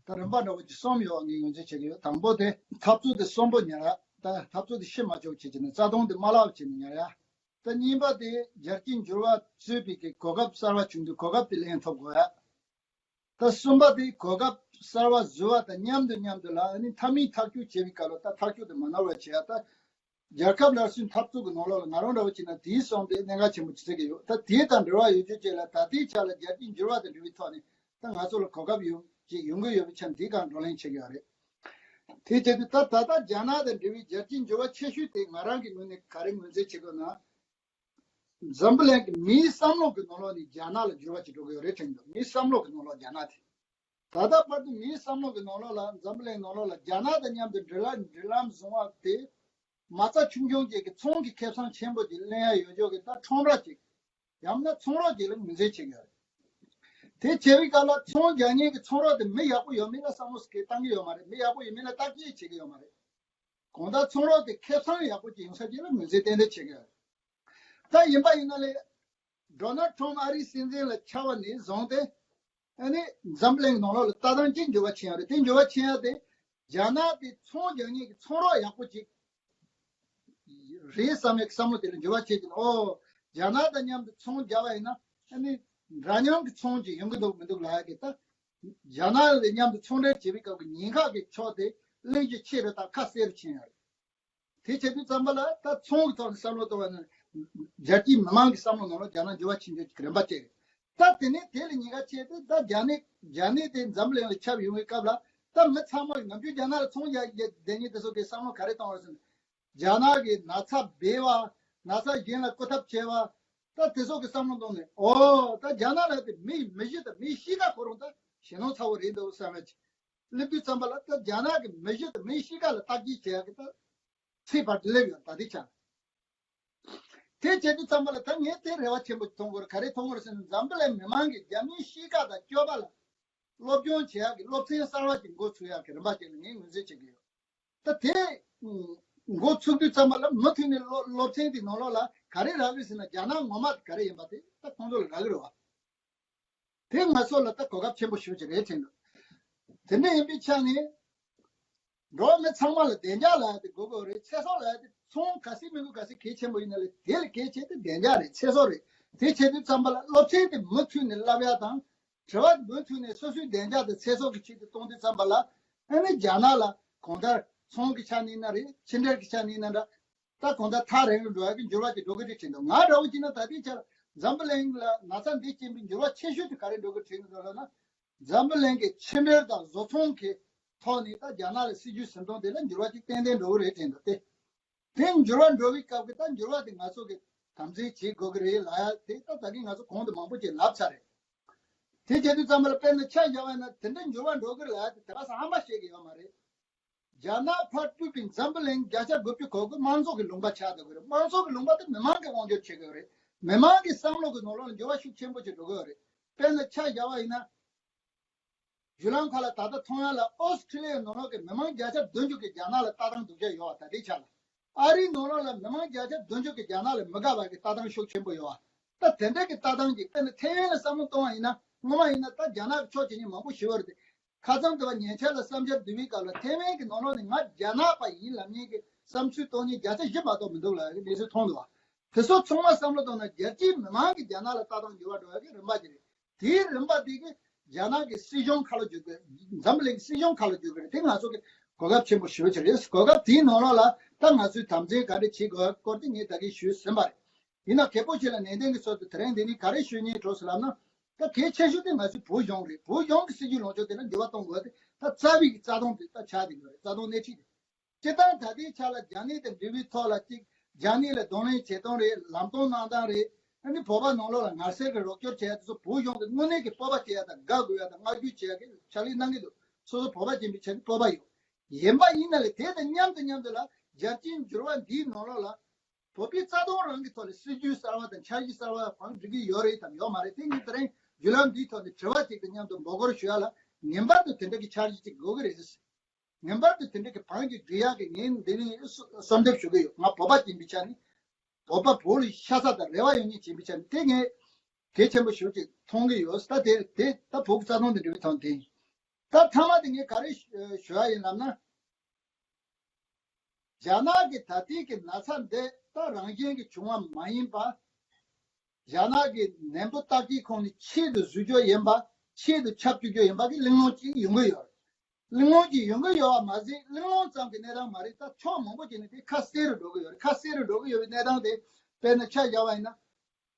ད་རིམ་པ་འདྲ་བོ་ཅིག་གསུམ་ཡོད་པ་ངས་ངོས་འཛིན་བྱེད་ཀྱི་ཡོད། དང་པོ་དེ་འཐབ་རྩོད་དེ་གསོན་པོ་ཉར་ཡ། ད་འཐབ་རྩོད་དེ་ཤི་མ་བཅུག་བྱེད་ཀྱི་ནས་རྩ་དོན་དེ་མ་བརླག་བྱེད་ནས་ཉར་ཡ། ད་གཉིས་པ་དེ་རྒྱལ་སྤྱིའི་འགྱུར་བ་གཙོས་པའི་གི་གོ་སྐབས་གསར་བ་བྱུང་དུས་གོ་སྐབས་དེ་ལེན་ཐུབ་དགོས་ཡ། ད་གསུམ་པ་དེ་གོ་སྐབས་གསར་བ་བཟོ་བ་དང་མཉམ་དུ་མཉམ་དུ་ལ་ཨ་ནི་མཐའ་མའི་ཐག་གཅོད་བྱེད་པའི་སྐབས་ལ་ད་ཐག་གཅོད་དེ་མ་ནོར་བ་བྱེད་ཡ། ད་རྒྱལ་ཁབ་སླར་གསོའི་འཐབ་རྩོད་ཀྱི་ནང་ལོགས་ལ་ང་རང་འདྲ་བོ་བྱས་ན་དེའི་གསུམ་དེ་གནད་འགག་ཆེན་པོ་ཆགས་ཀྱི་ཡོད། ད་དེ་དང་འབྲེལ་བ་ཡོད་རྒྱུ་བཅས་ལ་ད་ལྟའི་ཆ་ལ་རྒྱལ་སྤྱིའི་འགྱུར་བ་དང་འབྲེལ་བའི་ཐོག་ནས་ད་ང་ཚོ་ལ་གོ་སྐབས་ཡོང་ཅིག་ཡོང་གི་ཡོད་པའི་ཆ་འདིའི་སྒང་བགྲོ་གླེང་བྱེད་ཀྱི་ཡོད་རེད། དེ་བྱས་དུས་ད་ད་ལྟ་རྒྱ་ནག་དང་འབྲེལ་བའི་རྒྱལ་སྤྱིའི་འགྱུར་བ་ཆེ་ཤོས་དེ་ང་རང་གི་ངོས་ནས་ག་རེ་ངོས་འཛིན་བྱེད་དགོས་ན། འཛམ་བུ་གླིང་གི་མིའི་བསམ་བློ་གི་ནང་ལོགས་ནས་རྒྱ་ནག་ལ་འགྱུར་བ་ཅིག་འགྲོ་གི་ཡོད་རེད་དྲན་འདུག་མིའི་བསམ་བློ་གི་ནང་ལོགས་རྒྱ་ནག་དེ། ད་ལྟ་བར་དུ་མིའི་བསམ་བློ་གི་ནང་ལོགས་ལ་འཛམ་བུ་གླིང་ནང་ལོགས་ལ་རྒྱ་ནག་དང་མཉམ་དུ་འབྲེལ་ལམ་འབྲེལ་ལམ་བཟུང་བ་དེ་མ་རྩ་ཆུང་ཆུང་ཅིག་གི་ཚོང་གི་ཁེ་བཟང་ཆེན་པོ་ཅིག་ལེན་ཡ་ཡོད་ཆོག་གི་ད་ཁྲོམ་ར་ཅིག་ཡང་ན་ཚོང་རོགས་ཅིག་ལ་ངོས་འཛིན་བྱེད་ཀྱི་ཡོད་རེད། དེ་བྱེད་པའི་སྐབས་ལ་ཚོང་རྒྱག་མཁན་གྱི་ཚོང་རོགས་དེ་མི་ཡག་པོ་ཡོད་མེད་ལ་བསམ་བློ་ཟིག་བཏང་གི་ཡོད་མ་རེད། མི་ཡག་པོ་ཡོད་མེད་ལ་བརྟག་དཔྱད་བྱེད་ཀྱི་ཡོད་མ་རེད། གང་ལྟར་ཚོང་རོགས་དེ་ཁེ་བཟང་ཡག་པོ་ཅིག་ཡོང་ས་ཅིག་ལ་ངོས་འཛིན་ཏན་ཏན་བྱེད་ཀྱི་ཡོད། ད་ཡིན་པ་ཡིན་ན་ལས། ཌོ་ནལ་ཊམ་ཨ་རིའི་སྲིད་འཛིན་ལ་ཆགས་པ་ནས་བཟུང་སྟེ། ཨ་ནི་འཛམ་གླིང་ནང་ལོགས་ལ་ལྟ་སྟངས་ཅིག་འགྱུར་བ་ཕྱིན་ཡོད་རེད། དེ་འགྱུར་བ་ཕྱིན་ཡ་དེ། རྒྱ་ནག་དེ་ཚོང་རྒྱག་མཁན་གྱི་ཚོང་རོགས་ཡག་པོ་ཅིག་རེད་བསམ་ཡའི་བསམ་བློ་དེ་ལ་འགྱུར་བ་ཕྱིན་ཀྱིན། ཨོ། རྒྱ་ནག་དང་མཉམ་དུ་ཚོང་རྒྱག་པ་ཡིན་ན་ཨ་ནི་འདྲ་མཉམ་གྱི་ཚོང་ཅིག་ཡོང་གི་འདུག་མི་འདུག་ལབ་ཡ་གི་ད། རྒྱ་ནག་ལ་མཉམ་དུ་ཚོང་འབྲེལ་བྱེད་པའི་སྐབས་ཀྱི་ཉེན་ཁ་གི་ཕྱོགས་དེ་གླེང་རྒྱུ་ཆེ་རུ་དང་ཁ་གསལ་རུ་ཕྱིན་ཡོད་རེད། དེ་བྱེད་དུས་ཙམ་པ་ལ་ད་ཚོང་གི་ཐོག་ནས་བསམ་བློ་གཏོང་བ་ནི་རྒྱལ་སྤྱིའི་མི་མང་གི་བསམ་བློ་ནང་ལ་རྒྱ་ནག་འགྱུར་བ་ཕྱིན་ཡོད་ཀྱི་རིམ་པ་བཅས་རེད། ད་དེ་ནས་དེ་ལས་ཉེན་ཁ་ཆེ་དེ་ད་རྒྱ་ནག་རྒྱ་ནག་དེ་འཛམ་གླིང་ལ་ཁྱབ་ཡོང་བའི་སྐབས་ལ་ད་མི་ཚང་མ་གི་ནམ་རྒྱུན་རྒྱ་ནག་ལ་ཚོང་རྒྱག་རྒྱག་བསྡད་མཁན་དེ་ཚོ་གི་བསམ་བློ་ག་རེ་གཏོང་བ་ཟེར་ན། རྒྱ་ནག་གི་ན་ཚ་སྦས་པ། ན་ཚ་གཞན་ལ་བཀོད་ཐབས་བྱས་པ། ད་དེ་ཚོ་གི་བསམ་བློ་གཏོང་ནས། ཨོ། ད་རྒྱ་ནག་ལ་དེ་མི་ཡི་མི་གཞི་དང་མི་ཡི་གཤིས་ཀ་ཁོ་རང་ད་ཞེད་སྣང་ཚ་བོ་རེད་འདུག་བསམ་ཡ་ཅིག་སླེབས་དུས་ཙམ་པ་ལ་ད་རྒྱ་ནག་གི་མི་གཞི་དང་མི་ཡི་གཤིས་ཀ་ལ་བརྟག་དཔྱད་བྱེད་ཡ་གི་ད་ཚད་བར་དུ་སླེབས་ཡོད་ད་ལྟའི་ཆ་ལ། དེ་བྱེད་དུས་ཙམ་པ་ལ་ད་ངས་དེ་རེ་བ་ཆེན་པོ་མཐོང་གི་ཡོད། ག་རེ་མཐོང་གི་ཡོད་ཟེར་ན་འཛམ་བུ་གླིང་མི་མང་གིས་རྒྱ་མིའི་གཤིས་ཀ་དང་སྤྱོད་པ་ལ་སློབ་སྦྱོང་བྱེད་ཡག་གི་སློབ་ཚན་གསར་བ་ཅིག་འགོ་ཚུགས་ཡག་གི་རིམ་པ་ཅིག་ལ་ངས་ངོས་འཛིན་བྱེད་ཀྱི་ཡོད། ད་དེ་འགོ་ཚུགས་དུས་ཙམ་པ་ལ་མུ་མཐུད་ནས་སློབ་སློབ་ཚན་དེ་ནང་ལོགས་ལ་ག་རེ་རག་གི་ཟེར་ན་རྒྱ་ནག་ངོ་མ་དེ་ག་རེ་ཡིན་པ་དེ་ད་ཁོང་ཚོ་ལ་རག་གི་རེད་བ། དེ་ང་ཚོ་ལ་ད་གོ་སྐབས་ཆེན་པོ་ཞེ་པོ་ཅིག་རེད་དྲན་འདུག་དེ་འདྲ་ཡིན་པའི་ཆ་ནས། འགྲོ་བ་མི་ཚང་མ་ལ་བདེ་འཇགས་ལབ་ཡ་དེ་དགོས་དགོས་རེད། ཚེ་སྲོག་ལབ་ཡ་དེ་ཚོང་ག་ཚད་མི་དགོས་ག་ཚད་གལ་ཆེན་པོ་ཡིན་ན་ལས་དེ་ལས་གལ་ཆེ་དེ་བདེ་འཇགས་རེད། ཚེ་སྲོག་རེད། དེ་བྱེད་དུས་ཙམ་པ་ལ་སློབ་ཚན་དེ་མུ་མཐུད་ནས་བསླབ་ཡ་དང་། དྲི་བ་མུ་མཐུད་ནས་སོ་སོའི་བདེ་འཇགས་དང་ཚེ་སྲོག་གི་ཆེད་དུ་གཏོང་དུས་ཙམ་པ་ལ་ཨ་ནི་རྒྱ་ནག་ལ་གང་ལྟར་ཚོང་གི་ཆ་ནས་ཡིན་ན་རེད། ཕྱི་འབྲེལ་གྱི་ཆ་ནས་ཡིན་ན་འདྲ། ད་གང་ལྟར་ཐག་རིང་རུ་འགྲོ་ཡ་གི་འགྱུར་བ་ཅིག་འགྲོ་གི་རེད་དྲན་འདུག་ང་འདྲ་བོ་བྱས་ན་ད་ལྟའི་ཆར་འཛམ་བུ་གླིང་ལ་ན་ཚ་འདི་སྐྱེ་བའི་འགྱུར་བ་ཆེ་ཤོས་དེ་ག་རེ་འགྲོ་གི་དྲན་གི་འདུག་ལབ་ན། འཛམ་བུ་གླིང་གི་ཕྱི་འབྲེལ་དང་བཟོ་ཚོང་གི་ཐོག་ནས་ད་རྒྱ་ནག་ལ་སྲིད་ཇུས་ཟིན་ཐོ་དེ་ལ་འགྱུར་བ་ཅིག་ཏན་ཏན་འགྲོ་གི་རེད་དྲན་འདུག་སྟེ། དེ་འགྱུར་བ་འགྲོ་བའི་སྐབས་ཀྱི་ད་འགྱུར་བ་དེ་ང་ཚོ་གི་དམ་འཛིན་བྱེད་དགོས་ཀྱི་རེད་ལབ་ཡ་དེ་ད་ད་གིན་ང་ཚོ་གོང་དུ་མང་པོ་ཅིག་ལབ་ཚར་རེད། དེ་བྱེད་དུས་ཙམ་པ་ལ་དཔེར་ན་ཆ་བཞག་པ་ཡིན་ན་དེ་འདྲ་འགྱུར་བ་འགྲོ་གི་རེད་ལབ་ཡ་དེ་དེ་ག་ས་ཧམ་པ་བཤད་ཀྱི་ཡོད་མ་རེད། རྒྱ་ནག་ཕར་སྤྲུལ་པའི་འཛམ་བུ་གླིང་བརྒྱ་ཆ་དགུ་བཅུ་གོ་དགུ་དམངས་གཙོ་གི་ལུང་པ་ཆགས་བསྡད་ཀྱི་རེད། དམངས་གཙོ་གི་ལུང་པ་དེ་མི་མང་གིས་དབང་སྒྱུར་བྱེད་ཀྱི་ཡོད་རེད། མི་མང་གི་བསམ་བློ་གི་ནང་ལོགས་ལ་འགྱུར་བ་ཤུགས་ཆེན་པོ་ཞིག་འགྲོ་གི་ཡོད་རེད། དཔེར་ན་ཆ་བཞག་པ་ཡིན་ན། བཞུགས་ལམ་ཁག་ལ་ད་ལྟ་མཐོང་ཡ་ལ་ཨོ་སི་ཁྲི་ལི་ཡའི་ནང་ལོགས་ཀྱི་མི་མང་བརྒྱ་ཆ་བདུན་ཅུ་གིས་རྒྱ་ནག་ལ་ལྟ་སྟངས་སྡུག་ཅག་ཡོད་པ་ད་ལྟའི་ཆ་ལ། ཨ་རིའི་ནང་ལོགས་ལ་མི་མང་བརྒྱ་ཆ་བདུན་ཅུ་གིས་རྒྱ་ནག་ལ་མི་དགའ་བ་གི་ལྟ་སྟངས་ཤུགས་ཆེན་པོ་ཡོད་པ། ད་དེ་འདྲ་གི་ལྟ་སྟངས་ཀྱིས་དཔེར་ན་ཐེ་ཝན་ལ་བསམ་བློ་གཏོང་བ་ཡིན་ན། སྔོན་མ་ཡིན་ན་ད་རྒྱ་ནག་གི་ཕྱོགས་བྱེད་མཁན་མང་པོ་ཞིག་ཡོད་རེད་དེ། ཁ་སང་དེ་བ་ཉེ་ཆར་ལ་བསམ་འཆར་བསྡུ་བའི་སྐབས་ལ་ཐེ་ཝན་གྱི་ནང་ལོགས་ནས་ང་རྒྱ་ནག་པ་ཡིན་ལབ་མཁན་གྱི་བསམ་ཚུལ་གཏོང་མཁན་བརྒྱ་ཆ་བཞི་མ་གཏོགས་མི་འདུག་ལབ་ཡག་གི་གནས་ཚུལ་མཐོང་འདུག་བ། དེ་ཚོ་ཚང་མ་བསམ་བློ་བཏང་ན་རྒྱལ་སྤྱིའི་མི་མང་གིས་རྒྱ་ནག་ལ་ལྟ་སྟངས་འགྱུར་བ་འགྲོ་ཡག་གི་རིམ་པ་ཅིག་རེད། དེའི་རིམ་པ་དེ་གིས་རྒྱ་ནག་གི་སྲིད་གཞུང་ཁ་ལོ་བསྒྱུར་དགོས། འཛམ་བུ་གླིང་གི་སྲིད་གཞུང་ཁ་ལོ་བསྒྱུར་དགོས་རེད། དེ་ང་ཚོ་གི་གོ་སྐབས་ཆེན་པོ་ཞེ་པོ་ཅིག་རེད། གོ་སྐབས་དེའི་ནང་ལོགས་ལ་ད་ང་ཚོས་དམ་འཛིན་ག་འདྲ་བྱེད་དགོས་སྐོར་དེ་ངས་ད་གིན་ཞུས་ཟིན་པ་རེད། ཡིན་ན་གལ་པོ་ཆེ་ལ་ནན་ཏན་གྱི་ཚུལ་དུ་དེ་རིང་འདི་ནས་ག་རེ་ཞུ་སྙིང་འདོད་སོང་ལབ་ན། ད་གལ་ཆེ་ཤོས་དེ་ང་ཚོའི་བོད་གཞུང་རེད། བོད་གཞུང་གི་སྲིད་ཇུས་ལངས་ཕྱོགས་དེ་ལ་འགྱུར་བ་གཏོང་དགོས་ཏེ། ད་རྩ་བའི་གི་རྩ་དོན་དེ་ད་ཆགས་བསྡད་ཡོད་རེད། རྩ་དོན་སྣེ་ཁྲིད་དེ། སྤྱིར་བཏང་ད་ལྟའི་ཆ་ལ་རྒྱ་ནག་དང་འབྲེལ་བའི་ཐོག་ལ་གཅིག་རྒྱ་ནག་ལ་གདོང་ལེན་བྱེད་སྟངས་རེད། ལམ་སྟོན་གནང་སྟངས་རེད། ཨ་ནི་བོད་པ་ནང་ལོགས་ལ་ངལ་སེལ་གྱི་རོགས་སྐྱོར་བྱེད་ཡ་དེ་ཚོ་བོད་གཞུང་གི་དངོས་གནས་ཀྱི་སྤོབས་པ་སྐྱེ་ཡ་དང་དགའ་དགོས་ཡ་དང་བསྔགས་བརྗོད་བྱེད་ཡ་གི་ཕྱག་ལས་གནང་གི་འདུག་སོ་སོ་བོད་པ་ཡིན་པའི་ཆ་ནས་སྤོབས་པ་ཡོད། ཡིན་པ་ཡིན་ན་ལས་དེ་དང་མཉམ་དུ་མཉམ་དུ་ལ་རྒྱལ་སྤྱིའི་འགྱུར་བ་འདིའི་ནང་ལོགས་ལ་བོད་པའི་རྩ་དོན་རང་གི་ཐོག་ལ་སྲིད་ཇུས་གསར་བ་དང་འཆར་གཞི་གསར་བ་བང་སྒྲིག་གི་ཡོད་རེད་དམ་ཡོད་མ་རེད། དེ་ངས་དེ་རིང་བརྒྱུད་ལམ་འདིའི་ཐོག་ནས་དྲི་བ་གཅིག་དང་མཉམ་དུ་འབོད་སྐུལ་ཞུ་ཡ་ལ། ངེས་པར་དུ་དེ་འདྲ་གི་འཆར་གཞི་གཅིག་དགོས་ཀྱི་རེད། ངེས་པར་དུ་དེ་འདྲ་གི་བང་སྒྲིག་ཡག་གི་ངས་འདི་ནས་གསོལ་འདེབས་ཞུ་གི་ཡོད། ང་བོད་པ་ཡིན་པའི་ཆ་ནས། བོད་པ་བོད་ལ་ཤ་ཚ་དང་རེ་བ་ཡོད་མཁན་ཡིན་པའི་ཆ་ནས་དེ་ངས་གལ་ཆེན་པོ་ཞེ་པོ་ཅིག་མཐོང་གི་ཡོད། ད་དེ་དེ་ད་བོད་ཀྱི་རྩ་དོན་དང་འབྲེལ་བའི་ཐོག་ནས་དེ་ཡིན། ད་མཐའ་མ་དེ་ངས་ག་རེ་ཞུ་ཡ་ཡིན་ལབ་ན། རྒྱ་ནག་གི་ད་ལྟའི་གི་ན་ཚ་འདི་ད་རང་བཞིན་གྱི་བྱུང་བ་མ་ཡིན་པ། རྒྱ་ནག་གི་ནན་པོ་བརྟག་དཔྱད་ཁང་ནས་ཆེད་དུ་བཟོ་རྒྱུ་ཡིན་པ། ཆེད་དུ་ཁྱབ་བཅུག་རྒྱུ་ཡིན་པ་གི་གླེང་སློང་ཅིག་ཡོང་གི་ཡོད་རེད། གླེང་སློང་ཅིག་ཡོང་གི་ཡོད་པ་མ་ཟད། གླེང་སློང་ཙམ་གྱི་གནས་སྟངས་མ་རེད། ད་ཕྱོགས་མང་པོ་ཅིག་ནས་དེ་ཁ་གསལ་རུ་འགྲོ་གི་ཡོད་རེད། ཁ་གསལ་རུ་འགྲོ་གི་ཡོད་པའི་གནས་སྟངས་དེ་དཔེར་ན་ཆ་བཞག་པ་ཡིན་ན།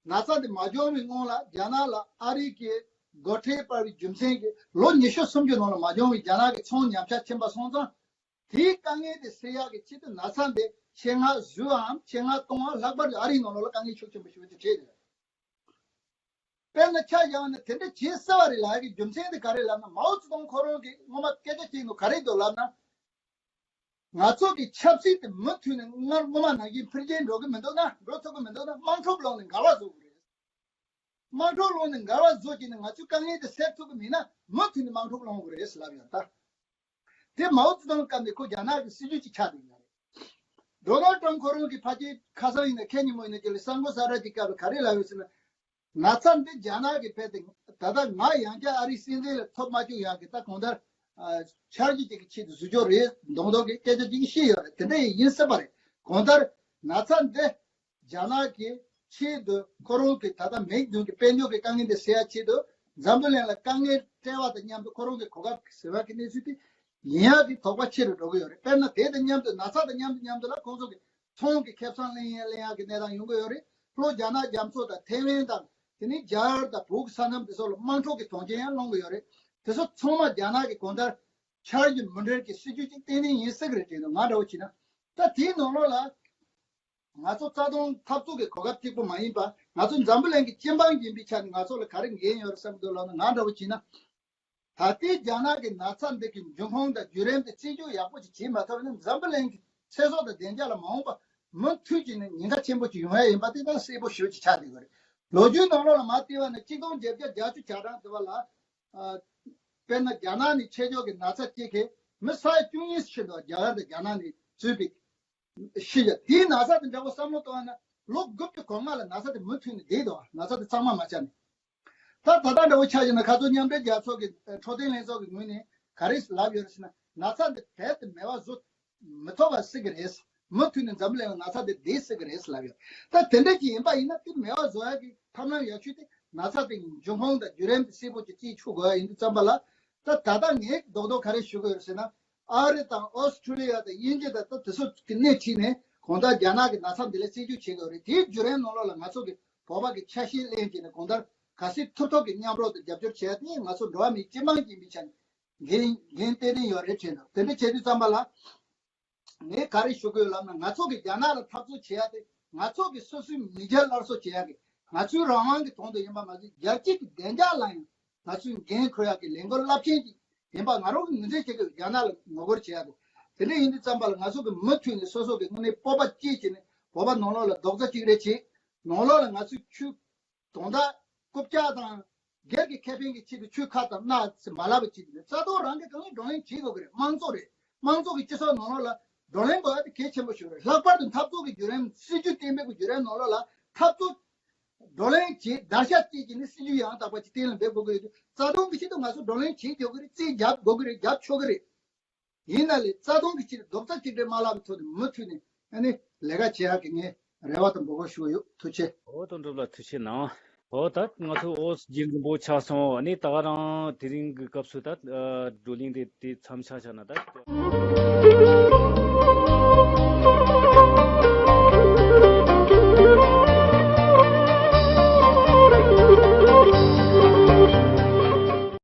ན་ཚ་འདི་མ་བྱུང་བའི་སྔོན་ལ་རྒྱ་ནག་ལ་ཨ་རི་གི་སྒོ་ཁྲལ་སྤར་བའི་རྒྱུ་མཚན་གྱིས་ལོ་ཉི་ཤུ་སུམ་ཅུ་ནང་ལ་མ་བྱུང་བའི་རྒྱ་ནག་གི་ཚོང་ཉམས་ཆག་ཕྱིན་པ་སོང་ཙང་། དེའི་དཀའ་ངལ་དེ་སེལ་ཡག་གི་ཆེད་དུ་ན་ཚ་འདི་ཆེད་མངགས་བཟོས་པའམ་ཆེད་མངགས་གཏོང་བ་ལྷག་པར་དུ་ཨ་རིའི་ནང་ལོགས་ལ་དཀའ་ངལ་ཤུགས་ཆེན་པོ་ཞེ་པོ་ཅིག་འཕྲད་ཡོད། དཔེར་ན་ཆ་བཞག་ན་དེ་འདྲ་བྱེད་སྲིད་པ་རེད་ལབ་ཡག་གི་རྒྱུ་མཚན་དེ་ག་རེ་ལབ་ན། མའོ་ཙེ་ཏུང་ཁོ་རང་གིས་སྔོན་མ་སྐད་ཆ་བཤད་ནོ་ག་རེ་འདུག་ལབ་ན། ང་ཚོ་གི་ཆབ་སྲིད་དེ་མུ་མཐུད་ནས་སྔར་སྔོན་མ་ནང་བཞིན་འཕེལ་རྒྱས་འགྲོ་གི་མི་འདུག་ན། འགྲོ་ཐུབ་ཀྱི་མི་འདུག་ན། དམག་འཁྲུག་སློང་ནས་འགལ་བ་བཟོ་དགོས་རེད། དམག་འཁྲུག་སློང་ནས་འགལ་བ་བཟོ་བྱས་ནས་ང་ཚོའི་དཀའ་ངལ་དེ་སེལ་ཐུབ་ཀྱི་མིན་ན། མུ་མཐུད་ནས་དམག་འཁྲུག་སློང་དགོས་རེད་ཟེར་ལབ་ཡོད་ད། དེ་མའོ་ཙེ་ཏུང་སྐབས་ནས་ཁོ་རྒྱ་ནག་གི་སྲིད་ཇུས་ཅིག་ཆགས་བསྡད་ཡོད་རེད། ཌོ་ནལ་ཊམ་ཁོ་རང་གིས་ཕལ་ཆེར་ཁ་སང་ཡིན་ན་ཁེ་ཉིན་མོ་ཡིན་ན་ཅིག་ལ་གསར་འགོད་གསལ་བསྒྲགས་ཀྱི་སྐབས་ལ་ག་རེ་ལབ་ཡོད་ཟེར་ན། ན་ཚ་འདི་རྒྱ་ནག་གི་ཕན་ཏེ་ད་ལྟ་ང་ཡང་བསྐྱར་ཨ་རིའི་སྲིད་འཛིན་ལ་ཐོབ་མ་བཅུག་ཡག་གི་ད་གང་ལྟར་འཆར་གཞི་ཅིག་གི་ཆེད་དུ་བཟོ་ཆོག་རེད་མདོག་མདོག་གི་སྐད་ཆ་ཅིག་བཤད་ཡོད་རེད། དེ་འདྲ་ཡིན་སྲིད་པ་རེད། གང་ལྟར་ན་ཚ་འདི་རྒྱ་ནག་གི་ཆེད་དུ་ཁོ་རང་གི་ད་ལྟ་མིག་མདུན་གྱི་དཔལ་འབྱོར་གྱི་དཀའ་ངལ་འདི་སེལ་ཡག་ཆེད་དུ་འཛམ་བུ་གླིང་ལ་དཀའ་ངལ་སྤྲད་པ་དང་མཉམ་དུ་ཁོ་རང་གི་གོ་སྐབས་ཟེར་བ་གི་གནས་ཚུལ་དེ་ཡིན་ཡག་གི་དོགས་པ་ཆེ་རུ་འགྲོ་གི་ཡོད་རེད། དཔེར་ན་དེ་དང་མཉམ་དུ་ན་ཚ་དང་མཉམ་དུ་མཉམ་དུ་ལ་ཁོང་ཚོ་གི་ཚོང་གི་ཁེ་བཟང་ལེན་ཡག་ལེན་ཡག་གི་གནས་སྟངས་ཡོང་གི་ཡོད་རེད། ལྷོ་རྒྱ་ནག་རྒྱ་མཚོ་དང་ཐེ་ཝན་དང་དེ་ནས་རྒྱ་གར་དང་བོད་ཀྱི་ས་མཚམས་དེ་ཚོ་ལ་དམག་འཁྲུག་གི་དོན་རྐྱེན་ཡང་སློང་གི་ཡོད་རེད། དེ་ཚོ་ཚང་མ་རྒྱ་ནག་གི་གང་ལྟར་འཆར་གཞི་མུ་འབྲེལ་གྱི་སྲིད་ཇུས་ཅིག་གཏན་ནས་ཡིན་སྲིད་ཀྱི་རེད་དྲན་འདུག་ང་འདྲ་བོ་བྱས་ན། ད་དེའི་ནང་ལོགས་ལ་ང་ཚོ་རྩ་དོན་འཐབ་རྩོད་ཀྱི་གོ་སྐབས་གཅིག་པོ་མ་ཡིན་པ། ང་ཚོ་འཛམ་བུ་གླིང་གི་སྤྱི་འབངས་ཡིན་པའི་ཆ་ནས་ང་ཚོ་ལ་ག་རེ་འགན་ཡོད་རེད་བསམ་གྱི་འདུག་ལབ་ན། ང་འདྲ་བོ་བྱས་ན། ད་ལྟའི་རྒྱ་ནག་གི་ན་ཚ་འདི་གི་འབྱུང་ཁུངས་དང་བརྒྱུད་རིམ་དེ་རྩད་གཅོད་ཡག་པོ་ཅིག་བྱེད་མ་ཐུབ་ན། འཛམ་བུ་གླིང་གི་ཚེ་སྲོག་དང་བདེ་འཇགས་ལ་མ་འོངས་པ་མུ་མཐུད་ཀྱིས་ནི་ཉེན་ཁ་ཆེན་པོ་ཅིག་ཡོང་ཡ་ཡིན་པ་དེ་ད་གསལ་པོ་ཞེ་པོ་ཅིག་ཆགས་བསྡད་ཡོད་རེད། ལོ་རྒྱུས་ནང་ལོགས་ལ་མར་བལྟས་པ་ན་གཅིག་སྟོང་བརྒྱད་བརྒྱ་བརྒྱད་ཅུ་གྱ་གྲངས་དེ་བ་ལ། ཨ། དཔེར་ན་རྒྱ་ནག་ནས་ཆེད་སྦྱོར་གྱི་ན་ཚ་སྐྱེས་མཁན་མི་ས་ཡ་བཅུ་གཉིས་ཤི་འདུག་རྒྱ་གར་དང་རྒྱ་ནག་ནས་གཙོས་པའི་ཤི་ཡ་དེའི་ན་ཚ་དེ་འདྲ་བོ་བསམ་བློ་གཏོང་བ་ན། ལོ་དགུ་བཅུ་གོ་ལྔ་ལ་ན་ཚ་དེ་མུ་མཐུད་ནས་བསྡད་འདུག་ན་ཚ་དེ་གཙང་མ་མ་ཆགས་ནས། ད་ད་ལྟ་འདྲ་བོ་ཆགས་ཡོད་ན། ཁ་སང་མཉམ་འབྲེལ་རྒྱལ་ཚོགས་ཀྱི་འཕྲོད་བསྟེན་ལྷན་ཚོགས་ཀྱི་ངོས་ནས་ག་རེ་ལབ་ཡོད་རེད་ཟེར་ན། ན་ཚ་འདི་རྦད་དེ་མེད་པ་བཟོ་མི་ཐུབ་པ་སྲིད་ཀྱི་རེད། མུ་མཐུད་ནས་འཛམ་བུ་གླིང་ལ་ན་ཚ་འདི་བསྡད་སྲིད་ཀྱི་རེད་ལབ་ཡོད། ད་དེ་འདྲ་ཅིག་ཡིན་པ་ཡིན་ན། དེ་མེད་པ་བཟོ་ཡག་གི་ཐབས་ལམ་ཡག་ཤོས་དེ་ན་ཚ་དེ་འབྱུང་ཁུངས་དང་བརྒྱུད་རིམ་དེ་གསལ་པོ་ཅིག་རྩད་གཅོད་དགོས་ཡ་ཡིན་དུས་ཙམ་པ་ལ། ད་ད་ལྟ་ངས་རྡོག་རྡོག་ག་རེ་ཞུ་དགོས་ཡོད་ཟེར་ན། ཨ་རི་དང་ཨོ་སི་ཁྲུ་ལི་ཡ་དང་དབྱིན་ཇི་དང་ད་དེ་ཚོ་གི་སྣེ་ཁྲིད་ནས་གང་ལྟར་རྒྱ་ནག་གི་ན་ཚ་འདི་ལ་རྩད་གཅོད་བྱེད་དགོས་རེད། དེའི་བརྒྱུད་རིམ་ནང་ལོགས་ལ་ང་ཚོ་གི་བོད་པ་གི་ཆ་ཤས་ལེན་བྱས་ནས་གང་ལྟར་ག་ཚོད་ཐུབ་ཐུབ་ཀྱི་མཉམ་རོགས་དང་རྒྱབ་སྐྱོར་བྱེད་ཡ་དེ་ང་ཚོ་འགྲོ་བ་མིའི་སྤྱི་འབངས་ཡིན་པའི་ཆ་ནས་འགན་འགན་གཏན་གཏན་ཡོད་རེད་དྲན་འདུག་དེ་འདྲ་བྱེད་དུས་ཙམ་པ་ལ། ངས་ག་རེ་ཞུ་དགོས་ལབ་ན། ང་ཚོ་གིས་རྒྱ་ནག་ལ་འཐབ་རྩོད་བྱེད་ཡ་དེ་ང་ཚོ་གི་སོ་སོའི་མི་རྒྱལ་སླར་གསོ་བྱེད་ཡ་གི། ང་ཚོའི་རང་དབང་གི་དོན་དུ་ཡིན་པ་མ་ཟད། རྒྱལ་སྤྱི་གི་བདེ་འཇགས་ལ་ཡང་ང་ཚོས་འགན་འཁུར་ཡ་གི་ལས་འགུལ་རླབས་ཆེན་ཅིག་ཡིན་པ་ང་རང་གིས་ངོས་འཛིན་བྱེད་ཀྱི་ཡོད། རྒྱ་ནག་ལ་ངོ་རྒོལ་བྱེད་ཡ་དེ། དེ་འདྲ་ཡིན་དུས་ཙམ་པ་ལ་ང་ཚོ་གི་མུ་མཐུད་ནས་སོ་སོ་གི་དངོས་གནས་སྤོབས་པ་སྐྱེད་བྱས་ནས་བོད་པ་ནང་ལོགས་ལ་རྡོག་རྩ་གཅིག་སྒྲིལ་བྱེད། ནང་ལོགས་ལ་ང་ཚོས་ཆོས་དོན་དག་རྐུབ་བཀྱག་དང་སྒེར་གྱི་ཁེ་ཕན་གྱི་ཆེད་དུ་ཆོས་ཁ་དང་སྣ་ཚོ་མ་ལབ་པ་བྱེད་དུས་རྩ་དོན་རང་གི་གང་ལ་བགྲོ་གླེང་བྱེད་དགོས་ཀྱི་རེད། དམངས་གཙོ་རེད། དམངས་གཙོ་གི་སྤྱི་ཚོགས་ནང་ལོགས་ལ་བགྲོ་གླེང་དགོས་ཡ་དེ་གལ་ཆེན་པོ་ཞིག་རེད། ལྷག་པར་དུ་འཐབ་རྩོད་ཀྱི་བརྒྱུད་རིམ། སྲིད་ཇུས་གཏན་འབེབས་ཀྱི་བརྒྱུད་རིམ་ནང་ལོགས་ལ་འཐབ་རྩོད་བགྲོ་གླེང་བྱེད། བརྡར་ཤ་བཅད་ཀྱི་ནི་སྲིད་ཇུས་ཡང་དག་པ་ཅིག་གཏན་ལ་འབེབས་དགོས་ཀྱི་ཡོད་དུས། རྩ་དོན་གྱི་ཆེད་དུ་ང་ཚོ་བགྲོ་གླེང་བྱེད་དགོས་ཀྱི་རེད། རྩིས་རྒྱབ་དགོས་ཀྱི་རེད། རྒྱབ་ཆོག་གི་རེད། ཡིན་ན་ལས་རྩ་དོན་གྱི་ཆེད་དུ་རྡོག་རྩ་གཅིག་སྒྲིལ་མ་ལབ་པའི་ཐོག་ནས་མུ་མཐུད་ནས་ཨ་ནི་ལས་ཀ་བྱེད་ཡག་གི་ངས་རེ་བ་དང་འབོད་སྐུལ་ཞུ་གི་ཡོད། ཐུགས་རྗེ་ཆེ། ཨོ་དོན་གྲུབ་ལགས་ཐུགས་རྗེ་གནང་། ཨོ་ད་ང་ཚོ་ཨོ་རྒྱུན་རིང་པོ་ཆགས་སོང་། ཨ་ནི་ད་ག་རང་དེ་རིང་གི་སྐབས་སུ་ད་བགྲོ་གླེང་དེ་དེ་མཚམས་བཞག་བཞག་ན་ད།